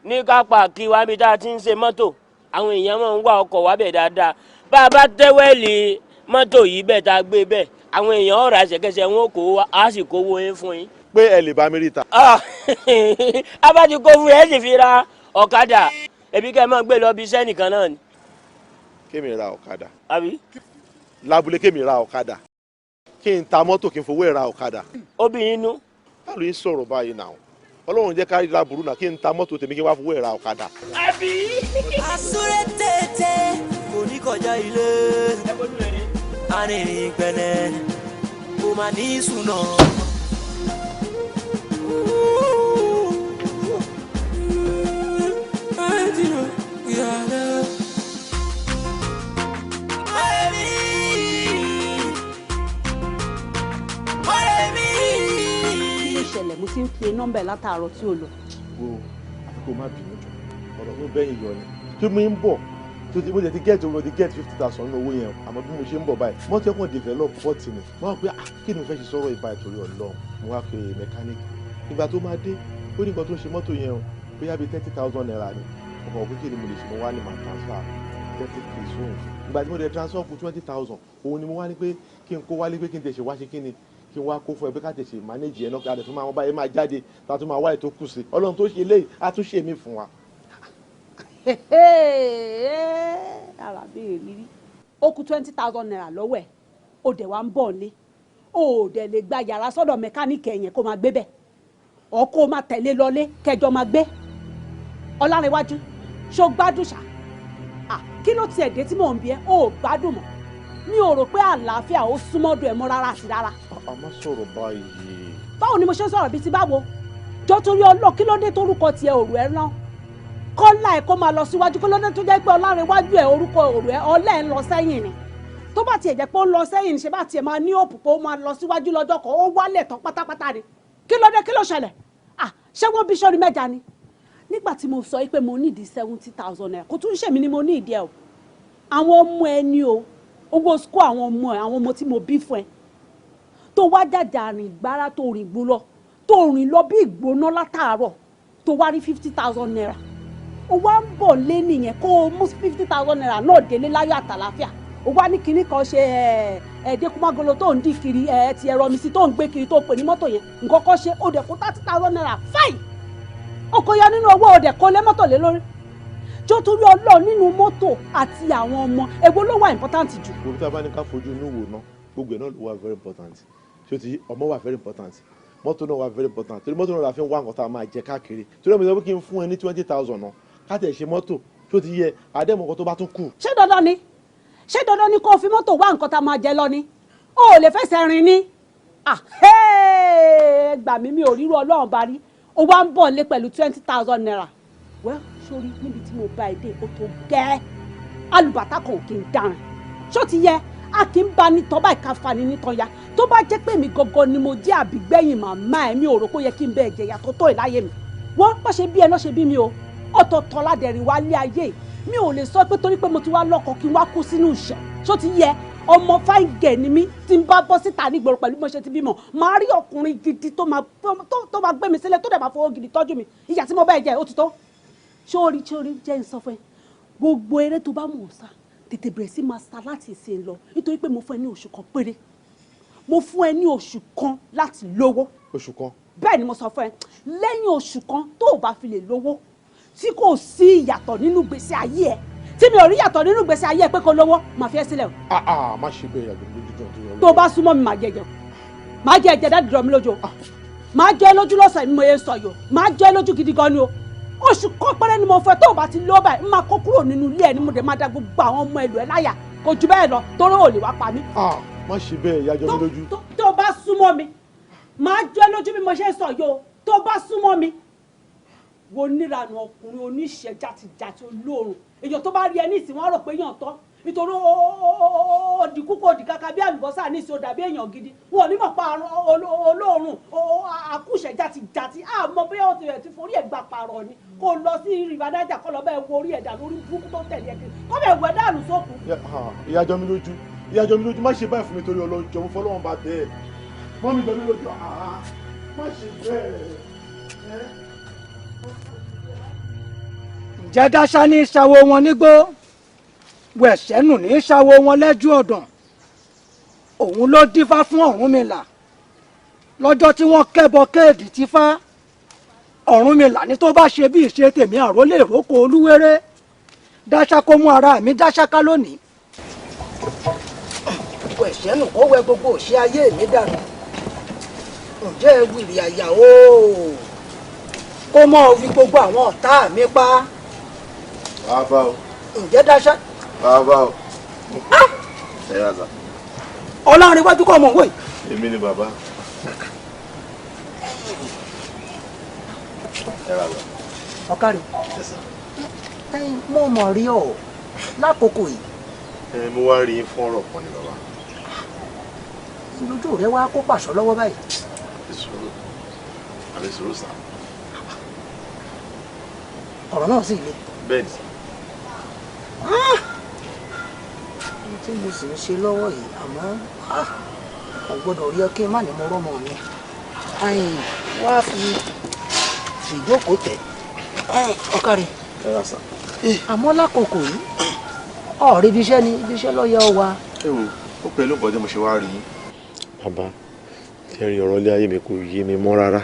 ní kápá kí wá bí tá a ti ń ṣe mọ́tò, àwọn èèyàn máa ń wá ọkọ̀ wá bẹ̀ dáadáa. Bá a bá tẹ́wẹ́lì mọ́tò yìí bẹ́ẹ̀ tá a gbé bẹ́ẹ̀, àwọn èèyàn ọ̀rọ̀ àṣẹkẹsẹ wọn kò wá, á sì kówó yín fún yín. Pé ẹ lè bá mi rí ta. A bá ti kó fún yín, ẹ sì fi ra ọ̀kadà, ẹbí kẹ́ ẹ máa gbé lọ bí iṣẹ́ nìkan náà ni. Kémi ra ọ̀kadà. Àbí? Lábúlé, kémi ra ọ̀kadà, kí n ta mọ́tò kí n fowó ẹ̀ ra ọ̀kadà. Obìnrin inú. Báwo ló ń sọ̀rọ̀ báyìí náà? Ọlọ́run jẹ́ ká rí láburú náà, kí n ta mọ́tò tèmi kí n wá fowó ẹ̀ ra ọ̀kadà. Àbí? Àsúré tètè kò ní kọjá ilé, arìnrìn pẹ̀lẹ́ kò má ní sùnà. Kí ló ṣẹlẹ̀? Mo ti ń pe nọ́mbà ẹ̀ látàárọ̀ tí ò lọ. Wo, àfi kó má bínú jọ, ọ̀rọ̀ tó bẹ́yìn yọ ni tí mo ń bọ̀ tó ti mo ti get mo ti get 50,000 nínú owó yẹn, àmọ́ bí mo ṣe ń bọ̀ báyìí, mọ́tò ẹ̀kọ́ develop fault ni. Mo wá pé, ah, kí ni mo fẹ́ ṣe sọ̀rọ̀ ìbá ìtòrí Ọlọ́run? Mo wá pe mechanic. Ìgbà tó máa dé, ó ní nǹkan tó ń ṣe mọ́tò yẹn o, bóyá bíi ₦30,000 ni. Mo kàn pé kí ni mo lè ṣe? Mo wá ní màá transfer 30K sóhun. Ìgbà tí mo dẹ̀ transfer kù 20,000, òun ni mo wá ní pé kí n kó wálé, pé kí n tẹ̀ ṣe wá ṣe kí ni, kí n wá kó fún ẹ, pé ká tẹ̀ ṣe manage ẹ̀ náà, ká tẹ̀ tún máa wọ́n báyìí máa jáde, tá a tún máa wá ètò kù sí. Ọlọ́run tó ṣe eléyìí á tún ṣe mí fún wa. Ara mi ìrírí, ó kù ₦20,000 lọ́wọ́ ẹ̀, ó dẹ̀ wá ń bọ̀ nílé, ó dẹ̀ lè gba yàrá sọ́dọ̀ mẹkáníìkì ẹ̀yẹn kó máa gbé bẹ̀, ọ̀ kó máa tẹ̀lé lọlé kẹjọ máa gbé. Ọlárẹ̀wájú, ṣó gbádùn ṣá? Kí ló tiẹ̀ dé tí mò ń bi ẹ́? Ó gbádùn mọ́? Mi ò rò pé àlàáfíà ó súnmọ́dọ̀ ẹ̀ mọ́ rárá àti rárá. A má sọ̀rọ̀ báyìí. Báwo ni mo ṣe ń sọ̀rọ̀ bíi ti báwo? Jọ, torí Ọlọ́, kí ló dé torúkọ tiẹ̀ òrù ẹ̀ rán kọ́lá ẹ̀ kó máa lọ síwájú? Kí ló dé tó jẹ́ pé Ọlárẹ̀wájú ẹ̀ orúkọ òrù ẹ̀ ọlẹ́ ẹ̀ ń lọ sẹ́yìn ni? Tó bá tiẹ̀ jẹ́ pé ó ń lọ sẹ́yìn ni, ṣe bá tiẹ̀ máa ní òpù pé ó máa lọ síwájú lọ́jọ́ kan? Ó wálẹ̀ tán pátápátá ni. Kí ló dé? Kí ló ṣẹlẹ̀? Ah, ṣé wọ́n bí sọ́ni mẹ́ja ni? Nígbà tí mo sọ pé mo nídìí ₦70,000, kò tún ṣèmi ni mo ní ìdí ẹ o, àwọn ọmọ ẹ ní o, owó school àwọn ọmọ ẹ, àwọn ọmọ tí mo bí fún ẹ, tó wá jàjà rìn gbára, tó rìn gbó lọ, tó rìn lọ bí ìgbóná látàárọ̀, tó wá rí ₦50,000, ó wá ń bọ̀ lé nìyẹn, kó o mú ₦50,000 náà délé láyọ̀ àtàlàáfíà, ó wá ní kinní kan ṣe ẹ ẹ dẹkùmágolo tó ń dì kiri ẹ ti ẹ̀rọ mi sí tó ń gbé kiri tó pè ní mọ́tò yẹn, nǹkan kan ṣe, ó dẹ̀ kó ₦30,000 fáì, ó kò yọ nínú owó, ó dẹ̀ kó lé mọ́tò lé lórí. Jọ, torí Ọlọ́ọ̀, nínú mọ́tò àti àwọn ọmọ, èwo ló wà important jù? Gbogbo tí a bá ní ká fojú inú wò ná, gbogbo ẹ̀ náà ló wà very important. Ṣé o ti ọmọ wà very important, mọ́tò náà wà very important, torí mọ́tò náà la fi ń wá nǹkan tá a máa jẹ káàkiri. Torí ẹ̀mí sọ pé kí n fún ẹ ní 20,000 náà, ká tẹ̀ ṣe mọ́tò tó ti yẹ àdẹ́mọ̀ nǹkan tó bá tún kù. Ṣé dandan ni? Ṣé dandan ni kó o fi mọ́tò wá nǹkan tá a máa jẹ lọ ni? O ò lè fẹsẹ̀ rìn ni? Ah, gbà mí, mi ò ríru Ọlọ́run bá rí. O wá ń bọ̀ lé pẹ̀lú ₦20,000. Well, sórí níbi tí mo bá ẹ dé, o tó gẹ́ alùbàtà kan ò kí n dáràn. Ṣó ti yẹ? A kì í ba ní tọ́ báyìí ká fani nítàn ya. Tó bá jẹ́ pé mi gangan ni mo jẹ́ àbígbẹ̀yìn màmá ẹ̀, mi ò rò pé ó yẹ kí n bẹ́ẹ̀ jẹ̀yà tó tó ìláyé mi. Wọ́n bá ṣe bí ẹ náà ṣe bí mi o, ọ̀tọ̀ọ̀tọ̀ ládẹ̀rìn wá lé ayé. Mi ò lè sọ pé torí pé mo ti wá lọ́kọ kí n wá kú sínú ìṣẹ́. Ṣó ti yẹ? Ọmọ fine girl ni mí. Tí n bá bọ́ síta nígboro pẹ̀lú bí mo ṣe ti bímọ, màá rí ọkùnrin gidi tó máa tó máa gbé mi sílẹ̀, tó dẹ̀ máa fowó gidi tọ́jú mi. Ìyà tí mo bẹ́ẹ̀ jẹ́ ó ti tó. Ṣóorí, ṣóorí, jẹ́ n sọ fún ẹ, gbogbo eré tó bá mọ̀ ọ́ sá, tètè bẹ̀rẹ̀ sí máa sá láti ìsìn lọ, nítorí pé mo fún ẹ ní oṣù kan péré. Mo fún ẹ ní oṣù kan láti lówó. Oṣù kan? Bẹ́ẹ̀ ni mo sọ fún ẹ. Lẹ́yìn oṣù kan, tó o bá fi lè lówó, tí kò sí ìyàtọ̀ nínú gbèsè ayé ẹ, tí mi ò rí ìyàtọ̀ nínú gbèsè ayé ẹ pé kò lówó, màá fi ẹ́ sílẹ̀ o. Ah ah, má ṣe bẹ́ẹ̀, yàgò lójú jọ tó yọ. Tó o bá súnmọ́ mi, màá jẹ jẹ, màá jẹ ẹ̀jẹ̀ dáàdì rọ̀ mí lójú o. Màá jẹ lójú lọ́sàn-án mi, mo yẹ sọ yìí o. Màá jẹ lójú gidi gan ni o. Oṣù kan péré ni mo fẹ́. Tó o bá ti lówó báyìí, n máa kó kúrò nínú ilé ẹ ní mo dẹ̀ máa da gbogbo àwọn ọmọ ẹlò ẹ láyà. Kò jù bẹ́ẹ̀ lọ, torí ò lè wá pa mí. Ah, má ṣe bẹ́ẹ̀, yàjọ mi lójú. Tó o bá súnmọ́ mi, màá jẹ lójú bí mo ṣe ń sọ yìí o. Tó o bá súnmọ́ mi, wo níranù ọkùnrin oníṣẹ́ jàtìjàtì olóòrùn. Èèyàn tó bá rí ẹ ní ìsìn, wọn rò pé èèyàn tán, nítorí òdì kúkú òdì kàkà bí àlùbọ́sà ní ìsìn, ó dàbí èèyàn gidi. Wọn ò ní mọ̀ pa olóòrùn àkúṣẹ̀ jàtìjàtì. Àmọ́ bóyá ó ti rẹ̀ ti forí ẹ̀ gbà pààrọ̀ ni. Kó lọ sí River Niger, kó lọ bẹ́ẹ̀ wo orí ẹ̀dà lórí burúkú tó tẹ̀lé ẹ̀ kiri, kó bẹ́ẹ̀ wẹ̀ dànù sókun. Ìyá jọ mi lójú, ìyá jọ mi lójú, má ṣe báyìí fún mi torí Ọlọ́jọ́, mo fọlọ́run bá bẹ́ẹ̀. Mọ́ mi jọ mi lójú, má ṣe bẹ́ẹ̀. Ǹjẹ́ dáṣá ní ṣàwo wọn nígbó, wẹ̀sẹ̀nù ní ṣàwo wọn lẹ́jú ọ̀dàn. Òun ló dífá fún Ọ̀rúnmìlà lọ́jọ́ tí wọ́n kẹ́bọ kéèdì tífá. Ọ̀rúnmìlà ní tó bá ṣe bí ìṣe tèmi, àrólé ìrókò olúwéré dáṣá, kó mú ara mi dáṣáká lónìí. Wẹ̀sẹ̀nù kó wẹ gbogbo òṣì ayé mi dànù. Ǹjẹ́ wìrì àyà ooo, kó mọ́ wí gbogbo àwọn ọ̀tá mi pa. Bàbá o. Ǹjẹ́ dáṣá. Bàbá o. Ẹ yà sà. Ọlọ́run kọ́ mọ̀ ń wò yìí. Èmi ni bàbá. Ẹ rà bàbá. Ọ̀kàrí, mo mọ̀ rí ọ lákòókò yìí. Ẹ mo wá rí yín fún ọ̀rọ̀ kan ni, bàbá. Lójú rẹ wá kó pàṣọ lọ́wọ́ báyìí. Àbí sùúrù, àbí sùúrù sà. Ọ̀rọ̀ náà sì le. Bẹ́ẹ̀ ni sà. Ohun tí mo sì ń ṣe lọ́wọ́ yìí, àmọ́ kò gbọ́dọ̀ rí ọ kí n má ní mo rọ́mọ mi. Wá fi ìjókòó tẹ̀, ọ̀kàrí. Ẹ rà sà. Àmọ́ lákòókò yìí, ọ̀rẹ́, ibi iṣẹ́ ni, ibi iṣẹ́ ló yẹ ọ wá. Ẹ wo, ó pẹ̀lú nǹkan tí mo ṣe wá rí yín. Bàbá, ṣe rí ọ̀rọ̀ ilé ayé mi kò yé mi mọ́ rárá.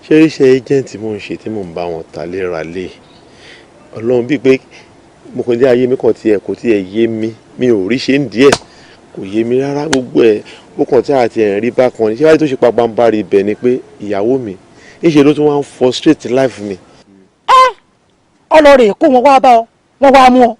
Ṣé iṣẹ́ agent mò ń ṣe tí mò ń bá wọn ta léra lé, Ọlọ́run, bíi pé mo kàn dé ayé mi kàn tiẹ̀ kò tiẹ̀ yé mi, mi ò rí ṣe ń díẹ̀, kò yé mi rárá. Gbogbo ẹ̀ ó kàn tí àti ẹ̀ ń rí bákan ni. Ṣé wáyé tó ṣe pabambarì ibẹ̀ ni pé ìyàwó mi níṣẹ́ ló tún wá ń frustrate life mi. Ọlọ́rẹ̀ kó wọn wá bá ọ, wọn wá mú ọ.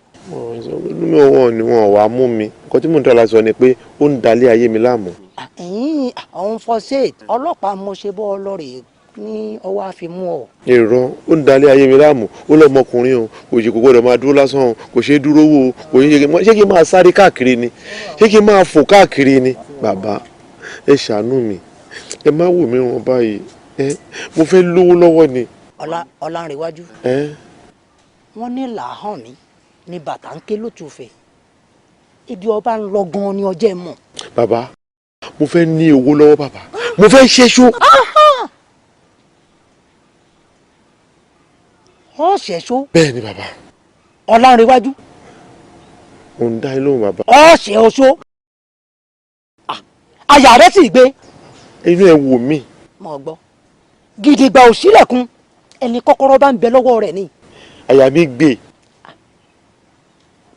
Nínú wọn ni wọn wàá mú mi. Nǹkan tí mò ń tọ́ la sọ ni pé ó ń dalé ayé mi láàmú. Ẹ̀yìn àwọn fọ́sẹ̀t ọlọ́pàá, mo ṣe bọ́ ọlọ́rẹ̀ ní ọwọ́ àfimú ọ. Èrò ó ń dalé ayé mi láàmú. Ó lọ́mọkùnrin o, kò ṣe, kò gbọ́dọ̀ máa dúró lásán o, kò ṣe é dúró wò o, kò ṣe é. Ṣé kí n máa sáré káàkiri ni? Ṣé kí n máa fò káàkiri ni? Bàbá, ẹ ṣàánú mi, ẹ má wò mí wọn báyìí. Ẹ mo fẹ́ lówó lọ́wọ́ ni. Ọlánrewájú. Ẹ. Wọ́n ní làáhàn mi ní bàtà ń ké lótùfẹ́. Ibi ọba ń lọ gan-an ni ọjọ́ ẹ mọ̀. Bàbá, mo fẹ́ ní owó lọ́wọ́. Bàbá, mo fẹ́ ṣẹ́ṣó. Ọ ṣẹ̀ṣó? Bẹ́ẹ̀ ni, bàbá. Ọlánrewájú. Mo ń dá yín lóhùn, bàbá. Ọ ṣẹ̀ oṣó, àyà rẹ sì gbé. Inú ẹ wò mí. Mo gbọ́ gidigba ò sílẹ̀kùn ẹni kọ́kọ́rọ́ bá ń bẹ lọ́wọ́ rẹ̀ ni. Àyà mi gbé.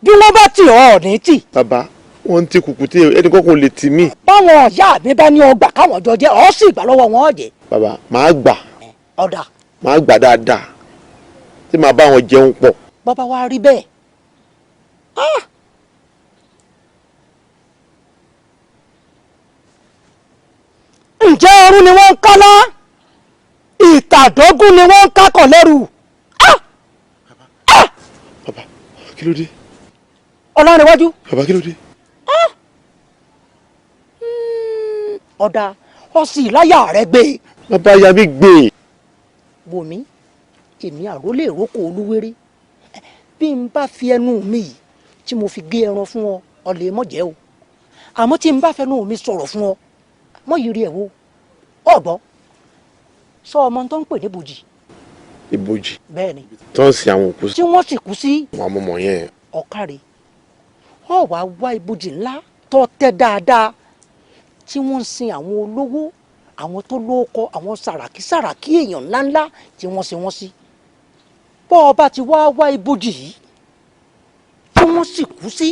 Bí wọ́n bá tì ọ́ ní tì. Bàbá, wọ́n ń tí kùkùté, ẹnì kọ́kọ́ lè tì mí. Báwọn ọ̀yá mi bá ní ọgbà káwọn jọ jẹ́, ọ́ sì gbà lọ́wọ́ wọn jẹ́. Bàbá, màá gbà. Ọ̀dà. Màá gbà dáadáa tí màá bá wọn jẹun pọ̀. Bọ́bá wa rí bẹ́ẹ̀. Ah! Ǹjẹ́ ọrún ni wọ́n ń kálá, ìtàdógún ni wọ́n ń kákọ̀ lẹ́rù. Bàbá, kí ló dé? Ọlọ́runwájú. Bàbá, kí ló dé? Ọ̀dà ọ̀sì láyà rẹ gbé. Bàbá ya mi gbé. Wò mí, èmi àrólé ìrókò olúwéré, bí n bá fi ẹnu mi yìí tí mo fi gé ẹran fún ọ, ọ lè mọ̀ jẹ́ o. Àmọ́ tí n bá fẹnu mi sọ̀rọ̀ fún ọ, mọ̀ yìí rí ẹ̀ wo ọ̀gbọ́n sọ ọmọ tó ń pè ní bòjì. Ibojì. Bẹ́ẹ̀ ni. Tó ń sin àwọn òkú sí. Tí wọ́n sì kú sí. Wọn mọ̀ mọ̀ yẹn. Ọ̀kàrẹ̀, ọ wàá wá ibojì ńlá tó tẹ́ dáadáa tí wọ́n ń sin àwọn olówó, àwọn tó lóko, àwọn sàràkí sàràkí, èèyàn ńláńlá tí wọ́n sin wọ́n sí. Bọ́ ọ bá ti wá wá ibojì yìí tí wọ́n sì kú sí,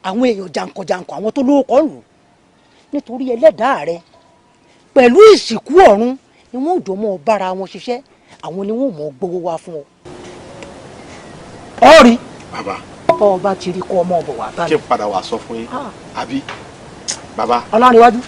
àwọn èèyàn jàǹkànjàǹkàn, àwọn tó lóko lù, nítorí ẹlẹ́dàá rẹ pẹ̀lú ìsìnkú ọ̀run ni wọ́n ò jọ mọ́ bára wọn ṣiṣẹ́, àwọn ni wọ́n mọ̀ gbowó wá fún ọ. Ọ rí. Bàbá. Bọ́ ọ bá ti rí, kọ́ ọmọ ọ̀bọ̀ wà bá mi. Kí n padà wá sọ fún yín àbí bàbá. Ọlárẹ̀wájú.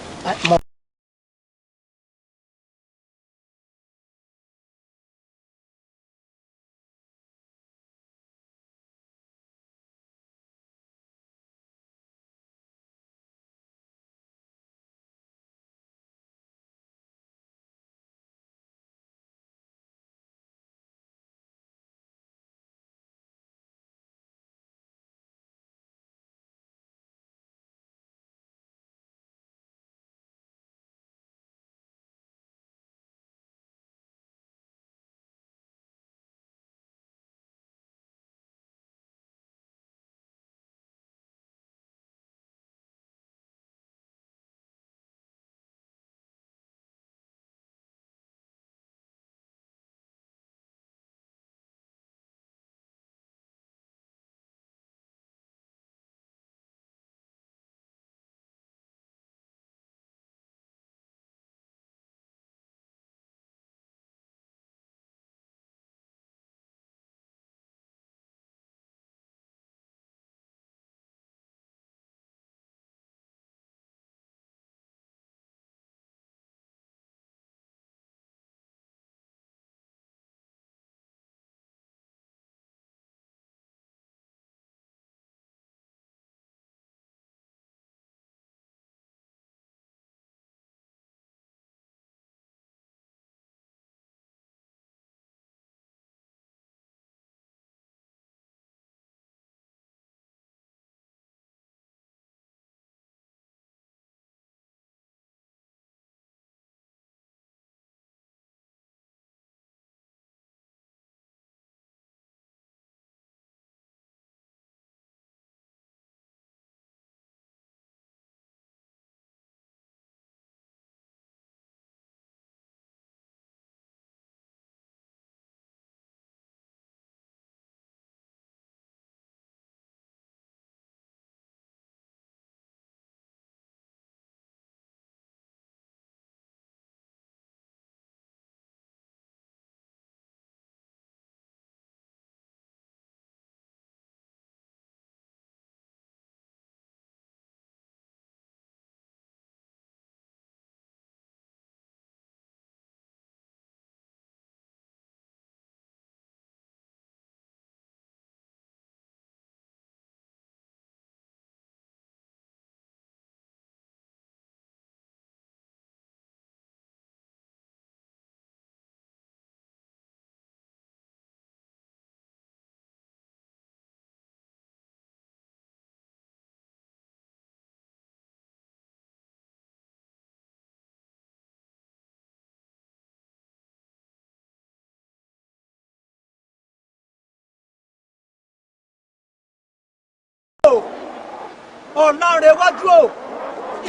Ọ̀làǹrẹ̀wájú o,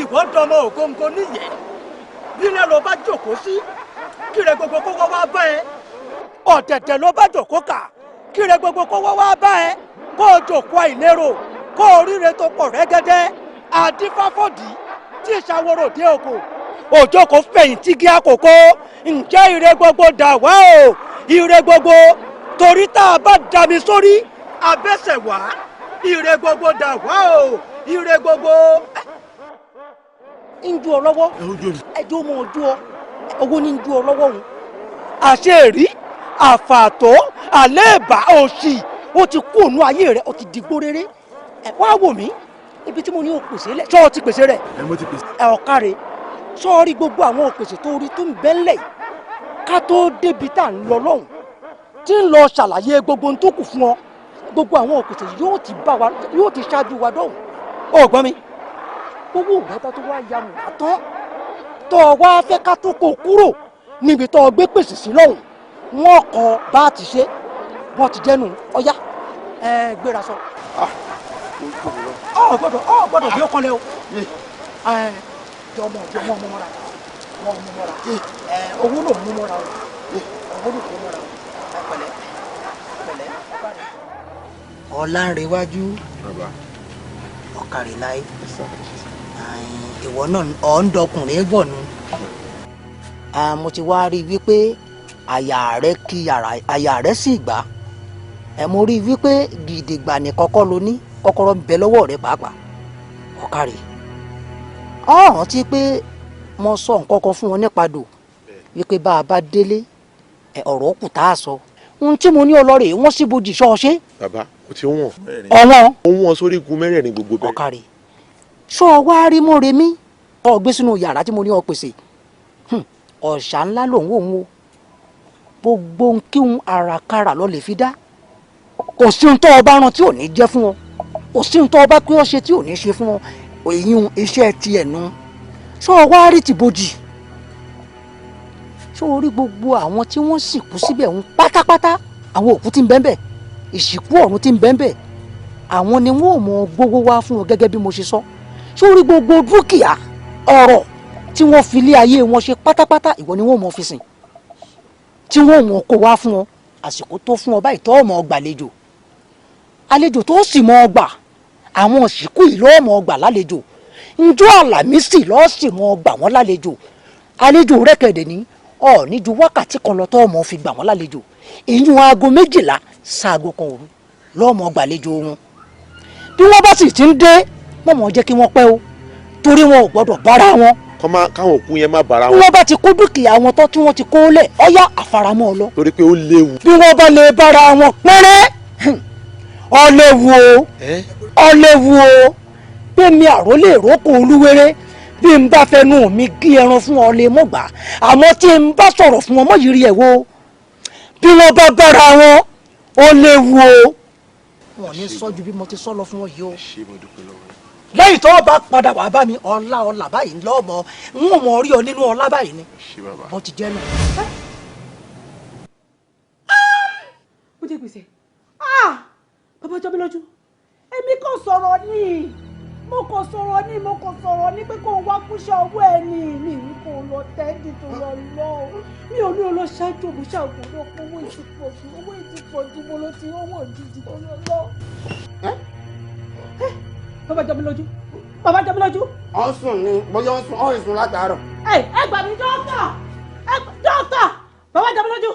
ìwọ dọmọ ògóńgó níyẹn. Bílẹ̀ ló bá jòkó sí, kíre gbogbo kó wá bá ẹ. Ọ̀tẹ̀tẹ̀ ló bá jòkó kà, kíre gbogbo kó wá bá ẹ. Kó o jòkó àìlérò, kó o ríre tó pọ̀ rẹ́gẹ́dẹ́. Àdífáfọ́dì tí ìṣàwòrò dé oko, òjòkó fẹ̀yìntì gé àkókò. Ǹjẹ́ ire gbogbo dà wá o, ire gbogbo, torí tá a bá dami sórí abẹ́sẹ̀ wá. Ire gbogbo dà wá o, ire gbogbo. Ń ju ọ lọ́wọ́, ẹjọ́ mọ ojú ọ, owó ní ń ju ọ lọ́wọ́ òun. Àṣeèrí, àfààtò, àléèbá, òṣì, ó ti kú ònú ayé rẹ, ó ti dìgbò rere. Ẹ wá wò mí, ibi tí mo ní o pèsè lẹ, ṣé o ti pèsè rẹ? Ẹ, mo ti pèsè. Ẹ ọ̀kàrẹ̀, Sọ́ọ́rí gbogbo àwọn òpèsè tó rí tó ń bẹ́ńlẹ̀ yìí ká tó débi tá à ń lọ lọ́hùn tí ń lọ ṣàlàyé gbogbo ohun tó kù fún ọ, gbogbo àwọn òpèsè yóò ti bá wa, yóò ti ṣáájú wa dọ́hùn. Ọ̀gbọ́n mi, owó rẹ bá tó wá ya mọ̀ wá tán, tó o wá fẹ́ ká tó kó kúrò níbi tó o gbé pèsè sí lọ́hùn, wọ́n kọ bá a ti ṣe bọ́ ti jẹ́nu. Ọ̀yá ẹ gbéra sọ. Ọ gbọ́dọ̀ bí ó kọ́lé o. Ẹ jọmọ jọmọ mọ mọ́ra, mọ mọ mọ́ra. Ẹ owó ló mú mọ́ra o, owó ló mú mọ́ra o. Ẹ pẹ̀lẹ́ pẹ̀lẹ́. Ọlánrewájú, ọ̀kàrìláì, ìwọ náà ọ̀ ń dọkùnrin bọ̀ nu. Mo ti wá rí i wípé àyà rẹ kí àyà rẹ sì gbà. Ẹ mo rí i wípé gidigba ní kọ́kọ́ ló ní kọ́kọ́rọ́ ń bẹ lọ́wọ́ rẹ pàápàá. Ọ̀kàrì, ọ rántí pé mo sọ nǹkan kan fún wọn nípa dò wípé bá a bá délé ọ̀rọ̀ kù tá a sọ. Ohun tí mo ní ọlọ́rẹ̀ wọ́n sì bojì ṣọ́ọ̀ṣe. Bàbá, o ti wọ̀n. Ọ̀wọ́n. Ó wọ̀n sórí igun mẹ́rẹ̀ẹ̀rin gbogbo bẹ́ẹ̀. Ọ̀kàrì, ṣọ́ ọ wá rí Mọ́remí tó o gbé sínú yàrá tí mo ní ọ pèsè. Ọ̀ṣà ńlá lòun òun o, gbogbo kíhun àràkàrà lọ lè fi dá. Kò sí ohun tó o bá rán tí ò ní jẹ́ fún ọ, kò sí ohun tó o bá pé ọ ṣe tí ò ní ṣe fún ọ. Èyí iṣẹ́ tiẹ̀ nu. Ṣọ́ ọ wá rí tìbojì, ṣó o rí gbogbo àwọn tí wọ́n sìnkú síbẹ̀ ń pátápátá, àwọn òkú tí ń bẹ́ńbẹ̀, ìsìnkú ọ̀run tí ń bẹ́ńbẹ̀, àwọn ni wọ́n ò mọ gbogbo wá fún ọ gẹ́gẹ́ bí mo ṣe sọ. Ṣó o rí gbogbo dúkìá ọ̀rọ̀ tí wọ́n fi lé ayé wọn ṣe pátápátá, ìwọ ni wọ́n mọ fi sìn, tí wọ́n mọ kó wá fún ọ. Àsìkò tó fún ọ báyìí tó mọ gbàlejò, àlejò tó sì mọ gbà, àwọn òsìkú yìí lọ́ọ́ mọ gbà lálejò. Njọ́ Àlàmísì lọ́ọ́ sì mọ gbà wọ́n lálejò. Àlejò rẹ́kẹ̀dẹ̀ ní ọ̀ ní ju wákàtí kan lọ tó mọ fi gbà wọ́n lálejò. Ìyún aago 12 sáago 1 òru lọ́ọ́ mọ gbàlejò wọn. Bí wọ́n bá sì ti ń dé, wọ́n mọ̀ jẹ́ kí wọ́n pẹ́ o, torí wọn ò gbọ́dọ̀ bára wọn. Káwọn òkú yẹn má bára wọn. Wọ́n bá ti kó dúkìá wọn tán tí wọ́n ti kó lẹ̀, ọ̀yá àfaramọ́ ọ lọ. Torí pé ó léwu. Bí wọ́n bá lè bára wọn pẹ́rẹ́, ó léwu o, ó léwu o. Gbẹ̀mí àrólé ìrókò olúwere, bí n bá fẹnu mi gé ẹran fún ọ lè mọ̀ gbà, àmọ́ tí n bá sọ̀rọ̀ fún ọmọ yìí rí ẹ̀ wo, bí wọ́n bá bára wọn, ó léwu o. Wọn ò ní sọ ju bí mo ti sọ lọ fún ọ yìí o. Lẹ́yìn tó bá padà wá bá mi, ọlá ọlá báyìí lọ́mọ n ò mọ̀ rí ọ nínú ọlá báyìí ni bó ti jẹ́ nù. Ó jẹ́ gbèsè. Bàbá jọ mí lójú, èmi kò sọ̀rọ̀ ní, mo kò sọ̀rọ̀ ní, mo kò sọ̀rọ̀ ní pé kó o wá kúṣẹ́ ọwọ́ ẹ ní, mi ní kó o lọ tẹ́ndì tó lọ lọ. Mi ò ní o lọ ṣáájú òun ṣàgùn ló pọ̀, owó ìtìpọ̀ jù, owó ìtìpọ̀ jù, mo ló ti owó òjijì tó lọ lọ. Bàbá jọ mi lójú, bàbá jọ mi lójú. Ó ń sùn ni, bóyá ó ń sùn, ó ń sùn látàárọ̀. Ẹ gbà mí dókítà, dókítà, bàbá jọ mi lójú,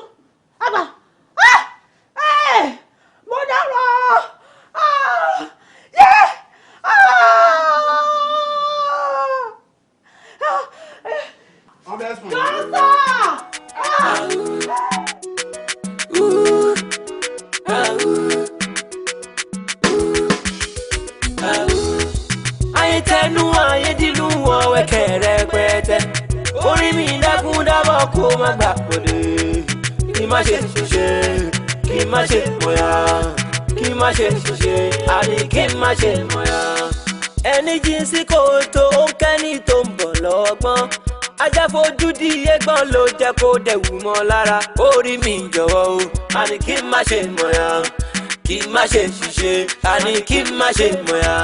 ẹ gbà, mo dárò, yé. Dókítà! Ayé tẹnu ayé dìlú wọn wẹ̀kẹ̀ rẹpẹtẹ. Orí mi dákun dábọ̀ kó má gbà pọ̀lẹ́. Kí má ṣe ṣe, kí má ṣe mọ̀yà. Kí má ṣe ṣe, àní kí má ṣe mọ̀yà. Ẹni jíǹsì kò tó ó kẹ́ni tó ń bọ̀ lọ́gbọ́n. Ajáfojú di ẹ̀gbọ́n ló jẹ́ kó dẹ̀wù mọ́ lára. Orí mi jọ̀wọ́ o, àní kí má ṣe mọ̀yà. Kí má ṣe ṣiṣẹ́, àní kí má ṣe mọ̀yà.